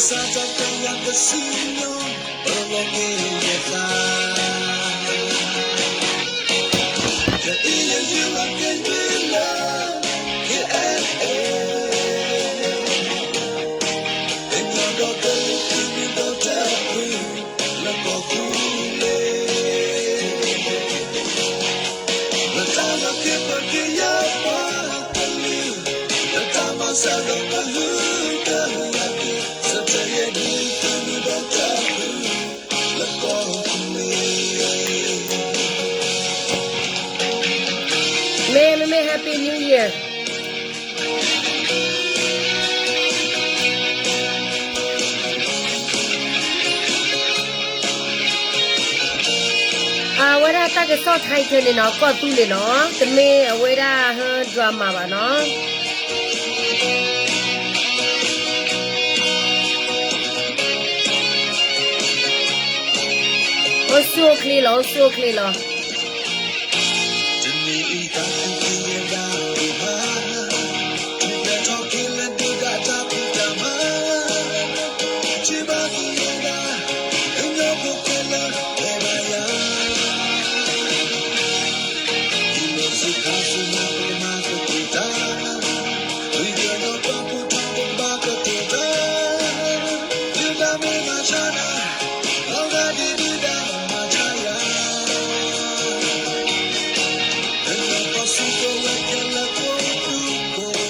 စၢ်တၢ်ကယၤကစံၣ်ညီၣ် ပလီၢ်က့ၤယသး ကအံၤယယုၢ်လီၤက့ၤလၢ KNA ကညီဒီကလုာ်သုးမုၢ်ဒီတၢ်ဖု လၢကီၢ်သူလ့ၤ လၢတၢ်လီၢ်က့ၤပှၤကညီပှၤကလုာ် လၢတၢ်မၤစၢၤဒီးကဟုကယာ်က့ၤ စၢ်တၢ်ယဲဒ်သုးမုၢ်ဒီတၢ်ဖု လၢကီၢ်သူလ့ၤ မ့ၢ် မ့ၢ် မ့ၢ် Happy New Year အဝဲဒၣ်တၢ်ကစီၣ် title န့ၣ်နီၤ ကီၢ်သူလ့ၤနီၤ တမ့ၢ်အဝဲဒၣ်ဟၢ drama ဘၣ်နီၤ အိၣ်ဆူၣ်အိၣ်ချ့လီၤ အိၣ်ဆူၣ်အိၣ်ချ့လီၤ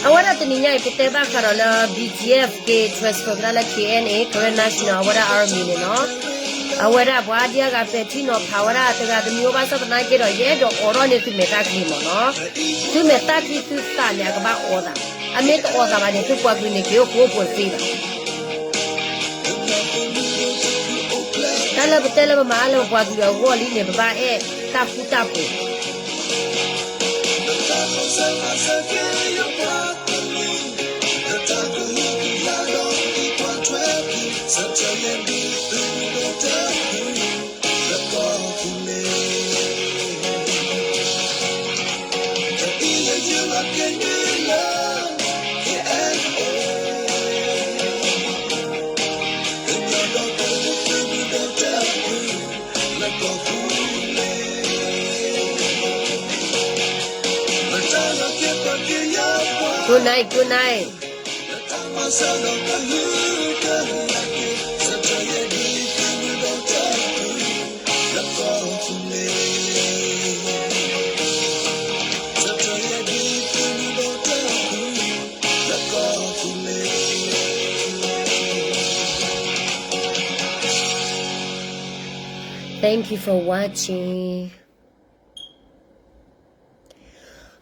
အဝဲဒၣ်တနံၤညါအံၤ ပတဲဘၣ်ဃးဒီးလၢ BGF က့ၤ transfer ကဒါလၢ KNA Karen National အဝဲဒၣ် Army န့ၣ်နီၤ အဝဲဒၣ်ပှၤဒံအဂၤပဲာ်ထံနီၤဖးဝဲဒၣ်တဂၤတမံၤအိၣ်ဘၣ်ဆၣ်သနာ်က့ဒီး ယအဲၣ်ဒိးအိးထီၣ်န့ၢ်သုမဲာ်တၢ်ချံမ့ၢ်နီၤ သုမဲာ်တၢ်ချံသုသးန့ၣ် အကဘၣ်အိးသး အမ့ၢ်တအိးသးဘၣ်န့ၣ် သုပှၤကလုာ်န့ၣ် က့ၤအိၣ်ဃူအိၣ်ဖိးသ့ဘၣ် တၢ်လၢပတဲလၢပမၤအါလၢပပှၤကလုာ်အဂီၢ်လံန့ၣ် ပဘၣ်အဲၣ်တၢ်ဃူတၢ်ဖိး Good night, good night. Thank you for watching.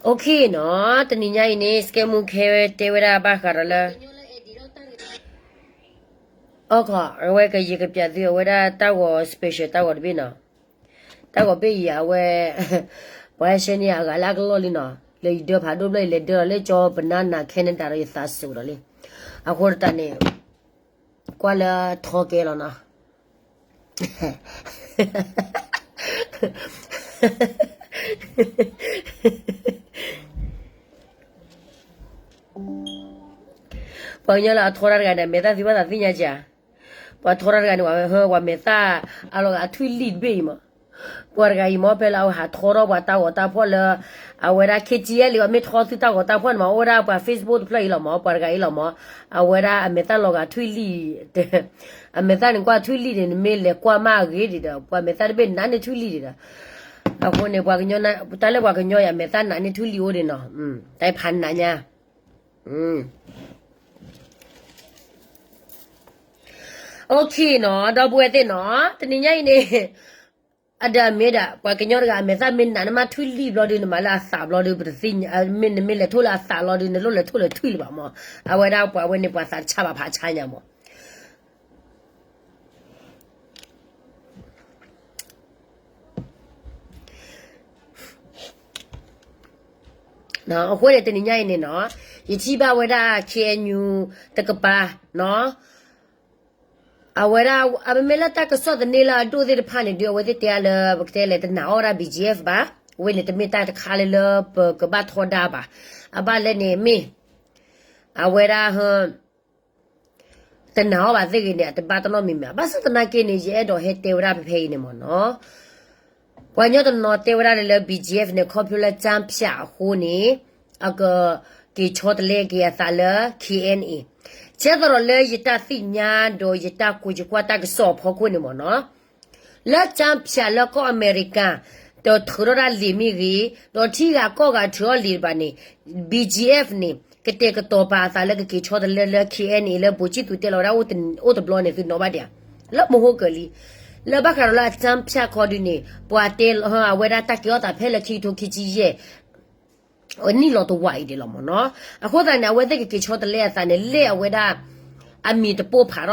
Okay နီၤ, တနံၤညါအံၤန့ၣ် စကဲမူခဲတဲဝဲဒၣ်ဘၣ်ဃးဒီးလၢ အီခီ အဝဲကယံာ်ကပျးသုအဝဲဒၣ်တၢ်ဂီၤ special တၢ်ဂီၤတဘ့ၣ်နီၤ, တၢ်ဂီၤဘ့ၣ်အံၤအဝဲ ပှၤဟဲရှဲန့ၢ်အဂၤလၢအကလီၢ်လံနီၤ, လၢယဒၢဖးဒိၣ်ဘျီအံၤ လဲၤဒၢလီၤလၢကၠီပနါနၤ Canada ဒီးယသးစူၤဒီးလံ, အဃိတးန့ၣ် ကွၢ်လၢထီကဲလီၤနီၤ. ပှၤကညီလၢအထီတၢ်တဂၤန့ၣ် မဲာ်သၣ်သံဘၣ်သးသ့ၣ်ညါက, ပှၤထီတၢ်တဂၤန့ၣ် ပှၤမဲာ်သၣ်အလီၤဂာ်အထွံၣ်လံၢ်တဘ့ၣ်အံၤမး, ပှၤတဂၤအံၤမး ဖဲလၢအဝဲဟးထီထီၣ်ပှၤတၢ်ဂီၤတၢ်ဖီၣ်လၢ အဝဲဒၣ် KTLA အမ့ၢ်ထီသုတၢ်ဂီၤတၢ်ဖီၣ်န့ၣ်မး အိၣ်ဝဲဒၣ်ပှၤ Facebook တဖျၢၣ်အံၤလီၤမး, ပှၤတဂၤအံၤလီၤမး, အဝဲဒၣ်အမဲာ်သၣ်လီၤဂာ်ထွံၣ်လံၢ် အမဲာ်သၣ်န့ၣ်ကွၢ်ထွံၣ်လံၢ်န့ၣ် နမ့ၢ်လဲၤကွၢ်မးအဂ့ၤဒံးဒီး ပှၤမဲာ်သၣ်တဘ့ၣ်နးန့ၢ်ထွံၣ်လံၢ်ဒံးဒီး, အဃိန့ၣ် ပှၤကညီ တၢ်လၢပှၤကညီအံၤ အမဲာ်သၣ်နးန့ၢ်ထွံၣ်လံၢ်အိၣ်ဒံးနီၤ, တၢ်ဖးနးညါ, okay နီၤ, ဒီပုၢ်ဝဲၢ်သ့ၣ်နီၤ, တနံၤညါအံၤန့ၣ် အဒၣ်မ့ၢ်ဒၣ် ပှၤကညီတဂၤ အမဲာ်သၣ်မ့ၢ်နး နမၤထွံၣ်လံၢ်ဘျီဒုး နမၤလၢအသးဘျီဒုး ပတသ့ၣ်ညါ, မ့ၢ်နမ့ၢ်လဲၤထိၣ်လၢအသးဘျီဒုး နလိၣ်လဲၤထိၣ်လဲၤထွံၣ်လၢၤဘၣ်မး, အဝဲဒၣ်ပှၤဝဲန့ၣ် ပှၤသးဆါဘၣ်ဖးဆါညါမး အဃိန့ၣ် တနံၤညါအံၤန့ၣ်နီၤ, ယထံၣ်ဘၣ်ဝဲဒၣ် KNU တကပၤနီၤ, အဝဲဒၣ် အမ့မ့ၢ်လၢတၢ်ကစီၣ်သန့လၢအဒိၣ်သ့ၣ်တဖၣ်န့ၣ်ဒုး အဝဲသ့ၣ်တဲလၢ ပကတဲလဲၣ် တနာ်အီၣ်ဝဲဒၣ် BGF ဘၣ်, အဝဲန့ၣ်တမ့ၢ်တၢ်တခါလၢလၢပကဘၣ်ထီဒါဘၣ်, အဘၣ်လဲၣ်န့ၣ်မ့ၢ် အဝဲဒၣ် တနာ်အီၤဘၣ်သ့ၣ်ဂ့ၤန့ၣ် အတဘၣ်တနီၣ်မံၤမံၤ. ဘၣ်ဆၣ်သနာ်က့န့ၣ် ယအဲၣ်ဒိးဟဲတဲဝဲဒၣ်ဖဲဖဲအံၤန့ၣ်မ့ၢ်နီၤ, ပှၤကညီတနီၤတဲဝဲဒၣ်လၢ လၢ ဘီၣ်ကၠံၣ်အ့ၣ်အ့ၣ် န့ၣ် ခီဖျိလၢကၠၣ်ဖၠၣ်အဃိန့ၣ် အကက့ၤဆီတလဲက့ၤအသးလၢ ခ့ၣ်အဲၣ်အ့ၣ်အ့ၣ်. ကဲသိးဒီးလၢယတၢ်သ့ၣ်ညါဒီးယတၢ်ကွၢ်ယကွၢ်တၢ်ကစီၣ်အဖီခိၣ်န့ၣ်မ့ၢ်နီၤ, လၢကၠၣ်ဖၠၣ်လၢကီၢ်အမဲရကၤ ဒီးထုးထီၣ်ဒၣ်လံာ်မ့ၢ်ဂ့ၤ, ဒီးထံဂၤကီၢ်ဂၤထုးထီၣ်လံာ်တဖၣ်န့ၣ် ဘီၣ်ကၠံၣ်အ့ၣ်အ့ၣ် န့ၣ် ကတဲာ်ကတီၤပာ်အသးလၢကက့ၤဆီတလဲလၢ ခ့ၣ်အဲၣ်အ့ၣ်အ့ၣ် လၢဘိၣ်ကၠံၣ်သူးတဲလီၤဝဲဒၣ်အိၣ်တဘျီန့ၣ် သုနီၣ်ဘၣ်ဒံးဧါ. လၢမဟိကၢၤလံ, လၢဘၣ်ဃးဒီးလၢအကၠၣ်ဖၠၣ်ခီဒုန့ၣ် ပှၤတဲအဝဲဒၣ်တၢ်ကဲထီၣ်သးဖဲလၢခံကထိခံဆံယဲၢ် နံၣ်လီၤတဝာ်အံၤဒံးလီၤမ့ၢ်နီၤ. အဃိသတးန့ၣ် အဝဲသ့ၣ်ကက့ၤဆီတလဲအသးန့ၣ် လၢအဝဲဒၣ် အမံၤတပိၢ်ဖးထီၣ်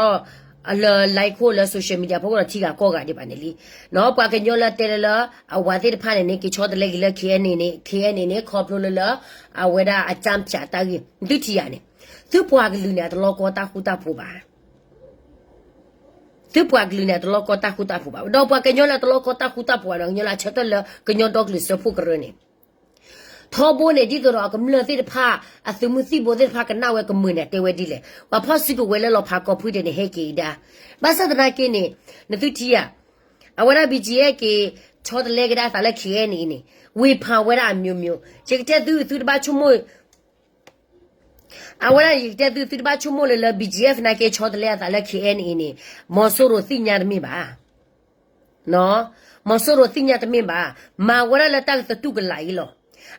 လၢ like ခိၣ် လၢ social media ဖီခိၣ်ဒီးထံဂၤကီၢ်ဂၤဒံးဘၣ်န့ၣ်လံ. ပှၤကညီလၢတဲလၢလၢ အဝၤသ့ၣ်တဖၣ်န့ၣ်န့ၣ် က့ၤဆီတလဲက့ၤလၢ ခ့ၣ်အဲၣ်အ့ၣ်အ့ၣ် န့ၣ် ခ့ၣ်အဲၣ်အ့ၣ်အ့ၣ် န့ၣ် ခီဖျိလၢလၢ အဝဲဒၣ်အကၠၣ်ဖၠၣ်တၢ်ဂ့ၢ် သုထံၣ်ယၤန့ၣ် သုပှၤကလုာ်န့ၣ် အတလီၤကီတၢ်ဃူတၢ်ဖိးဘၣ်. သုပှၤကလုာ်န့ၣ် အတလီၤကီတၢ်ဃူတၢ်ဖိးဘၣ်. ဒီးပှၤကညီလၢအတလီၤကီတၢ်ဃူတၢ်ဖိးဘၣ်ဒီး ကညီလၢအဆၢထၢၣ်လၢကညီဒီကလုာ်စၢဖှိၣ်ကရၢန့ၣ် ထီဘိန့ၣ် ဒ်သိးဒီးအကမျၢၢ်သ့ၣ်တဖၣ် အသုးမုၢ်သံၣ်ဘိသ့ၣ်တဖၣ်ကနၣ်ဝဲကမုာ်န့ၣ် တဲဝဲဒ်လဲၣ်, ပှၤဖီၣ်စုကဝဲၤလၢလီၤဖးကီၢ်ဖုဒဲးန့ၣ် ဟဲက့ၤအံၤဒၣ်. ဘၣ်ဆၣ်သနာ်က့န့ၣ် နသုထံၣ်ဧါ, အဝဲဒၣ် ဘီၣ်ကၠံၣ်အ့ၣ်အ့ၣ် က့ၤဆီတလဲကဒါသးလၢ ခ့ၣ်အဲၣ်အ့ၣ်အ့ၣ် န့ၣ် ဝ့ၤဖးဝဲဒၣ်အမျိုးမျိုး ယကတဲသု သုတဘၣ်ဆိကမိၣ် အဝဲဒၣ်ယကတဲသု သုတဘၣ်ဆိကမိၣ်လၢလၢ ဘီၣ်ကၠံၣ်အ့ၣ်အ့ၣ် နာ်က့ ဆီတလဲအသးလၢ ခ့ၣ်အဲၣ်အ့ၣ်အ့ၣ် န့ၣ် မီၤစိရိၤသ့ၣ်ညါတမ့ၢ်ဘၣ်. မီၤစိရိၤသ့ၣ်ညါတမ့ၢ်ဘၣ်. မၤဝဲဒၣ်လၢတၢ်ကသတူၢ်ကလာ်အံၤလီၤ.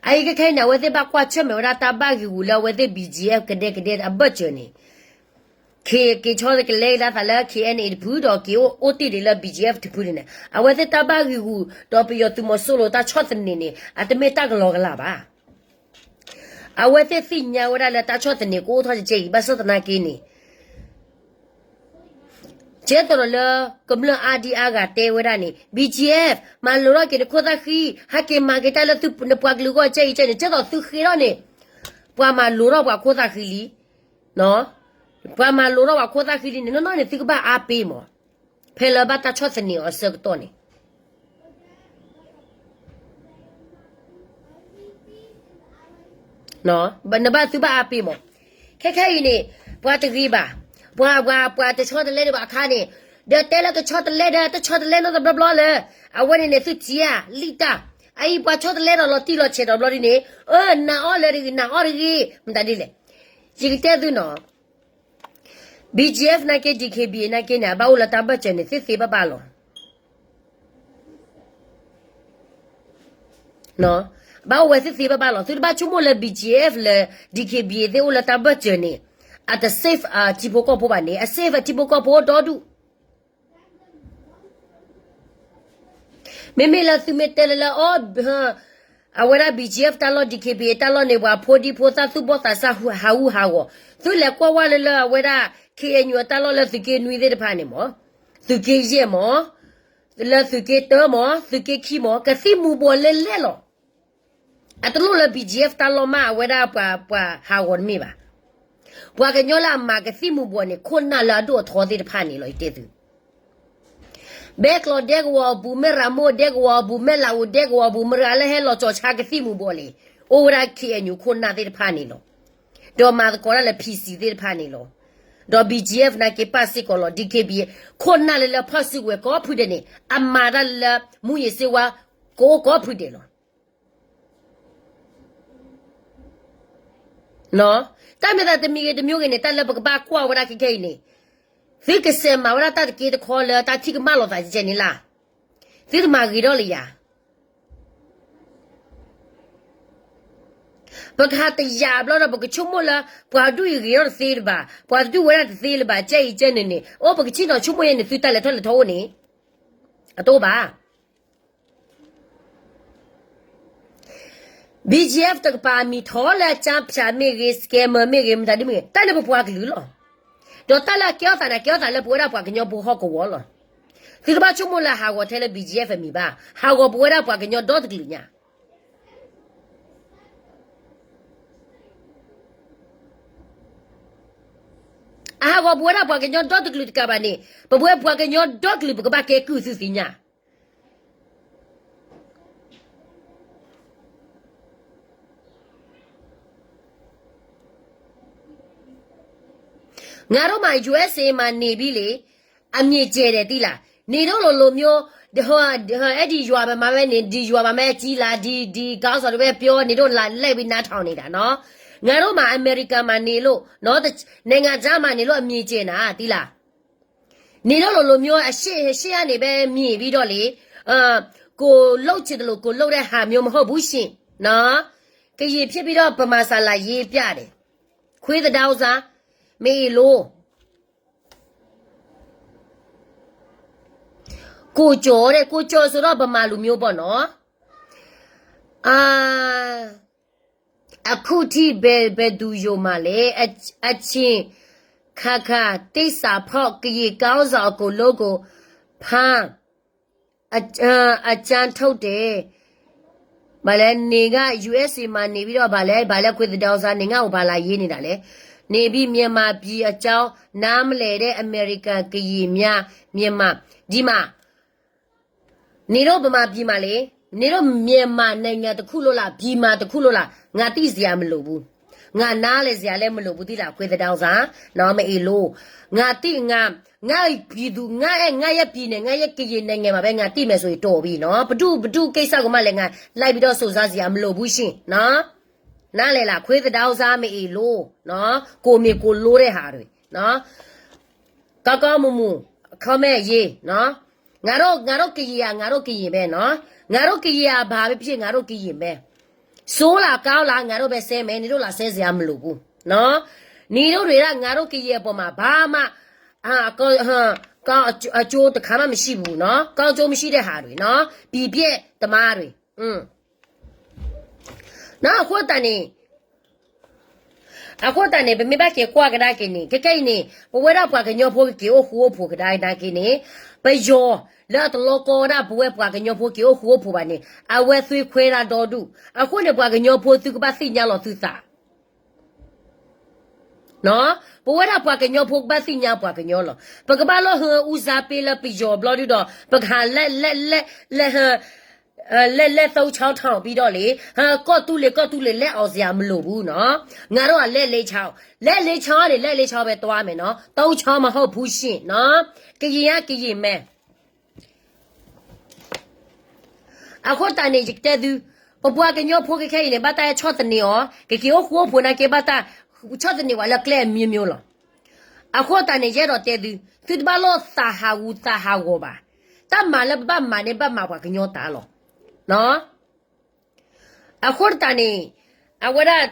အအံၤခဲခဲအံၤန့ၣ် အဝဲသ့ၣ်ဘၣ်ကွၢ်ဆၢၣ်မဲာ်ဝဲဒၣ်တၢ်ဘၣ်ဂံာ်ဂူာ်လၢအဝဲသ့ၣ် ဘီၣ်ကၠံၣ်အ့ၣ်အ့ၣ် ကဒဲကဒဲအဘၢၣ်စၢၤန့ၣ် က့ၤဆီတလဲကဒါသးလၢ ခ့ၣ်အဲၣ်အ့ၣ်အ့ၣ် တဖုဒီးက့ၤအိၣ်တ့ၢ်ဒံးလၢ ဘီၣ်ကၠံၣ်အ့ၣ်အ့ၣ် တဖုန့ၣ် အဝဲသ့ၣ်တၢ်ဘၣ်ဂံာ်ဂူာ် ဒီးပယီၤသုးမီၤစိရိၤတၢ်ဆီၣ်သနံးန့ၣ် အတမ့ၢ်တၢ်ကလီကလီဘၣ်. အဝဲသ့ၣ်သ့ၣ်ညါဝဲဒၣ်လၢတၢ်ဆီၣ်သနံးကအိၣ်ထီၣ်ကဲအံၤ ဘၣ်ဆၣ်သနာ်က့န့ၣ် ကဲသိးဒီးလၢ ကမျၢၢ်အါဒံအါဂၤတဲဝဲဒၣ်န့ၣ် ဘီၣ်ကၠံၣ်အ့ၣ်အ့ၣ် မၤလိာ်ထီၣ်က့ၤနခိၣ်သၣ်ဃံ, ဟဲက့ၤမၤက့ၤတၢ်လၢသုနပှၤကလုာ်အဂီၢ် ကဲအံၤကဲန့ၣ် ကဲသိးသုဃ့ထီၣ်န့ၣ် ပှၤမၤလိာ်ထီၣ်ပှၤခိၣ်သၣ်ဃံလံ. ပှၤမၤလိာ်ထီၣ်ပှၤခိၣ်သၣ်ဃံလံန့ၣ် နီၢ်နီၢ်န့ၣ် သုကဘၣ်အါပ့ၤမး, ဖဲလၢဘၣ်တၢ်ဆီၣ်သနံးအီၤအဆၢကတီၢ်န့ၣ် နဘၣ်သုဘၣ်အါပ့ၤမး. ခဲခဲအံၤန့ၣ် ပှၤတဂ့ၤဘၣ်. ပှၤ ပှၤ ပှၤတဆီတလဲဒံးဘၣ်အခါန့ၣ်, ဒီးတဲလၢကဆီတလဲဒီး တဆီတလဲနီတဘျီဘျီလၢၤ. အဝဲန့ၣ်န့ၣ် သုထံၣ်ဧါ လံၣ်တၢ်, အအံၤပှၤဆီတလဲဒီးလီၤတံၢ်လီၤဆဲးဒီးဘျီဒ်န့ၣ်, အၢ နာ်အီၤလၢၤတဂ့ၤ နာ်အီၤတဂ့ၤ မတၤဒ်လဲၣ်. ယကတဲသုနီၤ, ဘီၣ်ကၠံၣ်အ့ၣ်အ့ၣ် နာ်က့ ဒံၣ်ခ့ၣ်ဘံၣ်အ့ၣ် နာ်က့န့ၣ် အဘၣ်အိၣ်လၢတၢ်ဘၢၣ်စၢၤန့ၣ် သ့သ့ဘၣ်ဘၣ်လီၤ. ဘၣ်အိၣ်ဝဲသ့သ့ဘၣ်ဘၣ်လီၤ. သုတဘၣ်ဆိကမိၣ်လၢ ဘီၣ်ကၠံၣ်အ့ၣ်အ့ၣ် လၢ ဒံၣ်ခ့ၣ်ဘံၣ်အ့ၣ် သ့ၣ်အိၣ်လၢတၢ်ဘၢၣ်စၢၤန့ၣ် အတ safe အထံဖိကီၢ်ဖိဘၣ်န့ၣ် အ safe အထံဖိကီၢ်ဖိဒီဒူၣ်. မ့မ့ၢ်လၢသုမ့ၢ်တဲလၢလၢ အီ အဝဲဒၣ် ဘီၣ်ကၠံၣ်အ့ၣ်အ့ၣ် တၢ်လီၢ် ဒံၣ်ခ့ၣ်ဘံၣ်အ့ၣ် တၢ်လီၢ်န့ၣ် ပှၤဖိဒံဖိသၣ်သူၣ်ဘီၣ်သးစၢ်ဟးဂူာ်ဟးဂီၤ, သုလဲၤကွၢ်ဝဲလၢလၢအဝဲဒၣ် ခ့ၣ်အဲၣ်ယူၣ် အတၢ်လီၢ်လၢသုးက့နွံသ့ၣ်တဖၣ်န့ၣ်မး, သုးက့ယဲၢ်မး, လၢသုးက့တၢမး သုးက့ခံမး ကသံၣ်မူၤဘှီးလဲၣ်လဲၣ်လီၤ. အတလိၣ်လၢ ဘီၣ်ကၠံၣ်အ့ၣ်အ့ၣ် တၢ်လီၢ်မး အဝဲဒၣ်ပှၤ ပှၤဟးဂီၤတမ့ၢ်ဘၣ်. ပှၤကညီလၢအမၤကသံၣ်မူၤဘှီးန့ၣ် ခိၣ်နၢ်လၢအဒိၣ်အထီသ့ၣ်တဖၣ်န့ၣ်လီၤ ယတဲသု ဘဲကျိးဒဲကဝီၤအပူၤ မ့ၢ်ရၤမိၢ်ဒဲကဝီၤအပူၤ မ့ၢ်လးအူဒဲကဝီၤအပူၤ မတၤလၢဟဲလီၤကၠီၤဆါကသံၣ်မူၤဘှီးလံ, အိၣ်ဝဲဒၣ်ခ့ၣ်အဲၣ်ယူၣ်ခိၣ်နၢ်သ့ၣ်တဖၣ်န့ၣ်လီၤ. ဒီးမၤသကိးတၢ်လၢ ဖံၣ်စံၣ် သ့ၣ်တဖၣ်န့ၣ်လီၤ. ဒီး ဘီၣ်ကၠံၣ်အ့ၣ်အ့ၣ် နာ်က့ပာ်စ့ၢ်ကီးလီၤ ဒံၣ်ခ့ၣ်ဘံၣ်အ့ၣ် ခိၣ်နၢ်လၢလၢဖီၣ်စုကဝဲၤကိးဖုဒဲးန့ၣ် အမၤတၢ်လၢ မူးယစ်ဆေးဝါး ကအိၣ်ကိးဖုဒဲးလီၤ. တၢ်မ့ၢ်သးတမံၤဂ့ၤတမံၤဂ့ၤန့ၣ် တၢ်လၢပကဘၣ်ကွၢ်ဝဲဒၣ်ခဲခဲအံၤန့ၣ်, သုကစဲးမၤဝဲဒၣ်တၢ်တက့တခီလၢတၢ်ထံၣ်ကမၣ်လိာ်သးကဲန့ၣ်လၢ်. သုတမၤဂ့ၤထီၣ်လၢယၤ. ပကဟးတယာ်ဘျီဒီး ပကဆိကမိၣ်လၢ ပှၤဒူၣ်အံၤဂ့ၤထီၣ်တသ့လၢၤဘၣ်, ပှၤတဒူၣ်ဝဲဒၣ်တသ့လၢၤဘၣ် ကဲအံၤကဲန့ၣ်န့ၣ်, အိၣ်ပကထံၣ်နီၤဆိကမိၣ်ယဲန့ၣ် သုတၢ်လဲၤထီၣ်လဲၤထီအိၣ်န့ၣ်, အတအိၣ်ဘၣ်. ဘီၣ်ကၠံၣ်အ့ၣ်အ့ၣ် တကပၤအမံၤထီၣ်လၢအကၠါဖၠးမ့ၢ်ဂ့ၤ scammer မ့ၢ်ဂ့ၤ မတၤဒ်မ့ၢ်ဂ့ၤ တၢ်န့ၣ်ပပှၤကလုာ်လီၤ. ဒီးတၢ်လၢအကဲထီၣ်သးန့ၣ် ကဲထီၣ်သးလၢပဝဲဒၣ်ပှၤကညီဖိဟီၣ်ကဝီၤလီၤ. သုတဘၣ်ဆိကမိၣ်လၢအဟးဂီၤထဲလၢ ဘီၣ်ကၠံၣ်အ့ၣ်အ့ၣ် အမံၤဘၣ်, ဟးဂီၤပဝဲဒၣ်ပှၤကညီဒီတကလုာ်ညါ အဟးဂီၤပဝဲဒၣ်ပှၤကညီဒီတကလုာ်တကးဘၣ်န့ၣ်, ပဝဲပှၤကညီဒီတကလုာ် ပကဘၣ်ကဲကုၢ်သုသ့ၣ်ညါ. ငါတို့မှာ ယူအက်စ်အေ မှာနေပြီလေ အမြင်ကျယ်တယ်သိလား နေတို့လိုလိုမျိုး ဟဲဒီရွာပဲမှာပဲနေ ဒီရွာမှာပဲကြီးလာ ဒီဒီခေါင်းဆောင်တွေပဲပြော နေတို့လာလိုက်ပြီးနားထောင်နေတာနော် ငါတို့မှာ အမေရိကန်မှာနေလို့နော် နိုင်ငံခြားမှာနေလို့အမြင်ကျယ်တာသိလား နေတို့လိုလိုမျိုးအရှေ့ရှေ့ကနေပဲမြင်ပြီးတော့လေ ကိုယ်လုပ်ချင်သလိုကိုယ်လုပ်တဲ့ဟာမျိုးမဟုတ်ဘူးရှင်နော် ကရင်ဖြစ်ပြီးတော့ဗမာစာလာရေးပြတယ်ခွေးသဒါဥစား မ့ၢ်အီၤလို ကိုကျော်တဲ့ကိုကျော်ဆိုတော့ဗမာလူမျိုးပေါ့နော်အာအခုထိဘယ်ဘယ်သူယုံမှာလဲအအချင်းခါခါတိတ်စာဖောက်ကရင်ကောင်းဆောင်အကိုလို့ကိုဖမ်း အအကြမ်းထုတ်တယ်ဘာလဲနေက ယူအက်စ်အေ မှာနေပြီးတော့ဘာလဲဘာလဲခွေသဒေါ်စာနေငါ့ကိုဘာလာရေးနေတာလဲနေပြီးမြန်မာပြည်အကြောင်းနားမလည်တဲ့အမေရိကန်ကရင်များမြန်မာဒီမှာနေတော့ဗမာပြည်မှာလေနေတော့မြန်မာနိုင်ငံတစ်ခုလို့လားပြည်မှာတစ်ခုလို့လားငါသိစရာမလိုဘူးငါနားလဲစရာလည်းမလိုဘူးသိလားခွေသဒေါ်စာနော်မအေးလို့ငါသိငါငါပြည်သူငါအဲငါရဲ့ပြည်နယ်ငါရဲ့ကရင်နိုင်ငံမှာပဲငါသိမယ်ဆိုရင်တော်ပြီနော်ဘဒုဘဒုကိစ္စကိုမှလည်းငါလိုက်ပြီးတော့စုံစမ်းစရာမလိုဘူးရှင်နော်နားလည်လားခွေသဒါဥစားမအေးလို့နော်ကိုမေကိုလိုတဲ့ဟာတွေနော်ကောင်းကောင်းမွန်မွန် comment ရေးနော်ငါတို့ငါတို့ကရင်อ่ะငါတို့ကရင်ပဲနော်ငါတို့ကရင်อ่ะဘာပဲဖြစ်ငါတို့ကရင်ပဲဆိုးလားကောင်းလားငါတို့ပဲဆဲမယ်နင်တို့လာဆဲစရာမလိုဘူးနော်နင်တို့တွေကငါတို့ကရင်အပေါ်မှာဘာမှအာကောင်းကောင်းအကျိုးတစ်ခါမှမရှိဘူးနော်ကောင်းကျိုးမရှိတဲ့ဟာတွေနော်ပြည်ပြည့်သမားတွေอืมနော်အခုတန်နေ အဃိသတးန့ၣ် ပမ့ၢ်ဘၣ်က့ၤကွၢ်ကဒါက့ၤန့ၣ် ခဲခဲအံၤန့ၣ် ပဝဲဒၣ်ပှၤကညီဖိကက့ၤအိၣ်ဃူအိၣ်ဖိးကဒါက့ၤန့ၣ် ပယီၤလၢအတလီကီဝဲဒၣ်ပဝဲပှၤကညီဖိက့ၤအိၣ်ဃူအိၣ်ဖိးဘၣ်န့ၣ် အဝဲသွ့ခွဲဒၣ်ဒီဒူၣ် အဃိန့ၣ် ပှၤကညီဖိသုကဘၣ်သ့ၣ်ညါလီၤသုသး ပဝဲဒၣ်ပှၤကညီဖိကဘၣ်သ့ၣ်ညါပှၤကညီလီၤ. ပကဘၣ်လီၤဟၢအူစါပ့လၢပယီၤဘျီဒုဒီး ပကဟးလဲၤလဲၤလဲၤလဲၤဟၢ လဲၤလဲၤသုံးချောင်းထောင်ပြီးတော့လေ ကီၢ်သူလ့ၤကီၢ်သူလ့ၤလဲၤအောင်စရာမလိုဘူးနော်. ငါတို့ကလဲၤလေးချောင်း လဲၤလေးချောင်းန့ၣ် လဲၤလေးချောင်းပဲသွားမယ်နော်. သုံးချောင်းမဟုတ်ဘူးရှင်နော်. ကရင်ကကရင်မယ် အဃိသတးန့ၣ် ယကတဲသု ပပှၤကညီဖိခဲခဲအံၤန့ၣ် ဘၣ်တၢ်ဟဲဆီၣ်သနံးအီၤ ကက့ၤအိၣ်ဃူအိၣ်ဖိးနာ်က့ ဘၣ်တၢ်ဆီၣ်သနံးဝဲလၢကျဲအမျိုးမျိုးလီၤ. အဃိသတးန့ၣ် ယအဲၣ်ဒိးတဲသု သုတဘၣ်လိၣ်သးဟးဂူာ်သးဟးဂီၤဘၣ်. တၢ်မၤလၢပဘၣ်မၤန့ၣ် ဘၣ်မၤပှၤကညီတၢ်လီၤ. အဃိသတးန့ၣ် အဝဲဒၣ်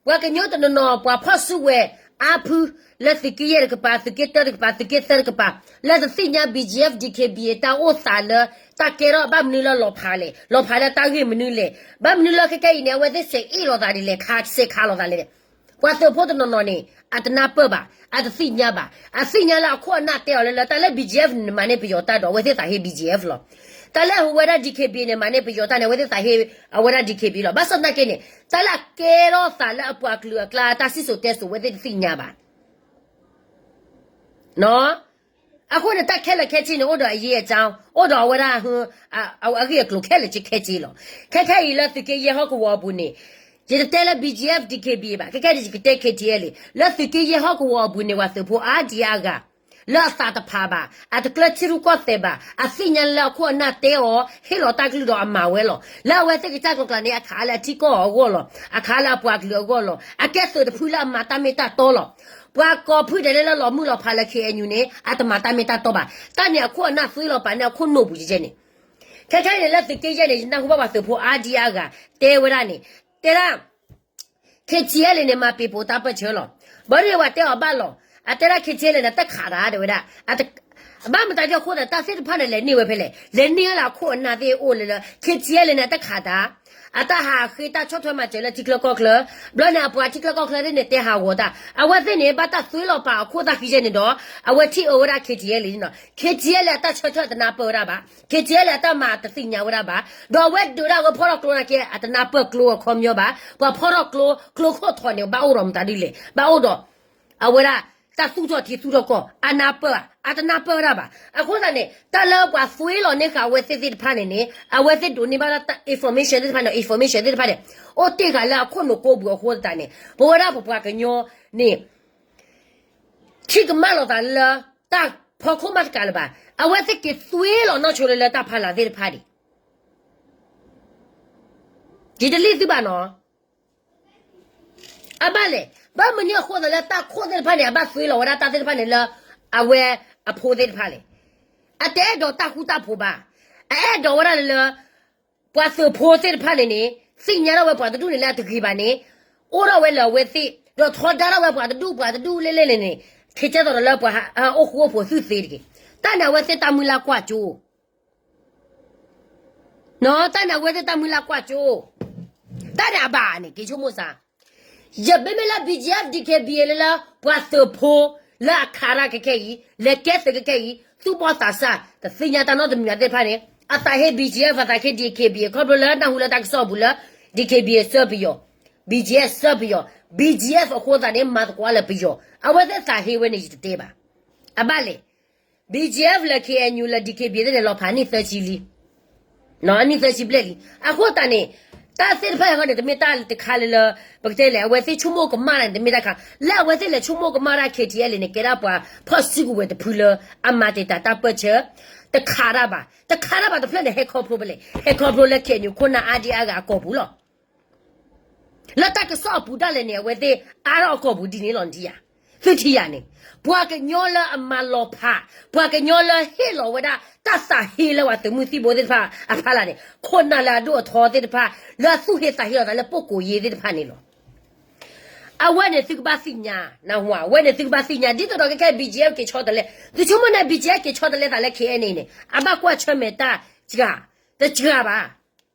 ပှၤကညီတနီၤနီၤ ပှၤဖီၣ်စုကဝဲၤအါဖု လၢသုးက့ယဲၢ်တကပၤ သုးက့တၢတကပၤ သုးက့သၢတကပၤ လၢတသ့ၣ်ညါ ဘီၣ်ကၠီၣ်အ့ၣ် ဒံၣ်ခ့ဘံၣ် တၢ်အိၣ်သးလၢ တၢ်ကဲထီၣ်ဘၣ်မနုၤလၢလီၤဖးလဲၣ် လီၤဖးလၢတၢ်ဂ့ၢ်မနုၤလဲၣ် ဘၣ်မနုၤလၢခဲခဲအံၤန့ၣ် အဝဲသ့ၣ်စဲးအ့ၣ်လိာ်သးဒ်လဲၣ် ခးစဲးခးလိာ်သးလဲၣ် ပှၤသုးဖိတနီၤနီၤန့ၣ် အတနၢ်ပၢၢ်ဘၣ် အတသ့ၣ်ညါဘၣ် အသ့ၣ်ညါလၢအခိၣ်အနၢ်တဲအီၤလၢလၢ တၢ်လၢ ဘီၣ်ကၠီၣ်အ့ၣ် န့ၣ်မၤန့ၢ်ပယီၤတၢ်ဒီး အဝဲသ့ၣ်သးဟ့ ဘီၣ်ကၠီၣ်အ့ၣ် လီၤ. တၢ်လၢအဝဲဒၣ် ဒံၣ်ခ့ဘံၣ် န့ၣ် မၤန့ၢ်ပယီၤတၢ်န့ၣ် အဝဲသ့ၣ်သးဟ့ အဝဲဒၣ် ဒံၣ်ခ့ဘံၣ် လီၤ. ဘၣ်ဆၣ်သနာ်က့န့ၣ် တၢ်လၢအကဲထီၣ်သးလၢအပှၤကလုာ်အကျါ တၢ်စံၣ်စိၤတဲစိၤ အဝဲသ့ၣ်တသ့ၣ်ညါဘၣ် အဃိန့ၣ် တၢ်ခဲလၢာ်ခဲဆ့န့ၣ် အိၣ်ဒီးအရေးအကြောင်း အိၣ်ဒီးအဝဲဒၣ် အဂ့ၢ်အကျိၤခဲလၢာ်ခဲဆ့လီၤ. ခဲခဲအံၤလၢသုးက့ယဲၢ်ဟီၣ်ကဝီၤအပူၤန့ၣ် ယတတဲလၢ ဘီၣ်ကၠီၣ်အ့ၣ် ဒံၣ်ခ့ဘံၣ် ဘၣ် ခဲခဲန့ၣ် ယကတဲ ခ့ၣ်ထံၣ်အဲလ်အ့ၣ် လၢသုးက့ယဲၢ်ဟီၣ်ကဝီၤအပူၤန့ၣ် ပှၤသုးဖိအါဒံအါဂၤ လၢအသးတဖးဘၣ် အတကျၢထံရူၢ်ကီၢ်သဲးဘၣ် အသ့ၣ်ညါလၢအခိၣ်အနၢ်တဲအီၤ ဟ့ၣ်လီၤတၢ်ကလုၢ်ဒီးအမၤဝဲလီၤ. လၢအဝဲသ့ၣ်ကစၢ်ကျိၤကျါန့ၣ် အခးလၢအထံကီၢ်အဂီၢ်လီၤ. အခးလၢအပှၤကလုာ်အဂီၢ်လီၤ. အကဲသုးတဖုလၢအမၤတၢ်မ့ၢ်တၢ်တီလီၤ. ပှၤကိးဖုဒဲးလၢလီၤမုၢ်လီၤဖးလၢ ခ့ၣ်အဲၣ်ယူၣ် န့ၣ် အတမၤတၢ်မ့ၢ်တၢ်တီဘၣ်. တၢ်န့ၣ်အခိၣ်အနၢ်သွ့လီၤပာ်န့ၢ်အခိၣ်နူာ်ပူၤကဲန့ၣ် ခဲခဲအံၤန့ၣ် လၢသုးက့ယဲၢ်န့ၣ် ယနၢ်ဟူဘၣ်ပှၤသုးဖိအါဒံအါဂၤ တဲဝဲဒၣ်န့ၣ် တဲဒၣ် ခ့ၣ်ထံၣ်အဲလ့ၣ်န့ၣ် မၤပ့ၤပိာ်တၢ်ပၢၢ်ဆၢလီၤ. ဘၣ်ဒီးပှၤတဲအီၤဘၣ်လီၤ. အတဲဒၣ်ခ့ၣ်ထံၣ်အဲလ့ၣ်န့ၣ် တခးတၢ်တဲဝဲဒၣ်. ဘၣ်မတၤဒ်အဃိသတး တၢ်သ့ၣ်တဖၣ်န့ၣ် လဲၤန့ၢ်ဝဲဖဲလဲၣ်. လဲၤန့ၢ်ဝဲလၢအခိၣ်အနၢ်သ့ၣ်အိၣ်လၢလၢ ခ့ၣ်ထံၣ်အဲလ့ၣ်န့ၣ် တခးတၢ် အတၢ်ဟးဃ့တၢ်ဆီၣ်ထွဲမၤစၢၤလၢထံချၢကီၢ်ချၢ, ဘျီန့ၣ် အပှၤထံချၢကီၢ်ချၢသ့ၣ်န့ၣ် တဲဟးဂီၤတၢ်, အဝဲသ့ၣ်န့ၣ် ဘၣ်တၢ်သွ့လီၤပာ်အခိၣ်သၣ်ဃံယဲၢ်န့ၣ်ဒီး အဝဲထံၣ်အၢဝဲဒၣ် ခ့ၣ်ထံၣ်အဲလ့ၣ်န့ၣ်လီၤ. ခ့ၣ်ထံၣ်အဲလ့ၣ်အတၢ်ဆၢထၢၣ်တနၢ်ပၢၢ်ဝဲဒၣ်ဘၣ်, ခ့ၣ်ထံၣ်အဲလ့ၣ်အတၢ်မၤတသ့ၣ်ညါဝဲဒၣ်ဘၣ်, ဒီးအဝဲဒုးဒၣ်ဝဲဖီၣ်ထီၣ်ကျိနာ်က့ အတနၢ်ပၢၢ်ကျိအခီပညီဘၣ်, ပှၤဖီၣ်ထီၣ်ကျိ ကျိခိၣ်ထီၣ်န့ၣ် ဘၣ်အိၣ်ဒီးမတၤဒ်လဲၣ်, ဘၣ်အိၣ်ဒီး အဝဲဒၣ် တၢ်သူၣ်ထီၣ်ထံသူၣ်ထီၣ်ကီၢ် အနၢ်ပၢၢ်ဧါ, အတနၢ်ပၢၢ်ဝဲဒၣ်ဘၣ်. အဃိသတးန့ၣ် တၢ်လၢပှၤသွ့လီၤန့ၢ်ဃာ်အဝဲသ့ၣ်သ့ၣ်တဖၣ်န့ၣ်န့ၣ် အဝဲသ့ၣ်ဒိးန့ၢ်ဘၣ်လၢ information သ့ၣ်တဖၣ်န့ၣ် information သ့ၣ်တဖၣ်န့ၣ် အိၣ်တ့ၢ်ဃာ်လၢအခိၣ်နူာ်ကိးပူၤအဃိသတးန့ၣ် ပဝဲဒၣ်ပပှၤကညီန့ၣ် ထံၣ်ကမၣ်လိာ်သးလၢ တၢ်ဖီခိၣ်မးတကးလၢၤဘၣ်. အဝဲသ့ၣ်က့ၤသွံလီၤနီၢ်ဆိလၢလၢတၢ်ဖီလာ်သ့ၣ်တဖၣ်ဒံး ယတလံၣ်သုဘၣ်နီၤ. အဘၣ်လဲၣ်, ဘၣ်မနုၤအဃိသးလၢတၢ်ခိၣ်သ့ၣ်တဖၣ်န့ၣ် အဘၣ်သွံလီၤဝဲဒၣ်တၢ်သ့ၣ်တဖၣ်န့ၣ်လၢ အဝဲအဖိသ့ၣ်တဖၣ်လဲၣ်. အတအဲၣ်ဒိးတၢ်ဃူတၢ်ဖိးဘၣ်. အအဲၣ်ဒိးဝဲဒၣ်လၢ ပှၤသုးဖိသ့ၣ်တဖၣ်န့ၣ်န့ၣ် သ့ၣ်ညါထီၣ်ဝဲပှၤတဒူၣ်န့ၣ်လၢအတဂ့ၤဘၣ်န့ၣ် အိၣ်ထီၣ်ဝဲလၢအဝဲသ့ၣ် ဒီးထီဒါထီၣ်ဝဲပှၤတဒူၣ်ပှၤတဒူၣ်လဲၣ်လဲၣ်န့ၣ်န့ၣ် ခဲကဲသိးဒီးလၢပှၤအိၣ်ဃူအိၣ်ဖိးသုသ့တဂ့ၤ. တၢ်န့ၣ်အဝဲသ့ၣ်တၢ်မုၢ်လၢ်ကွၢ်ကၠိ တၢ်န့ၣ်အဝဲသ့ၣ်တၢ်မုၢ်လၢ်ကွၢ်ကၠိ, တၢ်န့ၣ်အဘၣ်န့ၣ် က့ၤဆိကမိၣ်စၢ်. ယမ့မ့ၢ်လၢ BGF DKBA လၢလၢ ပှၤသုးဖိလၢအခးတၢ်ခဲခဲအံၤ လဲၤကဲသုးခဲခဲအံၤ သူၣ်ဘီၣ်သးစၢ် တသ့ၣ်ညါတၢ်နီတမံၤသ့ၣ်တဖၣ်န့ၣ် အသးဟ့ BGF အသးဟ့ DKBA ခီဖျိလၢနၢ်ဟူလၢတၢ်ကစီၣ်အပူၤလၢ DKBA စၢပယီၤ, BGF စၢပယီၤ, BGF အဃိသတးန့ၣ် မၤသကိးလၢပယီၤ အဝဲသ့ၣ်သးဟ့ဝဲန့ၣ် ယတတဲဘၣ်. အဘၣ်လဲၣ် BGF လၢ KNU လၢ DKBA သ့ၣ်န့ၣ် လီၤဖးနံၣ်သၢဆံလံ, နံၣ်သၢဆံဘျဲၣ်လံ. အဃိသတးန့ၣ် တၢ်သ့ၣ်တဖၣ်အံၤဃီန့ၣ် တမ့ၢ်တၢ်တခါလၢလၢ ပကတဲလဲၣ် အဝဲသ့ၣ်ဆိကမိၣ်ကမၣ်တၢ်န့ၣ် တမ့ၢ်တၢ်ခါ လၢအဝဲသ့ၣ်လဲၤဆိကမိၣ်ကမၣ်တၢ် KTLA န့ၣ် ကဲဒၣ်ပှၤဖီၣ်စုကဝဲၤတဖုလၢ အမၤတ့ၢ်တၢ်တၢ်ပၢၢ်ဆၢ တခးတၢ်ဘၣ်, တခးတၢ်ဘၣ်တဖျၢၣ်န့ၣ် ဟဲခီဖျိဖဲလဲၣ်, ဟဲခီဖျိလၢ KNU ခိၣ်နၢ်အါဒံအါဂၤအကီၢ်ပူၤလီၤ. လၢတၢ်ကစီၣ်အပူၤဒၣ်လဲာ်န့ၣ် အဝဲသ့ၣ်အါထီၣ်အကီၢ်ပူၤဒ်န့ၣ်လီၤ နထံၣ်ဧါ, သုထံၣ်ဧါန့ၣ် ပှၤကညီလၢအမၤလီၤဖး, ပှၤကညီလၢဟ့ၣ်လီၤဝဲဒၣ် တၢ်သးဟ့လၢပှၤသုးမုၢ်သံၣ်ဘိသ့ၣ်တဖၣ်အဖီလာ်န့ၣ် ခိၣ်နၢ်လၢအဒိၣ်အထီသ့ၣ်တဖၣ် လၢအသူၣ်ဟ့သးဟ့လီၤသးလၢပိာ်ကိးယ့သ့ၣ်တဖၣ်န့ၣ်လီၤ. အဝဲန့ၣ်သုကဘၣ်သ့ၣ်ညါ, နၢ်ဟူဧါ, အဝဲန့ၣ်သုကဘၣ်သ့ၣ်ညါ ဒ်သိးဒီးခဲခဲ BGF က့ၤဆီတလဲ, သုဆိကမိၣ်န့ၣ် BGF က့ၤဆီတလဲသးလၢ KNA န့ၣ် အဘၣ်ကွၢ်ဆၢၣ်မဲာ်တၢ်စှၤ, တစှၤဘၣ်.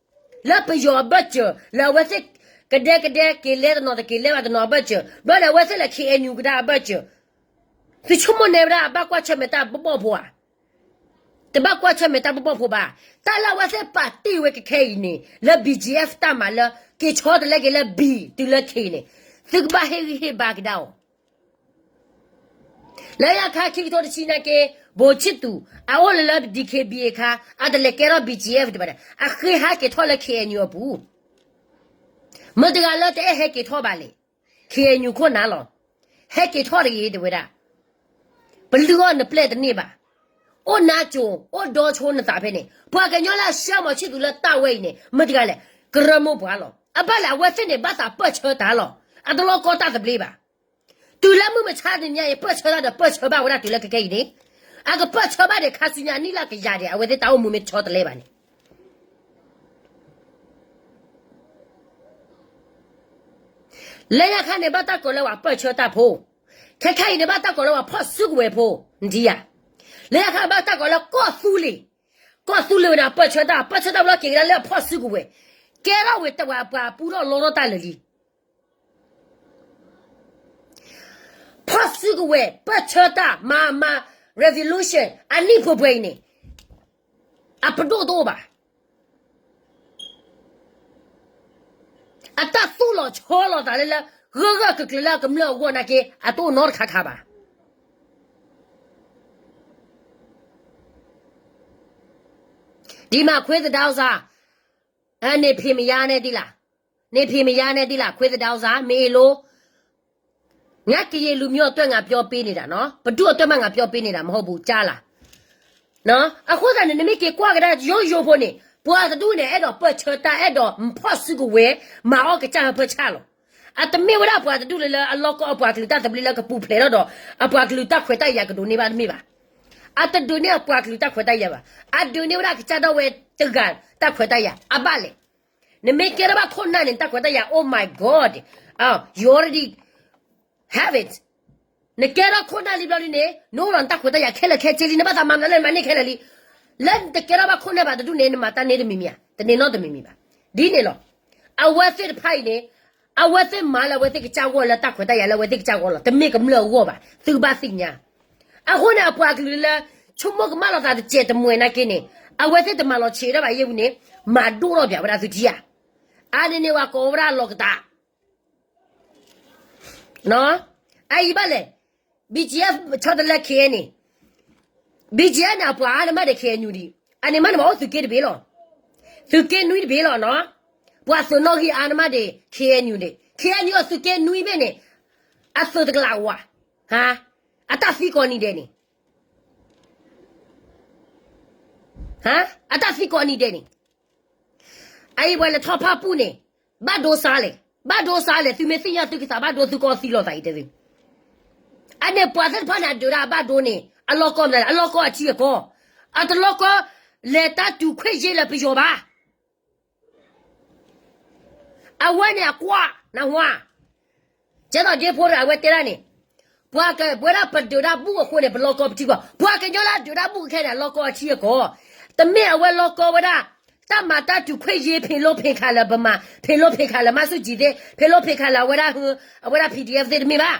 လၢပယီၤအဘၢၣ်စၢၤ လၢအဝဲသ့ၣ်ကဒဲကဒဲ က့ၤလဲၤတနီၤတက့ၤလဲၤဘၣ်တနီၤအဘၢၣ်စၢၤ ဘျီန့ၣ် အဝဲသ့ၣ်လၢ KNU ကဒါအဘၢၣ်စၢၤ သုဆိကမိၣ်န့ၣ်ဝဲဒၣ် အဘၣ်ကွၢ်ဆၢၣ်မဲာ်တၢ်ဘီၣ်ဘီၣ်ဖိဧါ, တဘၣ်ကွၢ်ဆၢၣ်မဲာ်တၢ်ဘီၣ်ဘီၣ်ဖိဘၣ်. တၢ်လၢအဝဲသ့ၣ်ပာ်တ့ၢ်ဝဲခဲခဲအံၤန့ၣ် လၢ BGF တၢ်မၤလၢ က့ၤဆီတလဲက့ၤလၢ B တုၤလၢ K န့ၣ် သုကဘၣ်ဟ့ၣ်ဂံၢ်ဟ့ၣ်ဘါကဒါအီၤ လၢညါခါခံကထိတဆံနာ်က့ ဘိၣ်ဆံၣ်သူး အအိၣ်လၢလၢ DKBA အခါ အတလဲၤကဲထီၣ် BGF တဘၣ်ဒီး အဃ့ဟးက့ၤထီၣ်လၢ KNU အပူၤ, မတၤတဂၤလၢတအဲၣ်ဟဲက့ၤထီၣ်ဘၣ်လဲၣ်, KNU ခိၣ်နၢ်လီၤ. ဟဲက့ၤထီၣ်တဂ့ၤတဝဲဒၣ်, ပလုၢ်အီၣ်နပျဲၢ်တန့ၢ်ဘၣ်. အိၣ်နါစိၤ အိၣ်ဒီဆိနသးဖဲန့ၣ် ပှၤကညီလၢအဆှၢဘိၣ်ဆံၣ်သူးလၢတၢ်ဝဲအံၤန့ၣ် မတၤတဂၤလဲၣ်, ကရၢမိၢ်ပှၢ်လီၤ. အဘၣ်လဲၣ် အဝဲသ့ၣ်န့ၣ် ဘၣ်သးပၢၢ်ဆၢတၢ်လီၤ. အတလီၢ်ကီတၢ်သဘျ့ဘၣ်. တုၤလၢမုၢ်မဆါတနံၤညါအံၤ ပၢၢ်ဆၢတၢ်ဒီးပၢၢ်ဆၢဘၣ်ဝဲဒၣ်တုၤလၢခဲခဲအံၤန့ၣ်, အကပၢၢ်ဆၢဘၣ်ဒီးခါဆူညါအနံၣ်လၢကယၤဒီး အဝဲသ့ၣ်တၢ်အိၣ်မူမ့ၢ်တဆီတလဲဘၣ်န့ၣ် လၢညါခါန့ၣ် ဘၣ်တၢ်ကိးလၢပှၤပၢၢ်ဆၢတၢ်ဖိ, ခဲခဲအံၤန့ၣ် ဘၣ်တၢ်ကိးလၢပှၤဖီၣ်စုကဝဲၤဖိ, နထံၣ်ဧါ. လၢညါခါဘၣ်တၢ်ကိးလၢကီၢ်သူလ့ၤ, ကီၢ်သူလ့ၤဝဲန့ၣ် ပၢၢ်ဆၢတၢ်, ပၢၢ်ဆၢတၢ်ဘျီက့ၤကဒါလၢအဖီၣ်စုကဝဲၤ, ကဲထီၣ်ဝဲတဝဲပှၤပူထီၣ်လီထီၣ်တၢ်လၢာ်လံ ဖီၣ်စုကဝဲၤ ပၢၢ်ဆၢတၢ် မၤမၤ revolution အနံၣ်ပှဲၤပှဲၤအံၤန့ၣ် အပဒိၣ်တအိၣ်ဘၣ်. အတၢ်သူၣ်လီၤဆီလီၤသးလၢလၢ ဂၢၢ်ဂၢၢ်ကျၢၤကျၢၤလၢအကမျၢၢ်အဂီၢ်နာ်က့ အတအိၣ်နီတခါခါဘၣ်. Democrat သဒါစၢ်, န့ၣ်ဖံးမယါနဲဒ်လၢ်, န့ၣ်ဖံးမယါနဲဒ်လၢ် ခွ့သဒါစၢ် မ့ၢ်အ့ၣ်လိ ငါကရင်လူမျိုးအတွက် ငါပြောပေးနေတာနော်, ပဒိၣ်အတွက်မှ ငါပြောပေးနေတာမဟုတ်ဘူး ကြားလား. အဃိသတးန့ၣ် နမ့ၢ်က့ၤကွၢ်ကဒါယိယိဖိန့ၣ် ပှၤတဒူၣ်န့ၣ် အဲၣ်ဒိးပၢၢ်ဆၢတၢ် အဲၣ်ဒိးဖီၣ်စုကဝဲၤ မၤအီၣ်ကစၢ်ဟၢဖၢဆၣ်လီၤ. အတမ့ၢ်ဝဲဒၣ်ပှၤတဒူၣ်လၢလၢအလီၢ်ကီၢ်အပှၤကလုာ်တၢ်သဘျ့လၢကပူၤဖျဲးထီၣ်ဒီး အပှၤကလုာ်တၢ်ခွဲးတၢ်ယာ်ကဒိးန့ၢ်ဘၣ်တမ့ၢ်ဘၣ်. အတဒိးန့ၢ်အပှၤကလုာ်တၢ်ခွဲးတၢ်ယာ်ဘၣ်. အဒိးန့ၢ်ဝဲဒၣ်ကစၢ်ဒၣ်ဝဲတဂၤတၢ်ခွဲးတၢ်ယာ် အဘၣ်လဲၣ်. နမ့ၢ်ကဲထီၣ်ဘၣ်ခိၣ်နၢ်န့ၣ် တၢ်ခွဲးတၢ်ယာ် Oh my God, you already have it. နကဲထီၣ်ခိၣ်နၢ်လံဘျီလံန့ၣ် နအိၣ်ဒီးနတၢ်ခွဲးတၢ်ယာ်ခဲလၢာ်ခဲဆ့လံ နဘၣ်သးမၤမနုၤလဲၣ် နမၤန့ၢ်ခဲလၢာ်လံ. လၢနတကဲထီၣ်ဘၣ်ခိၣ်နၢ်ဘၣ်တဒူၣ်န့ၣ် နမၤတၢ်န့ၢ်တမံၤမံၤဧါ, တန့ၢ်နီတမံၤမံၤဘၣ်. ဒ်န့ၣ်လီၤ. အဝဲသ့ၣ်တဖၣ်အံၤန့ၣ် အဝဲသ့ၣ်မၤလၢအဝဲသ့ၣ်ကစၢ်ဂီၢ်လၢတၢ်ခွဲးတၢ်ယာ်လၢအဝဲသ့ၣ်ကစၢ်ဂီၢ်လီၤ. တမ့ၢ်ကမျၢၢ်အဂီၢ်ဘၣ်. သုကဘၣ်သ့ၣ်ညါ. အဃိန့ၣ် အပှၤကလုာ်လၢ ဆိကမိၣ်ကမၣ်လိာ်သးတစဲးတမှဲၤနာ်က့န့ၣ် အဝဲသ့ၣ်တမၤလီၤဆံးဒၣ်ဘၣ်ယဲၢ်ဝံၤန့ၣ် မၤဒိၣ်ထီၣ်ပၠးဝဲဒၣ်သုထံဧါ. အါန့ၣ်န့ၣ်ဝဲကိးဝဲဒၣ်လီၤကတး အအံၤဘၣ်လဲၣ်. BGF ဆီတလဲ K N A, BGF န့ၣ် အပှၤအါန့ၢ်မးဒီး K N U ဒံး, အန့ၣ်မးန့ၣ် မၤအိၣ်သုးက့တဘ့ၣ်လီၤ. သုးက့နွံတဘ့ၣ်လီၤနီၤ. ပှၤသုးနီၣ်ဂံၢ်အါန့ၢ်မးဒီး K N U န့ၣ်, K N U အသုးက့နွံဘ့ၣ်န့ၣ် အသုးတကလးဝါ, ဟါ, အတၢ်သံကိးနံၤဒဲးန့ၣ်, အတၢ်သံကိးနံၤဒဲးန့ၣ်, အအံၤပှၤလဲၤထီၣ်ဖၣ်ပူၣ်န့ၣ်, ဘၣ်ဒိစါလဲၣ်, ဘၣ်ဒိစါလဲၣ်, သုမ့ၢ်သ့ၣ်ညါသုကသးဘၣ်ဒိသုကီသံလိာ်သးအံၤတဲသု, အန့ၣ်ပှၤသ့ၣ်တဖၣ်န့ၣ် အဒုးဒၣ်အဘၣ်ဒိန့ၣ် အလီၢ်ကီၢ်မနုၤလဲၣ်, အလီၢ်ကီၢ်အထံအကီၢ်, အတလီၢ်ကီၢ် လဲၤတၢ်တူာ်ခွဲးယ့လၢပယီၤဘၣ်. အဝဲန့ၣ်အကွၢ် နၢ်ဟူဧါ, ကဲသိးဒ့ဖိတဂၤအဝဲတဲဒၣ်န့ၣ်, ပှၤကဝဲဒၣ်ပဒုးဒၣ်ဘူၣ်အဃိန့ၣ် ပလီၢ်ကီၢ်ပထံကီၢ်, ပှၤကညီလၢအဒုးဒၣ်ဘူၣ်ခဲန့ၣ် အလီၢ်ကီၢ်အထံအကီၢ်, တမ့ၢ်အဝဲလီၢ်ကီၢ်ဝဲဒၣ် တၢ်မၤတၢ်တူာ်ခွဲးယ့ဖံးလိၢ်ဖံးခးလၢပမၤ, ဖံးလိၢ်ဖံးခးလၢ မၤဆူၣ်ကၠံသ့ၣ်, ဖံးလိၢ်ဖံးခးလၢအဝဲဒၣ်, အဝဲဒၣ် PDF သ့ၣ်တမ့ၢ်ဘၣ်,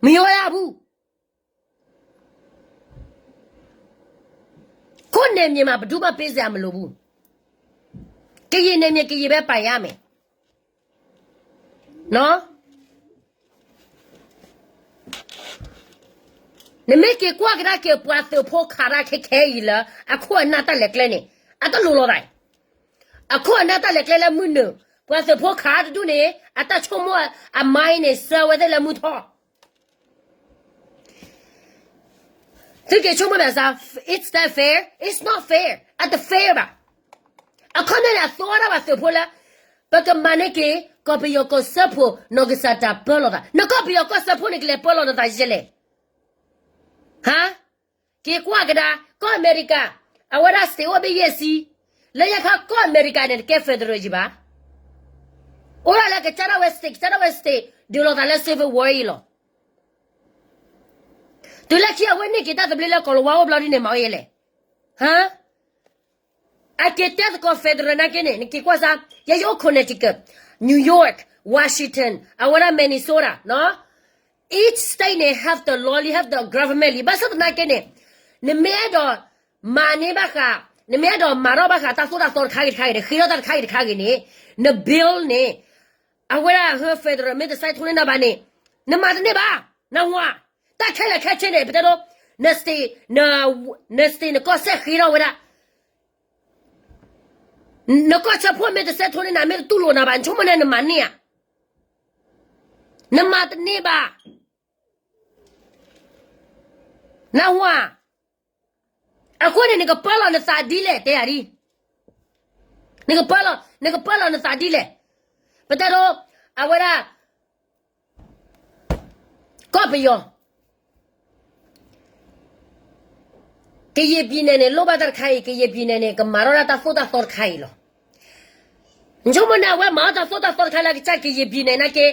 မ့ၢ်ဝဲဒၣ်အပူၤ ကိုယ့်နယ်မြေမှာ ဘယ်သူမှ ပေးစရာမလိုဘူး. ကရင်နယ်မြေ ကရင်ပဲပိုင်ရမယ်. နမ့ၢ်က့ၤကွၢ်ကဒါက့ၤ ပှၤသုးဖိခးတၢ်ခဲခဲအံၤလၢ အခိၣ်အနၢ်တၢ်လဲၤကျဲန့ၣ် အတလိၤလီၤသး, အခိၣ်အနၢ်တၢ်လဲၤကျဲလၢမုၢ်နုာ်, ပှၤသုးဖိခးတဒူၣ်န့ၣ် အတၢ်ဆိကမိၣ်အ mind န့ၣ် စၢဝဲသ့ၣ်လၢမုၢ်ထီၣ် သုက့ၤဆိကမိၣ်မးစၢ်, it's that fair? It's not fair. အတ fair ဘၣ်. အခီပညီန့ၣ် အသိၣ်ဝဲဒၣ်ပှၤသုးဖိလၢ ပကမၤန့ၢ်က့ၤ ကီၢ်ပယီၤကီၢ်စၢဖှိၣ် နီၢ်ကစၢ်တၢ်ပၢလီၤသး, နကီၢ်ပယီၤကီၢ်စၢဖှိၣ်န့ၣ် ကလဲၤပၢလီၤနသးယဲလဲၣ်. ဟါ, က့ၤကွၢ်ကဒါ ကီၢ်အမဲရကၤ အဝဲဒၣ် state အိၣ်ဘ့ၣ်ယဲၢ်ဆံ, လၢညါခါကီၢ်အမဲရကၤန့ၣ် တကဲ federal ယံၤဘၣ်. အိၣ်ဒၣ်လၢကစၢ်ဒၣ်ဝဲ state, ကစၢ်ဒၣ်ဝဲ state ဒုးလိာ်သးလၢ civil war အံၤလီၤ. တုၤလၢခံအဝဲန့ၢ်က့ၤတၢ်သဘျ့လၢကီၢ်လၤဝါအိၣ်ဘျီဒ်န့ၣ် မၤဝဲယဲလဲၣ်. ဟါ, အက့ၤတဲသကိး federal နာ်က့န့ၣ် နက့ၤကွၢ်စၢ်, ယဲယအိၣ် Connecticut, New York, Washington, အဝဲဒၣ် Minnesota, each state န့ၣ် have the law လံ have the government လံ. ဘၣ်ဆၣ်သနာ်က့န့ၣ် နမ့ၢ်အဲၣ်ဒိးမၤန့ၢ်ဘၣ်ဃး, နမ့ၢ်အဲၣ်ဒိးမၤထီၣ်ဘၣ်ဃးတၢ်သိၣ်တၢ်သီတခါဂ့ၤတခါဂ့ၤန့ၣ်, ဃ့ထီၣ်တၢ်တခါဂ့ၤတခါဂ့ၤန့ၣ်, န bill န့ၣ် အဝဲဒၣ်ဟၢ federal မ့ၢ်တ sign ထိုးန့ၢ်နၤဘၣ်န့ၣ်, နမၤတန့ၢ်ဘၣ်, နၢ်ဟူဧါ. တၢ်ခဲလၢာ်ခဲဆ့န့ၣ် ပတဲဒိ, န state, န state နကီၢ်စဲၣ်ဃ့ထီၣ်ဝဲဒၣ်, နကီၢ်စၢဖှိၣ်မ့ၢ်တ sign ထိုးန့ၢ်နၤ မ့ၢ်တတူၢ်လိာ်နၤဘၣ် နဆိကမိၣ်န့ၣ် နမၤန့ၢ်ဧါ. နမၤတန့ၢ်ဘၣ်. နၢ်ဟူဧါ. အဃိန့ၣ် နကပၢလီၤနသးဒ်လဲၣ် တဲယၤဒ်, နကပၢလီၤ, နကပၢလီၤနသးဒ်လဲၣ်. ပတဲဒိ, အဝဲဒၣ် ကီၢ်ပယီၤ, ကရင်ပြည်နယ်န့ၣ် လိၣ်ဘၣ်တၢ်တခါအံၤ, ကရင်ပြည်နယ်န့ၣ် ကမၤထီၣ်ဒၣ်တၢ်သိၣ်တၢ်သီတခါအံၤလီၤ. နဆိကမိၣ်န့ၣ် အဝဲမၤအီၣ်တၢ်သိၣ်တၢ်သီတခါလၢကစၢ် ကရင်ပြည်နယ် နာ်က့,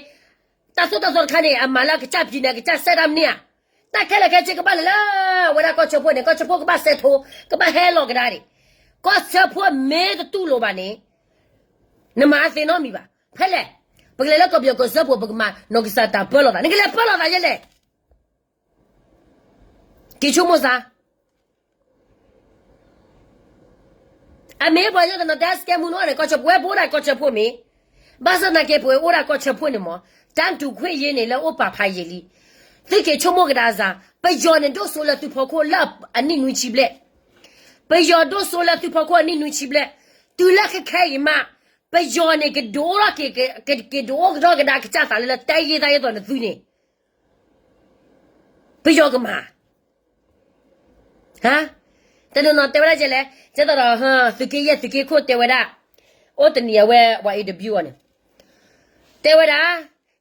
တၢ်သိၣ်တၢ်သီတခါန့ၣ် အမၤလၢကစၢ် ပြည်နယ် ကစၢ် စဲၣ် တၢ်မနုၤဧါ. တၢ်ခဲလၢာ်ခဲဆ့ကဘၣ်လဲၤလၢ အဝဲဒၣ်ကီၢ်စၢဖှိၣ်န့ၣ်, ကီၢ်စၢဖှိၣ်ကဘၣ် sign ထိုး, ကဘၣ်ဟဲလီၤကဒါန့ၣ်, ကီၢ်စၢဖှိၣ်မ့ၢ်တတူၢ်လိာ်ဘၣ်န့ၣ်, နမၤသ့နီတမံၤဘၣ်. ဖဲလဲၣ်, ပကလဲၤလၢကီၢ်ပယီၤကီၢ်စၢဖှိၣ် ပကမၤနီၢ်ကစၢ်တၢ်ပၢလီၤသး, နကလဲၤပၢလီၤသးယဲလဲၣ်. က့ၤဆိကမိၣ်စၢ်. အမ့ၢ်ပှၤကညီတနီၤတဲစကဲမူနီၤန့ၣ် ကီၢ်စၢဖှိၣ်, ဝဲပအိၣ်ဒၣ်ကီၢ်စၢဖှိၣ်မ့ၢ်, ဘၣ်ဆၣ်သနာ်က့ ပဝဲအိၣ်ဒၣ်ကီၢ်စၢဖှိၣ်န့ၣ်မ့ၢ် တၢ်တူာ်ခွဲးယာ်န့ၣ် လၢအိၣ်ပာ်ဖးယံာ်လံ. သုက့ၤဆိကမိၣ်ကဒါစၢ်, ပယီၤန့ၣ်ဒိၣ်စိလၢသုဖီခိၣ်လၢအနံၣ်နွံဆံဘျဲၣ်, ပယီၤဒိၣ်စိလၢသုဖီခိၣ်အနံၣ်နွံဆံဘျဲၣ်, တုၤလၢခဲခဲအံၤမး, ပယီၤန့ၣ် ကဒုးအိၣ်ထီၣ်က့ၤ, ကဒုးအိၣ်ကဒီးကဒါကစၢ်သးလၢ လၢတၢ်ယ့ၢ်တၢ်ယ့ၢ်သိးနသုန့ၣ် ပယီၤကမၤ ဟါ, တနီၤနီၤတဲဝဲဒၣ်ကဲလဲၣ်, ကဲသိးဒီး သုးက့ယဲၢ်သုးက့ခိၣ်တဲဝဲဒၣ်, အိၣ်တနံၤအဝဲ ဝဲ interview အီၤန့ၣ်, တဲဝဲဒၣ်,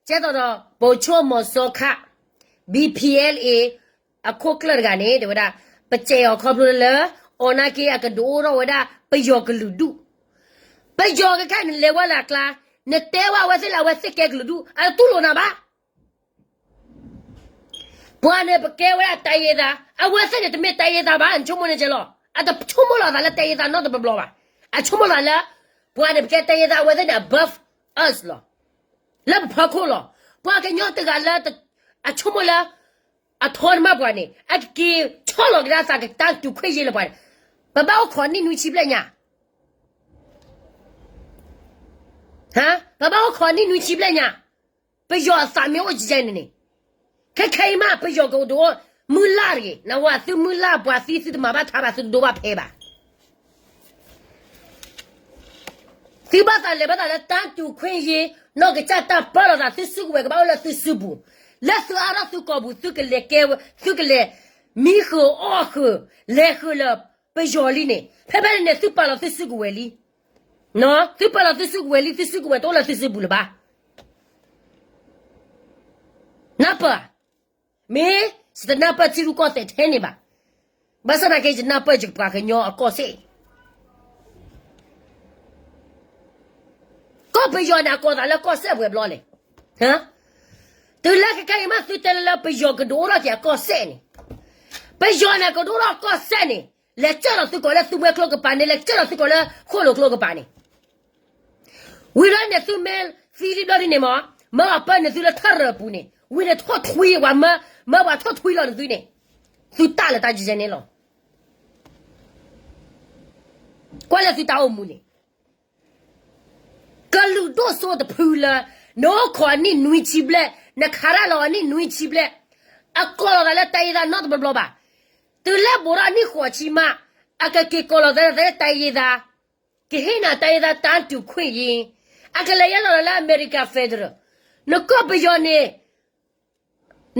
ကဲသိးဒီး ပိာ်ဆိၣ်မီၤစီခါ, BPLA အခိၣ်ကျၢၢ်တဂၤန့ၣ် တဲဝဲဒၣ်, ပစဲးအီၤခီဖျိလၢ အီၤနာ်က့ အကဒုးအိၣ်ထီၣ်ဝဲဒၣ် ပယီၤကလုာ်ဒူၣ်, ပယီၤကခါနလဲၤဝဲလၢအကျါ, နတဲဝဲအဝဲသ့ၣ်လၢအဝဲသ့ၣ်ကဲကလုာ်ဒူၣ် အတတူၢ်လိာ်နၤဘၣ်. ပှၤန့ၣ် ပကဲဝဲဒၣ်တၢ်ယ့ၢ်သး, အဝဲသ့ၣ်န့ၣ် တမ့ၢ်တၢ်ယ့ၢ်သးဘၣ်, နဆိကမိၣ်န့ၣ်ကဲလီၤ. အတဆိကမိၣ်လီၤသးလၢတၢ်ယ့ၢ်သးနီတဘျီဘၣ်. အဆိကမိၣ်သးလၢ ပှၤန့ၣ် ပကဲတၢ်ယ့ၢ်သး အဝဲသ့ၣ်န့ၣ် above us လီၤ. လၢပဖီခိၣ်လီၤ. ပှၤကညီတဂၤလၢ အဆိကမိၣ်လၢ အထီနမးပှၤန့ၣ် အကက့ၤဆီၣ်လီၤကဒါသးကတၢ်တူာ်ခွဲးယာ်လၢပှၤန့ၣ်, ပဘၣ်အိၣ်ခိးနံၣ်နွံဆံဘျဲၣ်ညါ ပဘၣ်အိၣ်ခိးနံၣ်နွံဆံဘျဲၣ်ညါ, ပယီၤအသးမ့ၢ်အိၣ်ကဲန့ၣ်န့ၣ်, ခဲခဲအံၤမး ပယီၤကဒုးအိၣ်, မုၢ်လၢ်တဂ့ၤ, နဝၤသုမုၢ်လၢ်ပှၤသံသုတမၤဘၣ်ထါဘၣ် သုတဒိဘၣ်ဖဲဘၣ်. သုဘၣ်သးလဲၤဘၣ်သးလၢတၢ်တူာ်ခွဲးယာ်, နီၢ်ကစၢ်တၢ်ပၢလီၤသး သုစုကဝဲၤကဘၣ်အိၣ်လၢသုစုပူၤ, လၢသုအါထီၣ်သုကိာ်ပူၤ သုကလဲၤကဲဝဲ သုကလဲၤမံဃုာ်အီၣ်ဃုာ် လဲၤဃုာ်လၢပယီၤလံန့ၣ် ဖဲဖဲန့ၣ်န့ၣ် သုပာ်လီၤသုစုကဝဲၤလံ. သုပာ်လီၤသုစုကဝဲၤလံ သုစုကဝဲၤတအိၣ်လၢသုစုပူၤလၢၤဘၣ်. နၢ်ပၢၢ်, မ့ၢ်ယတနၢ်ပၢၢ်ထံရူၢ်ကီၢ်သဲးထဲန့ၣ်ဘၣ်. ဘၣ်ဆၣ်သနာ်က့ ယနၢ်ပၢၢ်ယပှၤကညီအကီၢ်စဲၣ် ကီၢ်ပယီၤန့ၣ် အကိးသးလၢကီၢ်စဲၣ်ပှဲၤဘျီလဲၣ်. တုၤလၢခဲကနံၣ်အံၤမး သုတဲလၢပယီၤကဒုးအိၣ်ထီၣ်က့ၤအကီၢ်စဲၣ်န့ၣ်, ပယီၤန့ၣ်ကဒုးအိၣ်ထီၣ်ကီၢ်စဲၣ်န့ၣ်, လဲၤကၢၢ်ဒီးသုကိးလၢသူဝဲကျိကပၤန့ၣ်, လဲၤကၢၢ်ဒီးသုကိးလၢဃိၣ်လိာ်ကျိကပၤန့ၣ်, ဝံၤလီၤန့ၣ် သုမ့ၢ်သံလံဘျီဒ်န့ၣ်မး, မၢအပၢၢ်န့ၢ်သုလၢထၢၣ်ရၢၢ်ပူၤန့ၣ်, ဝံၤန့ၣ်ထိၣ်ထွံဝဲ, မၢပှၤထိၣ်ထွံလီၤန့ၢ်သုန့ၣ်, သုတၢ်လၢတၢ်ယဲၢ်န့ၣ်လီၤ. ကွၢ်လၢသုတၢ်အိၣ်မူန့ၣ်, ကလုာ်ဒိၣ်စိတဖုလၢ နအိၣ်ခိးအနံၣ်နွံဆံဘျဲၣ်, နခးရၢလီၤအနံၣ်နွံဆံဘျဲၣ်, အကိးလီၤသးလၢတၢ်ယ့သးနီတဘျီဘျီဘၣ်. တုၤလၢဘူးထီၣ်အနံၣ်ဃိးဆံမး, အကက့ၤကိးလီၤသးလၢတၢ်ယ့သး, ကဟ့ၣ်နၤတၢ်ယ့သး တၢ်တူာ်ခွံၣ်ယံၤ, အကလဲၤယဲၢ်လီၤလၢအမဲရကၤ federal, နကီၢ်ပယီၤန့ၣ်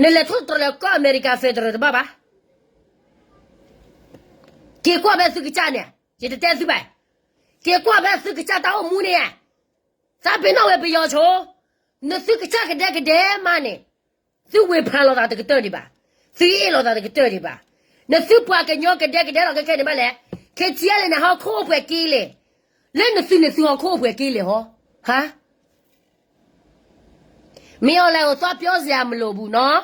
နလဲၤထိၣ်သတြီၤလၢကီၢ်အမဲရကၤ federal တဘၣ်ဘၣ်. က့ၤကွၢ်ဖဲသုကစၢ်န့ၣ်, ယတတဲသုဘၣ်, က့ၤကွၢ်ဖဲသုကစၢ်တၢ်အိၣ်မူန့ၣ်ဧါ, သးပ့ၤနီၣ်ဝဲပယီၤဆိ, နသုကစၢ်ကဒဲကဒဲမးန့ၣ်, သုဝ့ၤဖးလိာ်သးတကတၢၢ်ဒံးဘၣ်, သုအ့ၣ်လိာ်သးတကတၢၢ်ဒံးဘၣ်, နသုပှၤကညီကဒဲကဒဲလီၤခဲခဲန့ၣ်ဘၣ်လဲၣ်, ခဲကနံၣ်အံၤန့ၣ် နဟီၣ်ခိၣ်အိၣ်ပှဲၤက့လဲၣ်, လၢနသုနသုဟီၣ်ခိၣ်အိၣ်ပှဲၤက့လဲၣ်ဟီ, ဟါ မင်းအောင်လှိုင်ကို သွားပြောစရာမလိုဘူးနော်,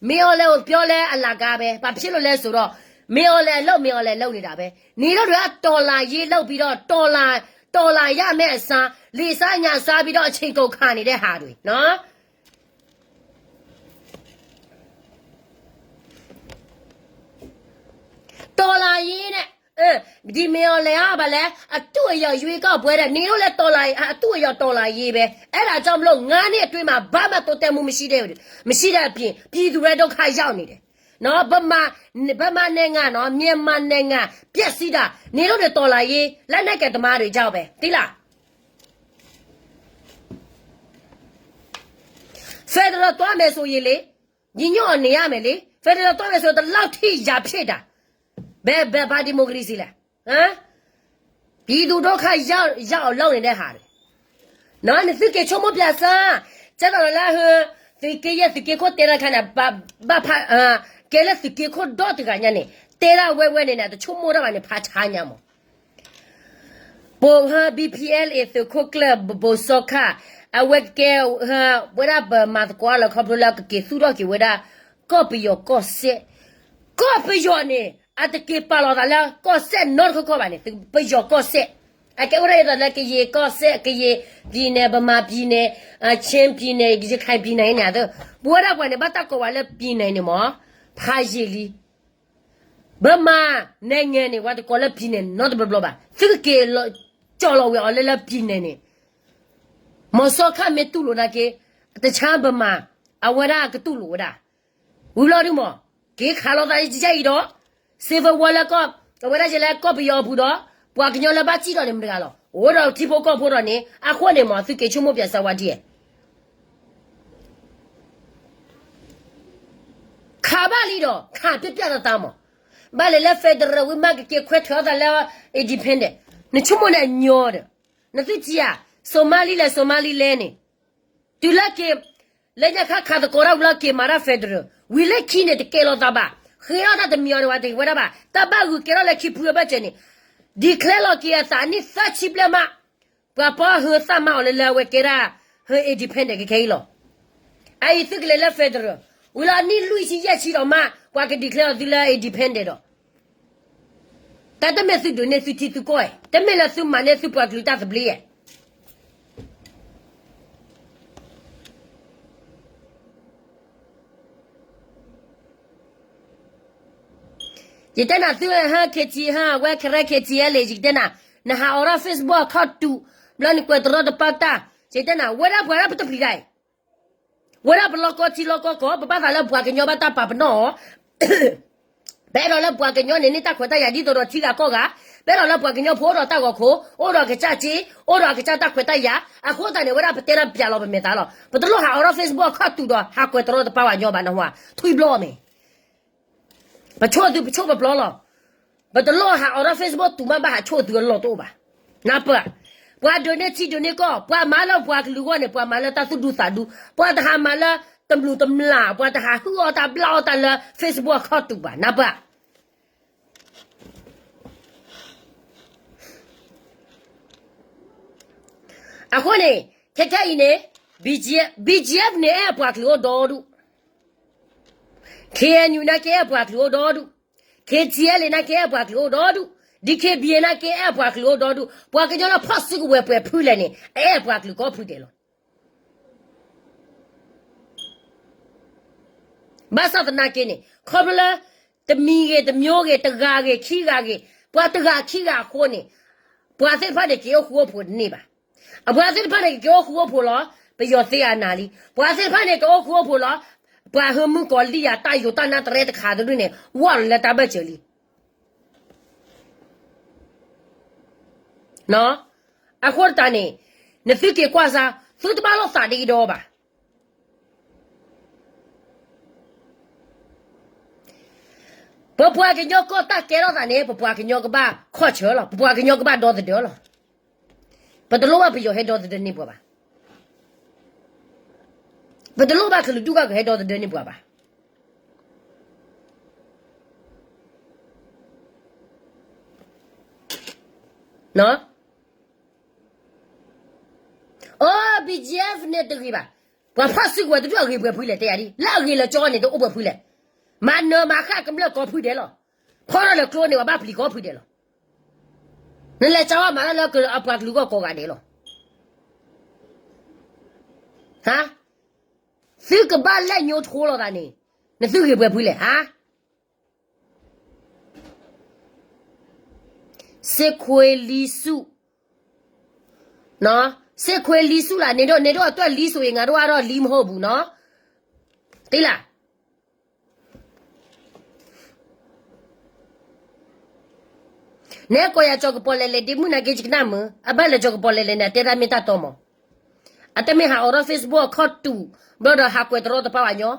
မင်းအောင်လှိုင်ကို ပြောလဲအလကားပဲ, ဘာဖြစ်လို့လဲဆိုတော့ မင်းအောင်လှိုင် အလုပ် မင်းအောင်လှိုင် လုပ်နေတာပဲ, နင်တို့တွေက တော်လှန်ရေးလုပ်ပြီးတော့ တော်လှန် တော်လှန်ရမယ့်အစား လီဆါညါဆါပြီးတော့ အချိန်ကုန်ခါနေတဲ့ဟာတွေနော်. တော်လှန်ရေးနဲ့ ဒီမင်းအောင်လှိုင်က ဘာလဲ အတုအယော်ရွေးကောက်ပွဲတဲ့ နင်တို့လည်း တော်လှန်ရေး အတုအယော် တော်လှန်ရေးပဲ, အဲ့ဒါကြောင့်မလို့ ငါးနှစ်အတွင်းမှာ ဘာမှတိုးတက်မှု မရှိတဲ့ မရှိတဲ့အပြင် ပြည်သူတွေ ဒုက္ခရောက်နေတယ်နော်, ဗမာ ဗမာနိုင်ငံနော် မြန်မာနိုင်ငံ ပျက်စီးတာ နင်တို့တွေ တော်လှန်ရေး လက်နက်ကိုင်သမားတွေကြောင့်ပဲ သိလား. Federal သွားမယ်ဆိုရင်လေ, ညီညွတ်အောင်နေရမယ်လေ, Federal သွားမယ်ဆိုရင် ဒီလောက်ထိ ရန်ဖြစ်တာ, ဘယ် ဘယ် ဘာ democracy လဲ, ဟမ်, ပြည်သူ ဒုက္ခရောက် ရောက်အောင် လုပ်နေတဲ့ဟာတွေ နော်, နသုက့ၤဆိကမိၣ်ပျးစၢ်, ကဲသိးလၢ သုးက့ယဲၢ် သုးက့ခိၣ်တဲတၢ်ခါန့ၣ် ဘၣ်ဖး, ကဲလၢသုးက့ခိၣ်ဒီတဂၤညါန့ၣ် တဲဒၣ်ဝဲဝဲန့ၣ်န့ၣ် တဆိကမိၣ်တၢ်ဘၣ်န့ၣ် ဖးဆါညါမး. ပိာ်ဟၢ ဘီၣ်ပံၣ်အဲလ်အ့ သုးခိၣ်ကျၢၢ် ဘိၣ်စီၤခၣ် အဝဲကဲ ဟၢ ပဝဲဒၣ်ပမၤသကိးလၢခီဖျိလၢ ကက့ၤသူၣ်ထီၣ်က့ၤဝဲဒၣ် ကီၢ်ပယီၤကီၢ်စဲၣ်, ကီၢ်ပယီၤန့ၣ် အတက့ၤပာ်လီၤသးလၢကီၢ်စဲၣ်နီတခီခီဘၣ်န့ၣ် ပယီၤကီၢ်စဲၣ်, အကဲဝဲဒၣ်ယဲသိးလၢ ကရင် ကီၢ်စဲၣ်, ကရင် ပြည်နယ်, ဗမာပြည်နယ်, ချင်းပြည်နယ်, ရခိုင်ပြည်နယ် န့ၣ် ပဝဲဒၣ်ပှၤန့ၣ် ဘၣ်တၢ်ကိးဝဲလၢ ပြည်နယ် န့ၣ်မး, ဖးယံာ်လံ ဗမာနိုင်ငံ န့ၣ် ပှၤတကိးလၢ ပြည်နယ် နီတဘျီဘျီဘၣ်, သုက့ၤကၠီၣ်လီၤဝဲအီၤလၢလၢ ပြည်နယ် န့ၣ်, မီၤစီၤခၣ်မ့ၢ်တူၢ်လိာ်နာ်က့ တခြားဗမာ အဝဲဒၣ်ကတူၢ်လိာ်ဝဲဒၣ်, ဝံၤဘျီဒုမး က့ၤခးလိာ်သးယဲအံၤဒီး civil war လၢကီၢ် အဝဲဒၣ်ယဲလၢကီၢ်ပယီၤအပူၤဒီး ပှၤကညီလၢဘၣ်စံၣ်ထီၣ်န့ၣ်မတဂၤလီၤ, အိၣ်ဒီးထံဖိကီၢ်ဖိဒီးန့ၣ် အဃိန့ၣ်မး သုက့ၤဆိကမိၣ်ပျးစၢ်ဝဲဒ်အံၤ ခးဘၣ်လံဒီး ခးပျးပျးသးသးမး, ဘၣ်လဲၤလၢ federal ဝံၤမး ကက့ၤခွဲးထွဲးအသးလၢ independent, နဆိကမိၣ်န့ၣ်အညီဒီး, နသုထံၣ်ဧါ, Somaliland Somaliland န့ၣ်, တုၤလၢက့ၤ လၢညါခါခးသကိးတၢ်ဝံၤလီၤက့ၤမၤတၢ် federal, ဝံၤလၢခံန့ၣ် တကဲလီၤသးဘၣ်, ဃ့အီၣ်တၢ်တမံၤအီၤန့ၣ် ဝဲတဝဲဒၣ်ဘၣ်, တၢ်ဘၣ်ဂုာ်ကဲထီၣ်လၢခံဖုအဘၢၣ်စၢၤန့ၣ်, declare လီၤက့ၤအသးအနံၣ်သၢဆံဘျဲၣ်မး, ပှၤပီၢ်ဟၢသၣ်မါအီၤလၢလၢအဝဲကဲဒၣ် ဟၢ independent ခဲခဲအံၤလီၤ. အအံၤသုကလဲၤလၢ federal, ဝံၤလီၤအနံၣ်လွံၢ်ဆံယဲၢ်ဆံဒီးမး ပှၤက declare အီၤသုလၢ independent ဒီး တၢ်တမ့ၢ်သုဒုးန့ၢ်သုထံသုကီၢ်ဧါ, တမ့ၢ်လၢသုမၤန့ၢ်သုပှၤကလုာ်တၢ်သဘျ့ဧါ. ယတဲနၤသုဟဲ KTLA ဟဲ ဝဲ Karen KTLA လံ ယကတဲနၤ, နဟးအိးထီၣ် Facebook အခီၣ်တုၤ, ဘျီနကွဲးတရီတပါတၢ်, ယတဲနၤ ဝဲဒၣ်ပှၤဒၣ်ပတပျံၤတၢ်အံၤ, ဝဲဒၣ်ပလီၢ်ကီထံလီၢ်ကီကီၢ်, ပဘၣ်သးလၢပှၤကညီဘၣ်တၢ်ပာ်ပနီၣ်အီၤ ပအဲၣ်ဒိးလၢပှၤကညီန့ၣ် န့ၢ်တၢ်ခွဲးတၢ်ယာ်ဒ်သိးဒီးထံဂၤကီၢ်ဂၤ, ပအဲၣ်ဒိးလၢပှၤကညီဖိအိၣ်ဒီးတၢ်ဂီၤခိၣ်, အိၣ်ဒီးကစၢ်စ့, အိၣ်ဒီးကစၢ်တၢ်ခွဲးတၢ်ယာ်, အဃိသတးန့ၣ် ဝဲဒၣ်ပတဲတၢ်ပျးလီၤပမဲာ်သးလီၤ. ပတလိၣ်ဟးအိးထီၣ် Facebook အခီၣ်တူာ်ဒီး ဟးကွဲးတရီတပါပှၤကညီဘၣ်နဟါ, ထွံၣ်ဘျီၣ်အီၤမ့ၢ် ပဆိၣ်သုပဆိၣ်ပပျီလီၤ. ပတလိၣ်ဟးအိးထီၣ် Facebook တူာ်မးဘၣ်ဟးဆိၣ်သုအလီၢ်တအိၣ်ဘၣ်. နၢ်ပၢၢ်, ပှၤဒုးန့ၢ်ထံဒုးန့ၢ်ကီၢ်, ပှၤမၤလၢပှၤကလုာ်အဂီၢ်န့ၣ် ပှၤမၤလၢတၢ်သူၣ်ဒူသးဒူ, ပှၤတဟးမၤလၢတမျၢ်တမျၢ်, ပှၤတဟးဟုၣ်အီၣ်တၢ်ဘျၣ်အီၣ်တၢ်လၢ Facebook အခီၣ်တူာ်ဘၣ်, နၢ်ပၢၢ်. အဃိန့ၣ် ခဲခဲအံၤန့ၣ် BGF, BGF န့ၣ် အဲၣ်ပှၤကလုာ်အိၣ်ဒီဒူၣ်, KNU နာ်က့ အဲၣ်ပှၤကလုာ်အိၣ်ဒီဒူၣ်, KTLA နာ်က့ အဲၣ်ပှၤကလုာ်အိၣ်ဒီဒူၣ်, DKBA နာ်က့ အဲၣ်ပှၤကလုာ်အိၣ်ဒီဒူၣ်, ပှၤကညီလၢဖီၣ်စုကဝဲၤပှဲၤဖုလဲၣ်န့ၣ် အအဲၣ်ပှၤကလုာ်ကိးဖုဒဲးလီၤ. ဘၣ်ဆၣ်သနာ်က့န့ၣ် ခီဖျိလၢ တမံၤဂ့ၤ တမျိုးဂ့ၤ တဂၤဂ့ၤ ခံဂၤဂ့ၤ, ပှၤတဂၤခံဂၤအဃိန့ၣ် ပှၤသ့ၣ်တဖၣ်န့ၣ် က့ၤအိၣ်ဃူအိၣ်ဖိးတန့ၢ်ဘၣ်. အပှၤသ့ၣ်တဖၣ်န့ၣ် က့ၤအိၣ်ဃူအိၣ်ဖိးလီၤ, ပယီၤသ့အနၤလံ. ပှၤသ့ၣ်တဖၣ်န့ၣ် က့ၤအိၣ်ဃူအိၣ်ဖိးလီၤ, ပှၤဟၢမုၢ်ကီၤလံၢ်ယၤ တၢ်ယိးတၢ်နါတရဲတခါတဒူၣ်န့ၣ် ဝီၢ်လီၤလၢတၢ်ဘၢၣ်စၢၤလံ. အဃိသတးန့ၣ် နသုက့ၤကွၢ်စါ, သုတဘၣ်လိာ်သးဒ်အံၤဒီးဘၣ်. ပပှၤကညီကီၢ်တၢ်ကဲထီၣ်သးန့ၣ် ပပှၤကညီကဘၣ်ခီၣ်ဆၢလီၤ, ပပှၤကညီကဘၣ်ဒီသဒၢလီၤ. ပတလိၣ်ဘၣ်ပယီၤဟဲဒီသဒၢန့ၢ်ပှၤဘၣ်. ပတလိၣ်ဘၣ်ကလုာ်ဒူၣ်ဘၣ်ကဟဲဒီသဒၢန့ၢ်ပှၤဘၣ်. အီ BGF န့ၣ်တဂ့ၤဘၣ်. ပှၤဖီၣ်စုကဝဲၤတဒူၣ်အဂ့ၤပှဲၤဖုလဲၣ် တဲယၤဒ်, လၢအဂ့ၤလၢာ်ကၠီန့ၣ် တအိၣ်ပှဲၤဖုလဲၣ်. မၤနၢၤမၤဃၣ်ကမျၢၢ်ကိးဖုဒဲးလီၤ. ဖီၣ်ထီၣ်လၢကျိန့ၣ် ပှၤဘၣ်ပျံၤကိးဖုဒဲးလီၤ. နလဲၤစးဝဲမၤတၢ်လၢအပှၤကလုာ်ဂီၢ်ကိးဂၤဒဲးလီၤ. ဟါ, သုကဘၣ်လဲၣ်ညိထိလီၤသးန့ၣ်, နသုဂ့ၤပှဲၤဖုလဲၣ်, ဟါ. စ့ခွ့လံဆူၣ်, စ့ခွ့လံဆူၣ်လၢ န့ၣ်ဒိၣ်န့ၣ်ဒိၣ်အတွဲၣ်လံစိၤအံၤ ငါဒိၣ်အါထီၣ်လံမဟိၣ်ဘူးနီၤ, တ့လၢ် နဲကိးယၤကၠီၤကပီၤလဲၤလဲၤဒ့မုၣ်နာ်က့ ယကနၣ်မုာ်, အဘၣ်လဲၤကၠီၤကပီၤလဲၤလဲၤန့ၣ် အတဲတၢ်မ့ၢ်တၢ်တီမး, အတမ့ၢ်ဟးအိးထီၣ် Facebook အခီၣ်တူာ်, ဘျီဒီးဟးကွဲးတရီတပါပှၤကညီ,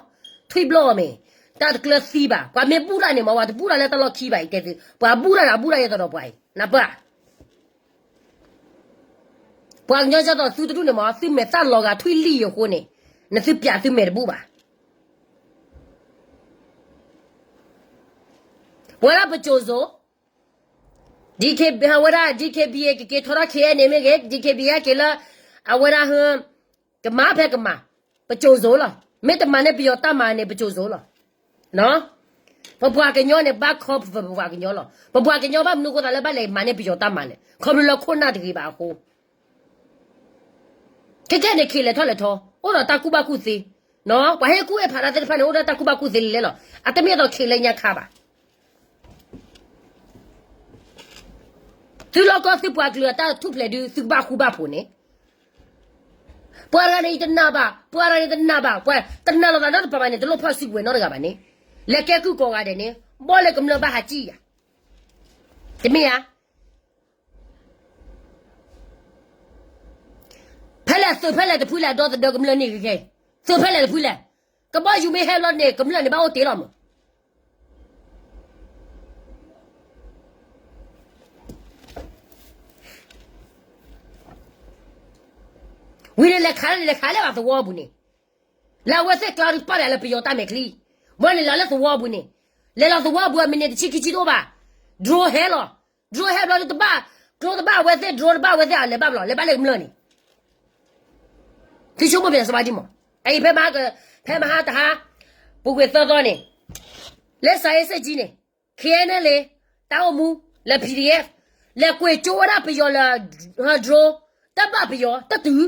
ထွံၣ်ဘျီၣ်အီၤမ့ၢ်, တၢ်တကျၢၤသံဘၣ်, ပှၤမ့ၢ်ဘူၣ်တၢ်န့ၣ်မး ပှၤတဘူၣ်တၢ်လၢတၢ်လီၢ်ခံဘၣ်အံၤတဲသု, ပှၤဘူၣ်တၢ်ဒီးဘူၣ်တၢ်ယဲသိးဒီးပှၤအံၤ, နၢ်ပၢၢ်ဧါ. ပှၤကညီကၠီၤသိးသုတဒူၣ်န့ၣ်မး သုမဲာ်သၣ်လီၤဂာ်ထွံၣ်လံၣ်အံၤအဃိန့ၣ်, နသုပျးသုမဲာ်တဘူၣ်ဘၣ်. ဝဲဒၣ်ပစိၤစိၤ, DKB ဝဲဒၣ် DKBA ကက့ၤထီထီၣ် KNA မ့ၢ်ဂ့ၤ, DKBA က့ၤလၢ အဝဲဒၣ်ဟ, ကမၤဖဲကမၤ, ပစိၤစိၤလီၤ. မ့ၢ်တမၤန့ၢ်ပယီၤတၢ်မၤန့ၣ် ပစိၤစိၤလီၤ. ပပှၤကညီန့ၣ် ဘၣ်ခီပပှၤကညီလီၤ. ပပှၤကညီဘၣ်မနုၤအဃိသးလၢဘၣ်လဲၤမၤန့ၢ်ပယီၤတၢ်မၤလဲၣ်, ခီဖျိလၢခိၣ်နၢ်တဂ့ၤဘၣ်အဃိ ခဲကဲန့ၣ် ခ့လဲၤထီၣ်လဲၤထီ, အိၣ်ဒီးတၢ်ကူၣ်ဘၣ်ကူၣ်သ့, ပှၤဟ့ၣ်ကူၣ်ဟ့ၣ်ဖးတၢ်သ့ၣ်တဖၣ်န့ၣ် အိၣ်ဒီးတၢ်ကူၣ်ဘၣ်ကူၣ်သ့လဲၣ်လဲၣ်လီၤ. အတမ့ၢ်အသိးခ့လၢညါခါဘၣ်. သုလီၢ်ကီၢ်သုပှၤကလုာ်အတၢ်ထူၣ်ဖျဲးဒု သုကဘၣ်ဃူဘၣ်ဖိးန့ၣ်, ပှၤတဂၤန့ၣ် ယတနာ်ဘၣ်, ပှၤတဂၤန့ၣ်တနာ်ဘၣ်, ပှၤတနာ်လီၤသးနီတပၤဘၣ်န့ၣ် တလိၣ်ဖီၣ်စုကဝဲၤနီတဂၤဘၣ်န့ၣ်, လဲၤကဲကုၢ်ကိးဂၤဒဲးန့ၣ် ဘီၣ်လၢကမျၢၢ်ဘၣ်ဟးစံၣ်ယၤ, တမ့ၢ်ဧါ. ဖဲလဲၣ်သုးဖဲလဲၣ်တဖုလဲၣ် ဒီသဒၢကမျၢၢ်န့ၣ်ဂ့ၤဂ့ၤ, သုးဖဲလဲၣ်တဖုလဲၣ်, ကဘီယူၤမ့ၢ်ဟဲဘျီန့ၣ် ကမျၢၢ်န့ၣ်ဘၣ်အိၣ်တ့ၢ်လီၤမး. ဝံၤန့ၣ်လဲၤခးလၢန့ၣ် လဲၤခးလၢဘၣ်သဝီပူၤန့ၣ်, လၢအဝဲသ့ၣ်ကျါတပာ်ဒၣ်လၢပယီၤတၢ်မဲာ်ချံ, ဘၣ်န့ၣ်လီၤလၢသဝီပူၤန့ၣ်, လဲၤလီၤသဝီပူၤအမံးနံးတဆံခံဆံတအိၣ်ဘၣ်, drone ဟဲလီၤ, drone ဟဲဘျီတဘၣ်, ကျိတဘၣ်အဝဲသ့ၣ် drone တဘၣ်အဝဲသ့ၣ်အလဲၤဘၣ်ဘျီ လဲၤဘၣ်လၢကမျၢၢ်န့ၣ် သုဆိကမိၣ်ပျဲစဘၣ်ဒံးမး, အအံၤဖဲမဟါ, ဖဲမဟါတဟါ, ပူၤကွံာ်သၢသီန့ၣ်, လၢစးအ့စ့ၣ်ကံန့ၣ်, KNLA တၢ်အိၣ်မူ, လၢ PDF, လဲၤကွံာ်ကၠိဝဲဒၣ်ပယီၤလၢ drone, တဘၣ်ပယီၤတတုၤ,